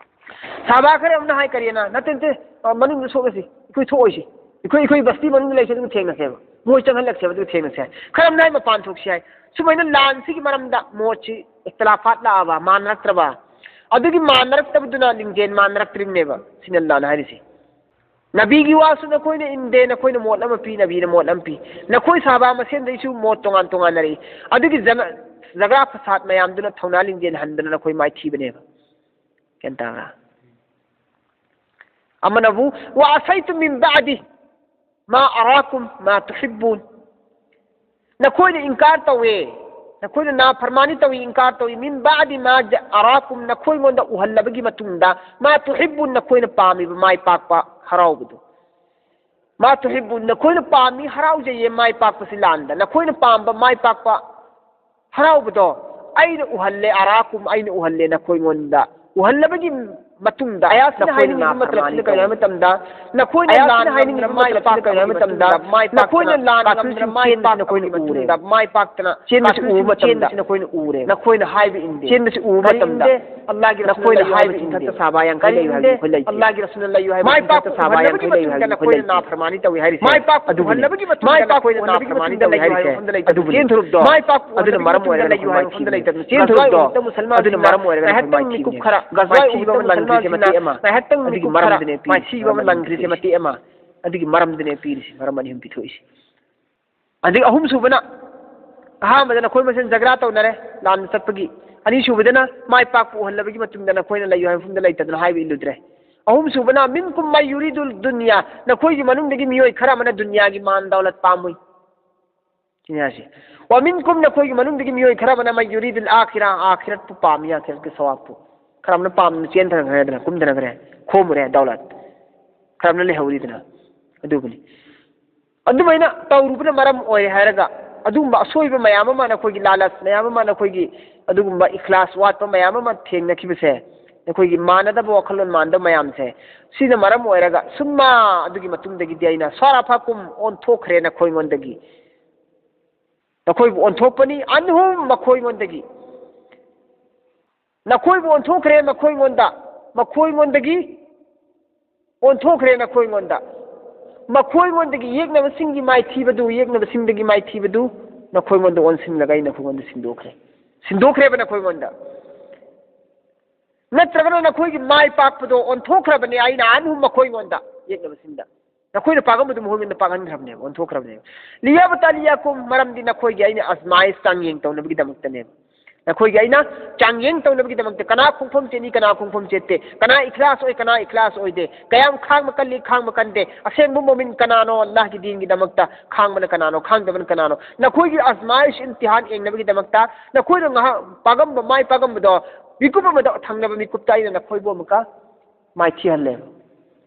ꯁꯍꯥꯕꯥ ꯈꯔ ꯑꯃꯅ ꯍꯥꯏ ꯀꯔꯤꯅ, "ꯅꯠꯇꯦ, ꯅꯠꯇꯦ, ꯑ, ꯃꯅꯨꯡꯗ ꯁꯣꯛꯂꯁꯤ, ꯑꯩꯈꯣꯏ ꯊꯣꯛꯑꯣꯏꯁꯤ, ꯑꯩꯈꯣꯏ, ꯑꯩꯈꯣꯏ ꯕꯁꯇꯤ ꯃꯅꯨꯡꯗ ꯂꯩꯁꯤ, ꯑꯗꯨꯒ ꯊꯦꯡꯅꯁꯦꯕ, ꯃꯣꯏ ꯆꯪꯍꯜꯂꯛꯁꯦꯕ, ꯑꯗꯨꯒ ꯊꯦꯡꯅꯁꯦ" ꯍꯥꯏ꯫ ꯈꯔ ꯑꯃꯅ ꯍꯥꯏ ꯃꯄꯥꯟ ꯊꯣꯛꯁꯤ ꯍꯥꯏ꯫ ꯁꯨꯃꯥꯏꯅ ꯂꯥꯟꯁꯤꯒꯤ ꯃꯔꯝꯗ ꯃꯣꯠꯁꯤ ꯏꯈꯇꯤꯂꯥꯐꯥꯠ ꯂꯥꯛꯑꯕ, ꯃꯥꯟꯅꯔꯛꯇ꯭ꯔꯕ, ꯑꯗꯨꯒꯤ ꯃꯥꯟꯅꯔꯛꯇꯕꯗꯨꯅ ꯂꯤꯡꯖꯦꯜ ꯃꯥꯟꯅꯔꯛꯇ꯭ꯔꯤꯕꯅꯦꯕ꯫ ꯁꯤꯅ ꯂꯥꯟ ꯍꯥꯏꯔꯤꯁꯦ꯫ ꯅꯕꯤꯒꯤ ꯋꯥꯁꯨ ꯅꯈꯣꯏꯅ ꯏꯟꯗꯦ, ꯅꯈꯣꯏꯅ ꯃꯣꯠ ꯑꯃ ꯄꯤ, ꯅꯕꯤꯅ ꯃꯣꯠ ꯑꯃ ꯄꯤ꯫ ꯅꯈꯣꯏ ꯁꯍꯥꯕꯥ ꯃꯁꯦꯟꯗꯩꯁꯨ ꯃꯣꯠ ꯇꯣꯉꯥꯟ ꯇꯣꯉꯥꯟꯅꯔꯛꯏ꯫ ꯑꯗꯨꯒꯤ ꯖꯅ-, ꯖꯒ꯭ꯔꯥ ꯐꯁꯥꯠ ꯃꯌꯥꯝꯗꯨꯅ ꯊꯧꯅꯥ ꯂꯤꯡꯖꯦꯜ ꯍꯟꯗꯅ ꯅꯈꯣꯏ ꯃꯥꯏꯊꯤꯕꯅꯦꯕ꯫ ꯒ꯭ꯌꯥꯟ ꯇꯥꯕ꯭ꯔꯥ? ꯑꯃꯅꯕꯨ, "ꯋꯥ ꯑꯁꯩꯇꯨ ꯃꯤꯟ ꯕꯥꯗꯤ ꯃꯥ ꯑꯔꯥꯀꯨꯝ ꯃꯥ ꯇꯨꯍꯤꯕꯨꯟ"꯫ ꯅꯈꯣꯏꯅ ꯏꯟꯀꯥꯔ ꯇꯧꯋꯦ, ꯅꯈꯣꯏꯅ ꯅꯥꯐꯔꯃꯥꯅꯤ ꯇꯧꯏ, ꯏꯟꯀꯥꯔ ꯇꯧꯏ, "ꯃꯤꯟ ꯕꯥꯗꯤ ꯃꯥ ꯖ-, ꯑꯔꯥꯀꯨꯝ", ꯅꯈꯣꯏꯉꯣꯟꯗ ꯎꯍꯜꯂꯕꯒꯤ ꯃꯇꯨꯡꯗ, "ꯃꯥ ꯇꯨꯍꯤꯕꯨꯟ", ꯅꯈꯣꯏꯅ ꯄꯥꯝꯃꯤꯕ ꯃꯥꯏ ꯄꯥꯛꯄ ꯍꯔꯥꯎꯕꯗꯨ꯫ "ꯃꯥ ꯇꯨꯍꯤꯕꯨꯟ", ꯅꯈꯣꯏꯅ ꯄꯥꯝꯃꯤ, ꯍꯔꯥꯎꯖꯩꯌꯦ ꯃꯥꯏ ꯄꯥꯛꯄꯁꯤ ꯂꯥꯟꯗ꯫ ꯅꯈꯣꯏꯅ ꯄꯥꯝꯕ ꯃꯥꯏ ꯄꯥꯛꯄ ꯍꯔꯥꯎꯕꯗꯣ ꯑꯩꯅ ꯎꯍꯜꯂꯦ, "ꯑꯔꯥꯀꯨꯝ", ꯑꯩꯅ ꯎꯍꯜꯂꯦ ꯅꯈꯣꯏꯉꯣꯟꯗ꯫ ꯎꯍꯜꯂꯕꯒꯤ ꯃꯇꯨꯡꯗ ꯑꯌꯥꯁꯅ ꯅꯈꯣꯏꯅ ꯍꯥꯏꯅꯤꯡꯉꯤꯕ ꯅꯥꯐꯔꯃꯥꯅꯤ ꯃꯇꯝꯁꯤꯅ ꯀꯔꯤ ꯇꯧꯏ꯫ ꯍꯥꯏꯕ ꯃꯇꯝꯗ, ꯅꯈꯣꯏꯅ ꯑꯌꯥꯁꯅ ꯂꯥꯟ ꯍꯥꯏꯅꯤꯡꯉꯤꯕ ꯉꯝꯗꯅ ꯃꯥꯏ ꯃꯇꯝꯁꯤꯅ ꯀꯔꯤ ꯄꯥꯛꯄꯒꯤ ꯍꯥꯏꯕ ꯃꯇꯝꯗ, ꯃꯇꯝꯗ, ꯃꯥꯏ ꯅꯈꯣꯏꯅ ꯄꯥꯛꯇꯅ ꯂꯥꯟ ꯀꯥꯐꯤꯔꯁꯤꯡ ꯉꯝꯗꯅ ꯃꯥꯏ ꯆꯦꯟꯕꯁꯤ ꯄꯥꯛꯄꯒꯤ ꯅꯈꯣꯏꯅ ꯎꯔꯦ꯫ ꯃꯇꯨꯡꯗ, ꯃꯥꯏ ꯄꯥꯛꯇꯅ ꯆꯦꯟꯕꯁꯤ ꯀꯥꯐꯤꯔꯁꯤꯡ ꯎꯕ ꯃꯇꯝꯗ ꯆꯦꯟꯕꯁꯤ ꯅꯈꯣꯏꯅ ꯎꯔꯦ꯫ ꯅꯈꯣꯏꯅ ꯍꯥꯏꯕ ꯏꯟꯗꯦ꯫ ꯆꯦꯟꯕꯁꯤ ꯎꯕ ꯀꯔꯤ ꯃꯇꯝꯗ ꯏꯟꯗꯦ? ꯑꯜꯂꯥꯍꯒꯤ ꯔꯁꯨꯜꯅ ꯅꯈꯣꯏꯅ ꯂꯩꯌꯨ ꯍꯥꯏꯕ ꯍꯥꯏꯕꯁꯤ ꯏꯟꯗꯦ꯫ ꯃꯊꯛꯇ ꯁꯥꯕ ꯌꯥꯡꯈꯩ ꯀꯔꯤ ꯂꯩꯌꯨ ꯍꯥꯏꯕ ꯏꯟꯗꯦ? ꯅꯈꯣꯏ ꯂꯩꯇꯦ꯫ ꯑꯜꯂꯥꯍꯒꯤ ꯔꯁꯨꯜꯅ ꯂꯩꯌꯨ ꯍꯥꯏꯕ ꯃꯥꯏ ꯏꯟꯗꯦ꯫ ꯄꯥꯛꯄ ꯃꯊꯛꯇ ꯁꯥꯕ ꯎꯍꯜꯂꯕꯒꯤ ꯌꯥꯡꯈꯩ ꯂꯩꯌꯨ ꯃꯇꯨꯡꯗ ꯍꯥꯏꯕ ꯅꯈꯣꯏ ꯅꯈꯣꯏꯅ ꯂꯩꯇꯦ꯫ ꯅꯥꯐꯔꯃꯥꯅꯤ ꯇꯧꯏ ꯍꯥꯏꯔꯤꯁꯦ꯫ ꯑꯗꯨꯕꯨꯅꯤ꯫ ꯃꯥꯏ ꯄꯥꯛꯄ ꯎꯍꯜꯂꯕꯒꯤ ꯃꯇꯨꯡꯗ ꯃꯥꯏ ꯄꯥꯛꯄ ꯅꯈꯣꯏꯅ ꯎꯍꯜꯂꯕꯒꯤ ꯅꯥꯐꯔꯃꯥꯅꯤ ꯃꯇꯨꯡꯗ ꯇꯧꯏ ꯂꯩꯌꯨ ꯍꯥꯏꯔꯤꯁꯦ꯫ ꯍꯥꯏꯕ ꯃꯐꯝꯗ ꯂꯩꯇꯕꯅꯤ꯫ ꯑꯗꯨꯕꯨꯅꯤ꯫ ꯆꯦꯟꯊꯣꯔꯛꯄꯗꯣ꯫ ꯃꯥꯏ ꯄꯥꯛꯄ ꯑꯗꯨꯅ ꯎꯍꯜꯂꯕꯒꯤ ꯃꯔꯝ ꯃꯇꯨꯡꯗ ꯑꯣꯏꯔꯒ ꯂꯩꯌꯨ ꯅꯈꯣꯏ ꯍꯥꯏꯕ ꯃꯐꯝꯗ ꯃꯥꯏꯊꯤꯕꯅꯤ꯫ ꯂꯩꯇꯕꯅꯤ꯫ ꯒꯖꯋꯥ ꯆꯦꯟꯊꯣꯔꯛꯄꯗꯣ꯫ ꯎꯍꯨꯗꯇ ꯃꯨꯁꯜꯃꯥꯟꯁꯤꯡꯅ ꯑꯗꯨꯅ ꯃꯔꯝ ꯑꯣꯏꯔꯒ ꯅꯈꯣꯏ ꯉꯥꯏꯍꯥꯛꯇꯪ ꯃꯤꯀꯨꯞ ꯃꯥꯏꯊꯤꯕꯅꯦꯕ꯫ ꯈꯔ, ꯒꯖꯋꯥ ꯒꯖꯋꯥ ꯎꯍꯨꯗꯇ ꯎꯍꯨꯗꯇ ꯃꯨꯁꯜꯃꯥꯟꯁꯤꯡꯅ ꯃꯨꯁꯜꯃꯥꯟꯁꯤꯡꯅ ꯃꯇꯦꯛ ꯑꯃ꯫ ꯉꯥꯏꯍꯥꯛꯇꯪ ꯃꯤꯀꯨꯞ ꯑꯗꯨꯒꯤ ꯈꯔ ꯃꯔꯝꯗꯨꯅꯦ ꯄꯤꯔꯤꯁꯤ꯫ ꯃꯥꯏꯊꯤꯕ ꯑꯃ ꯃꯔꯝꯗꯨꯅꯦ ꯅꯪꯈ꯭ꯔꯤꯁꯦ ꯄꯤꯔꯤꯁꯤ꯫ ꯃꯇꯦꯛ ꯑꯃ꯫ ꯑꯗꯨꯒꯤ ꯃꯔꯝꯗꯨꯅꯦ ꯄꯤꯔꯤꯁꯤ꯫ ꯃꯔꯝ ꯑꯅꯤ ꯑꯍꯨꯝ ꯄꯤꯊꯣꯛꯏꯁꯤ꯫ ꯑꯗꯒꯤ ꯑꯍꯨꯝꯁꯨꯕꯅ, ꯑꯍꯥꯟꯕꯗ ꯅꯈꯣꯏ ꯃꯁꯦꯟ ꯖꯒ꯭ꯔꯥ ꯇꯧꯅꯔꯦ, ꯂꯥꯟꯗ ꯆꯠꯄꯒꯤ꯫ ꯑꯅꯤꯁꯨꯕꯗꯅ ꯃꯥꯏ ꯄꯥꯛꯄ ꯎꯍꯜꯂꯕꯒꯤ ꯃꯇꯨꯡꯗ ꯅꯈꯣꯏꯅ ꯂꯩꯌꯨ ꯍꯥꯏꯕ ꯃꯐꯝꯗ ꯂꯩꯇꯗꯅ ꯍꯥꯏꯕ ꯏꯜꯂꯨꯗ꯭ꯔꯦ꯫ ꯑꯍꯨꯝꯁꯨꯕꯅ, "ꯃꯤꯟꯀꯨꯝ ꯃꯥ ꯌꯨꯔꯤꯗꯨꯜ ꯗꯨꯅꯤꯌꯥ", ꯅꯈꯣꯏꯒꯤ ꯃꯅꯨꯡꯗꯒꯤ ꯃꯤꯑꯣꯏ ꯈꯔ ꯑꯃꯅ ꯗꯨꯅꯤꯌꯥꯒꯤ ꯃꯥꯟ ꯗꯧꯂꯠ ꯄꯥꯝꯃꯨꯏ꯫ ꯁꯤꯅꯤ ꯍꯥꯏꯁꯦ꯫ "ꯋꯥ ꯃꯤꯟꯀꯨꯝ", ꯅꯈꯣꯏꯒꯤ ꯃꯅꯨꯡꯗꯒꯤ ꯃꯤꯑꯣꯏ ꯈꯔ ꯑꯃꯅ "ꯃꯥ ꯌꯨꯔꯤꯗꯨꯜ ꯑꯥꯈꯤꯔꯥ", ꯑꯥꯈꯤꯔꯠꯄꯨ ꯄꯥꯝꯃꯤ, ꯑꯥꯈꯤꯔꯠꯀꯤ ꯁꯋꯥꯕꯄꯨ꯫ ꯈꯔ ꯑꯃꯅ ꯄꯥꯝꯗꯅ ꯆꯦꯟꯊꯅꯈ꯭ꯔꯦꯗꯅ, ꯀꯨꯝꯊꯅꯈ꯭ꯔꯦ, ꯈꯣꯝꯃꯨꯔꯦ ꯗꯧꯂꯠ꯫ ꯈꯔ ꯑꯃꯅ ꯂꯩꯍꯧꯔꯤꯗꯅ꯫ ꯑꯗꯨꯕꯨꯅꯤ꯫ ꯑꯗꯨꯃꯥꯏꯅ ꯇꯧꯔꯨꯕꯅ ꯃꯔꯝ ꯑꯣꯏꯔꯦ ꯍꯥꯏꯔꯒ, ꯑꯗꯨꯒꯨꯝꯕ ꯑꯁꯣꯏꯕ ꯃꯌꯥꯝ ꯑꯃ, ꯅꯈꯣꯏꯒꯤ ꯂꯥꯂꯆ ꯃꯌꯥꯝ ꯑꯃ, ꯅꯈꯣꯏꯒꯤ ꯑꯗꯨꯒꯨꯝꯕ ꯏꯈ꯭ꯂꯥꯁ ꯋꯥꯠꯄ ꯃꯌꯥꯝ ꯑꯃ ꯊꯦꯡꯅꯈꯤꯕꯁꯦ, ꯅꯈꯣꯏꯒꯤ ꯃꯥꯟꯅꯗꯕ ꯋꯥꯈꯜꯂꯣꯟ ꯃꯥꯟꯅꯗꯕ ꯃꯌꯥꯝꯁꯦ, ꯁꯤꯅ ꯃꯔꯝ ꯑꯣꯏꯔꯒ, "ꯁꯨꯝꯃ", ꯑꯗꯨꯒꯤ ꯃꯇꯨꯡꯗꯒꯤꯗꯤ ꯑꯩꯅ "ꯁ꯭ꯋꯥꯔꯥꯐꯥꯀꯨꯝ", ꯑꯣꯟꯊꯣꯛꯈ꯭ꯔꯦ ꯅꯈꯣꯏꯉꯣꯟꯗꯒꯤ꯫ ꯅꯈꯣꯏꯕꯨ ꯑꯣꯟꯊꯣꯛꯄꯅꯤ, "ꯑꯟꯍꯨꯝ", ꯃꯈꯣꯏꯉꯣꯟꯗꯒꯤ꯫ ꯅꯈꯣꯏꯕꯨ ꯑꯣꯟꯊꯣꯛꯈ꯭ꯔꯦ ꯃꯈꯣꯏꯉꯣꯟꯗ, ꯃꯈꯣꯏꯉꯣꯟꯗꯒꯤ ꯑꯣꯟꯊꯣꯛꯈ꯭ꯔꯦ ꯅꯈꯣꯏꯉꯣꯟꯗ꯫ ꯃꯈꯣꯏꯉꯣꯟꯗꯒꯤ ꯌꯦꯛꯅꯕꯁꯤꯡꯒꯤ ꯃꯥꯏꯊꯤꯕꯗꯨ, ꯌꯦꯛꯅꯕꯁꯤꯡꯗꯒꯤ ꯃꯥꯏꯊꯤꯕꯗꯨ ꯅꯈꯣꯏꯉꯣꯟꯗ ꯑꯣꯟꯁꯤꯜꯂꯒ ꯑꯩ ꯅꯈꯣꯏꯉꯣꯟꯗ ꯁꯤꯟꯗꯣꯛꯈ꯭ꯔꯦ꯫ ꯁꯤꯟꯗꯣꯛꯈ꯭ꯔꯦꯕ ꯅꯈꯣꯏꯉꯣꯟꯗ꯫ ꯅꯠꯇ꯭ꯔꯒꯅ ꯅꯈꯣꯏꯒꯤ ꯃꯥꯏ ꯄꯥꯛꯄꯗꯣ ꯑꯣꯟꯊꯣꯛꯈ꯭ꯔꯕꯅꯤ ꯑꯩꯅ, "ꯑꯟꯍꯨꯝ", ꯃꯈꯣꯏꯉꯣꯟꯗ, ꯌꯦꯛꯅꯕꯁꯤꯡꯗ꯫ ꯅꯈꯣꯏꯅ ꯄꯥꯒꯝꯕꯗꯨ ꯃꯈꯣꯏꯉꯣꯟꯗ ꯄꯥꯒꯟꯈ꯭ꯔꯕꯅꯦꯕ, ꯑꯣꯟꯊꯣꯛꯈ꯭ꯔꯕꯅꯦꯕ꯫ "ꯂꯤꯌꯥꯕꯇꯥꯂꯤꯌꯥꯀꯨꯝ", ꯃꯔꯝꯗꯤ ꯅꯈꯣꯏꯒꯤ ꯑꯩꯅ ꯑꯖꯃꯥꯏꯁ, ꯆꯥꯡꯌꯦꯡ ꯇꯧꯅꯕꯒꯤꯗꯃꯛꯇꯅꯦꯕ꯫ ꯅꯈꯣꯏꯒꯤ ꯑꯩꯅ ꯆꯥꯡꯌꯦꯡ ꯇꯧꯅꯕꯒꯤꯗꯃꯛꯇ, ꯀꯅꯥ ꯈꯣꯡꯐꯝ ꯆꯦꯠꯅꯤ, ꯀꯅꯥ ꯈꯣꯡꯐꯝ ꯆꯦꯠꯇꯦ, ꯀꯅꯥ ꯏꯈ꯭ꯂꯥꯁ ꯑꯣꯏ, ꯀꯅꯥ ꯏꯈ꯭ꯂꯥꯁ ꯑꯣꯏꯗꯦ, ꯀꯌꯥꯝ ꯈꯥꯡꯕ ꯀꯜꯂꯤ, ꯈꯥꯡꯕ ꯀꯟꯗꯦ, ꯑꯁꯦꯡꯕ ꯃꯣꯃꯤꯟ ꯀꯅꯥꯅꯣ, ꯑꯜꯂꯥꯍꯒꯤ ꯗꯤꯟꯒꯤꯗꯃꯛꯇ ꯈꯥꯡꯕꯅ ꯀꯅꯥꯅꯣ, ꯈꯥꯡꯗꯕꯅ ꯀꯅꯥꯅꯣ, ꯅꯈꯣꯏꯒꯤ ꯑꯖꯃꯥꯏꯁ, ꯏꯝꯇꯤꯍꯥꯟ ꯌꯦꯡꯅꯕꯒꯤꯗꯃꯛꯇ ꯅꯈꯣꯏꯅ ꯉꯥꯏꯍꯥꯛ ꯄꯥꯒꯝꯕ, ꯃꯥꯏ ꯄꯥꯒꯝꯕꯗꯣ ꯃꯤꯀꯨꯞ ꯑꯃꯗ, ꯊꯪꯅꯕ ꯃꯤꯀꯨꯞꯇ ꯑꯩꯅ ꯅꯈꯣꯏꯕꯨ ꯑꯃꯨꯛꯀ ꯃꯥꯏꯊꯤꯍꯜꯂꯦ꯫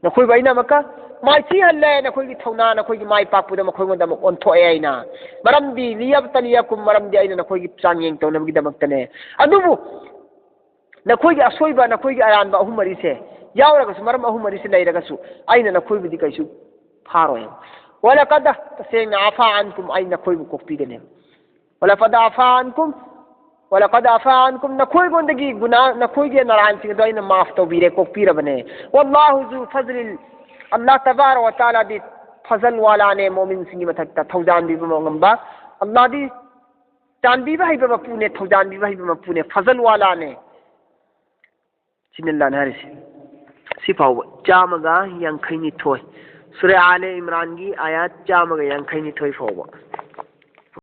ꯅꯈꯣꯏꯕꯨ ꯑꯩꯅ ꯑꯃꯨꯛꯀ ꯃꯥꯏꯊꯤꯍꯜꯂꯦ꯫ ꯅꯈꯣꯏꯒꯤ ꯊꯧꯅꯥ, ꯅꯈꯣꯏꯒꯤ ꯃꯥꯏ ꯄꯥꯛꯄꯗ ꯃꯈꯣꯏꯉꯣꯟꯗ ꯑꯃꯨꯛ ꯑꯣꯟꯊꯣꯛꯑꯦ ꯑꯩꯅ꯫ ꯃꯔꯝꯗꯤ "ꯂꯤꯌꯥꯕꯇꯥꯂꯤꯌꯥꯀꯨꯝ", ꯃꯔꯝꯗꯤ ꯑꯩꯅ ꯅꯈꯣꯏꯒꯤ ꯆꯥꯡꯌꯦꯡ ꯇꯧꯅꯕꯒꯤꯗꯃꯛꯇꯅꯦ꯫ ꯑꯗꯨꯕꯨ ꯅꯈꯣꯏꯒꯤ ꯑꯁꯣꯏꯕ, ꯅꯈꯣꯏꯒꯤ ꯑꯔꯥꯟꯕ ꯑꯍꯨꯝ ꯃꯔꯤꯁꯦ ꯌꯥꯎꯔꯒꯁꯨ, ꯃꯔꯝ ꯑꯍꯨꯝ ꯃꯔꯤꯁꯦ ꯂꯩꯔꯒꯁꯨ, ꯑꯩꯅ ꯅꯈꯣꯏꯕꯨꯗꯤ ꯀꯩꯁꯨ ꯐꯥꯔꯣꯏ꯫ "ꯋꯂꯀꯗ", ꯇꯁꯦꯡꯅ, "ꯑꯐꯥ ꯑꯟꯀꯨꯝ", ꯑꯩ ꯅꯈꯣꯏꯕꯨ ꯀꯣꯛꯄꯤꯒꯅꯦꯕ꯫ "ꯋꯂꯀꯗ ꯑꯐꯥ ꯑꯟꯀꯨꯝ", "ꯋꯂꯀꯗ ꯑꯐꯥ ꯑꯟꯀꯨꯝ", ꯅꯈꯣꯏꯉꯣꯟꯗꯒꯤ ꯒꯨꯅꯥ, ꯅꯈꯣꯏꯒꯤ ꯅꯔꯥꯟꯁꯤꯡ ꯑꯗꯨ ꯑꯩꯅ ꯃꯥꯐ ꯇꯧꯕꯤꯔꯦ, ꯀꯣꯛꯄꯤꯔꯕꯅꯦ꯫ "ꯋꯜꯂꯥꯍꯨ ꯖꯨ ꯐꯖꯂꯤꯜ", ꯑꯜꯂꯥꯍ ꯇꯕꯥꯔꯛ ꯋ ꯇꯥꯂꯥꯗꯤ ꯐꯖꯜ ꯋꯥꯂꯥꯅꯦ, ꯃꯣꯃꯤꯟꯁꯤꯡꯒꯤ ꯃꯊꯛꯇ ꯊꯧꯖꯥꯟꯕꯤꯕ ꯉꯝꯕ꯫ ꯑꯜꯂꯥꯍꯗꯤ ꯆꯥꯟꯕꯤꯕ ꯍꯩꯕ ꯃꯄꯨꯅꯦ, ꯊꯧꯖꯥꯟꯕꯤꯕ ꯍꯩꯕ ꯃꯄꯨꯅꯦ, ꯐꯖꯜ ꯋꯥꯂꯥꯅꯦ꯫ ꯁꯤꯅꯤ ꯑꯜꯂꯥꯍꯅ ꯍꯥꯏꯔꯤꯁꯦ꯫ ꯁꯤ ꯐꯥꯎꯕ ꯆꯥꯝꯃꯒ ꯌꯥꯡꯈꯩꯅꯤꯊꯣꯏ꯫ ꯁꯨꯔꯥ ꯑꯥꯂꯦ ꯏꯝꯔꯥꯟꯒꯤ ꯑꯥꯌꯥꯠ ꯆꯥꯝꯃꯒ ꯌꯥꯡꯈꯩꯅꯤꯊꯣꯏ ꯐꯥꯎꯕ꯫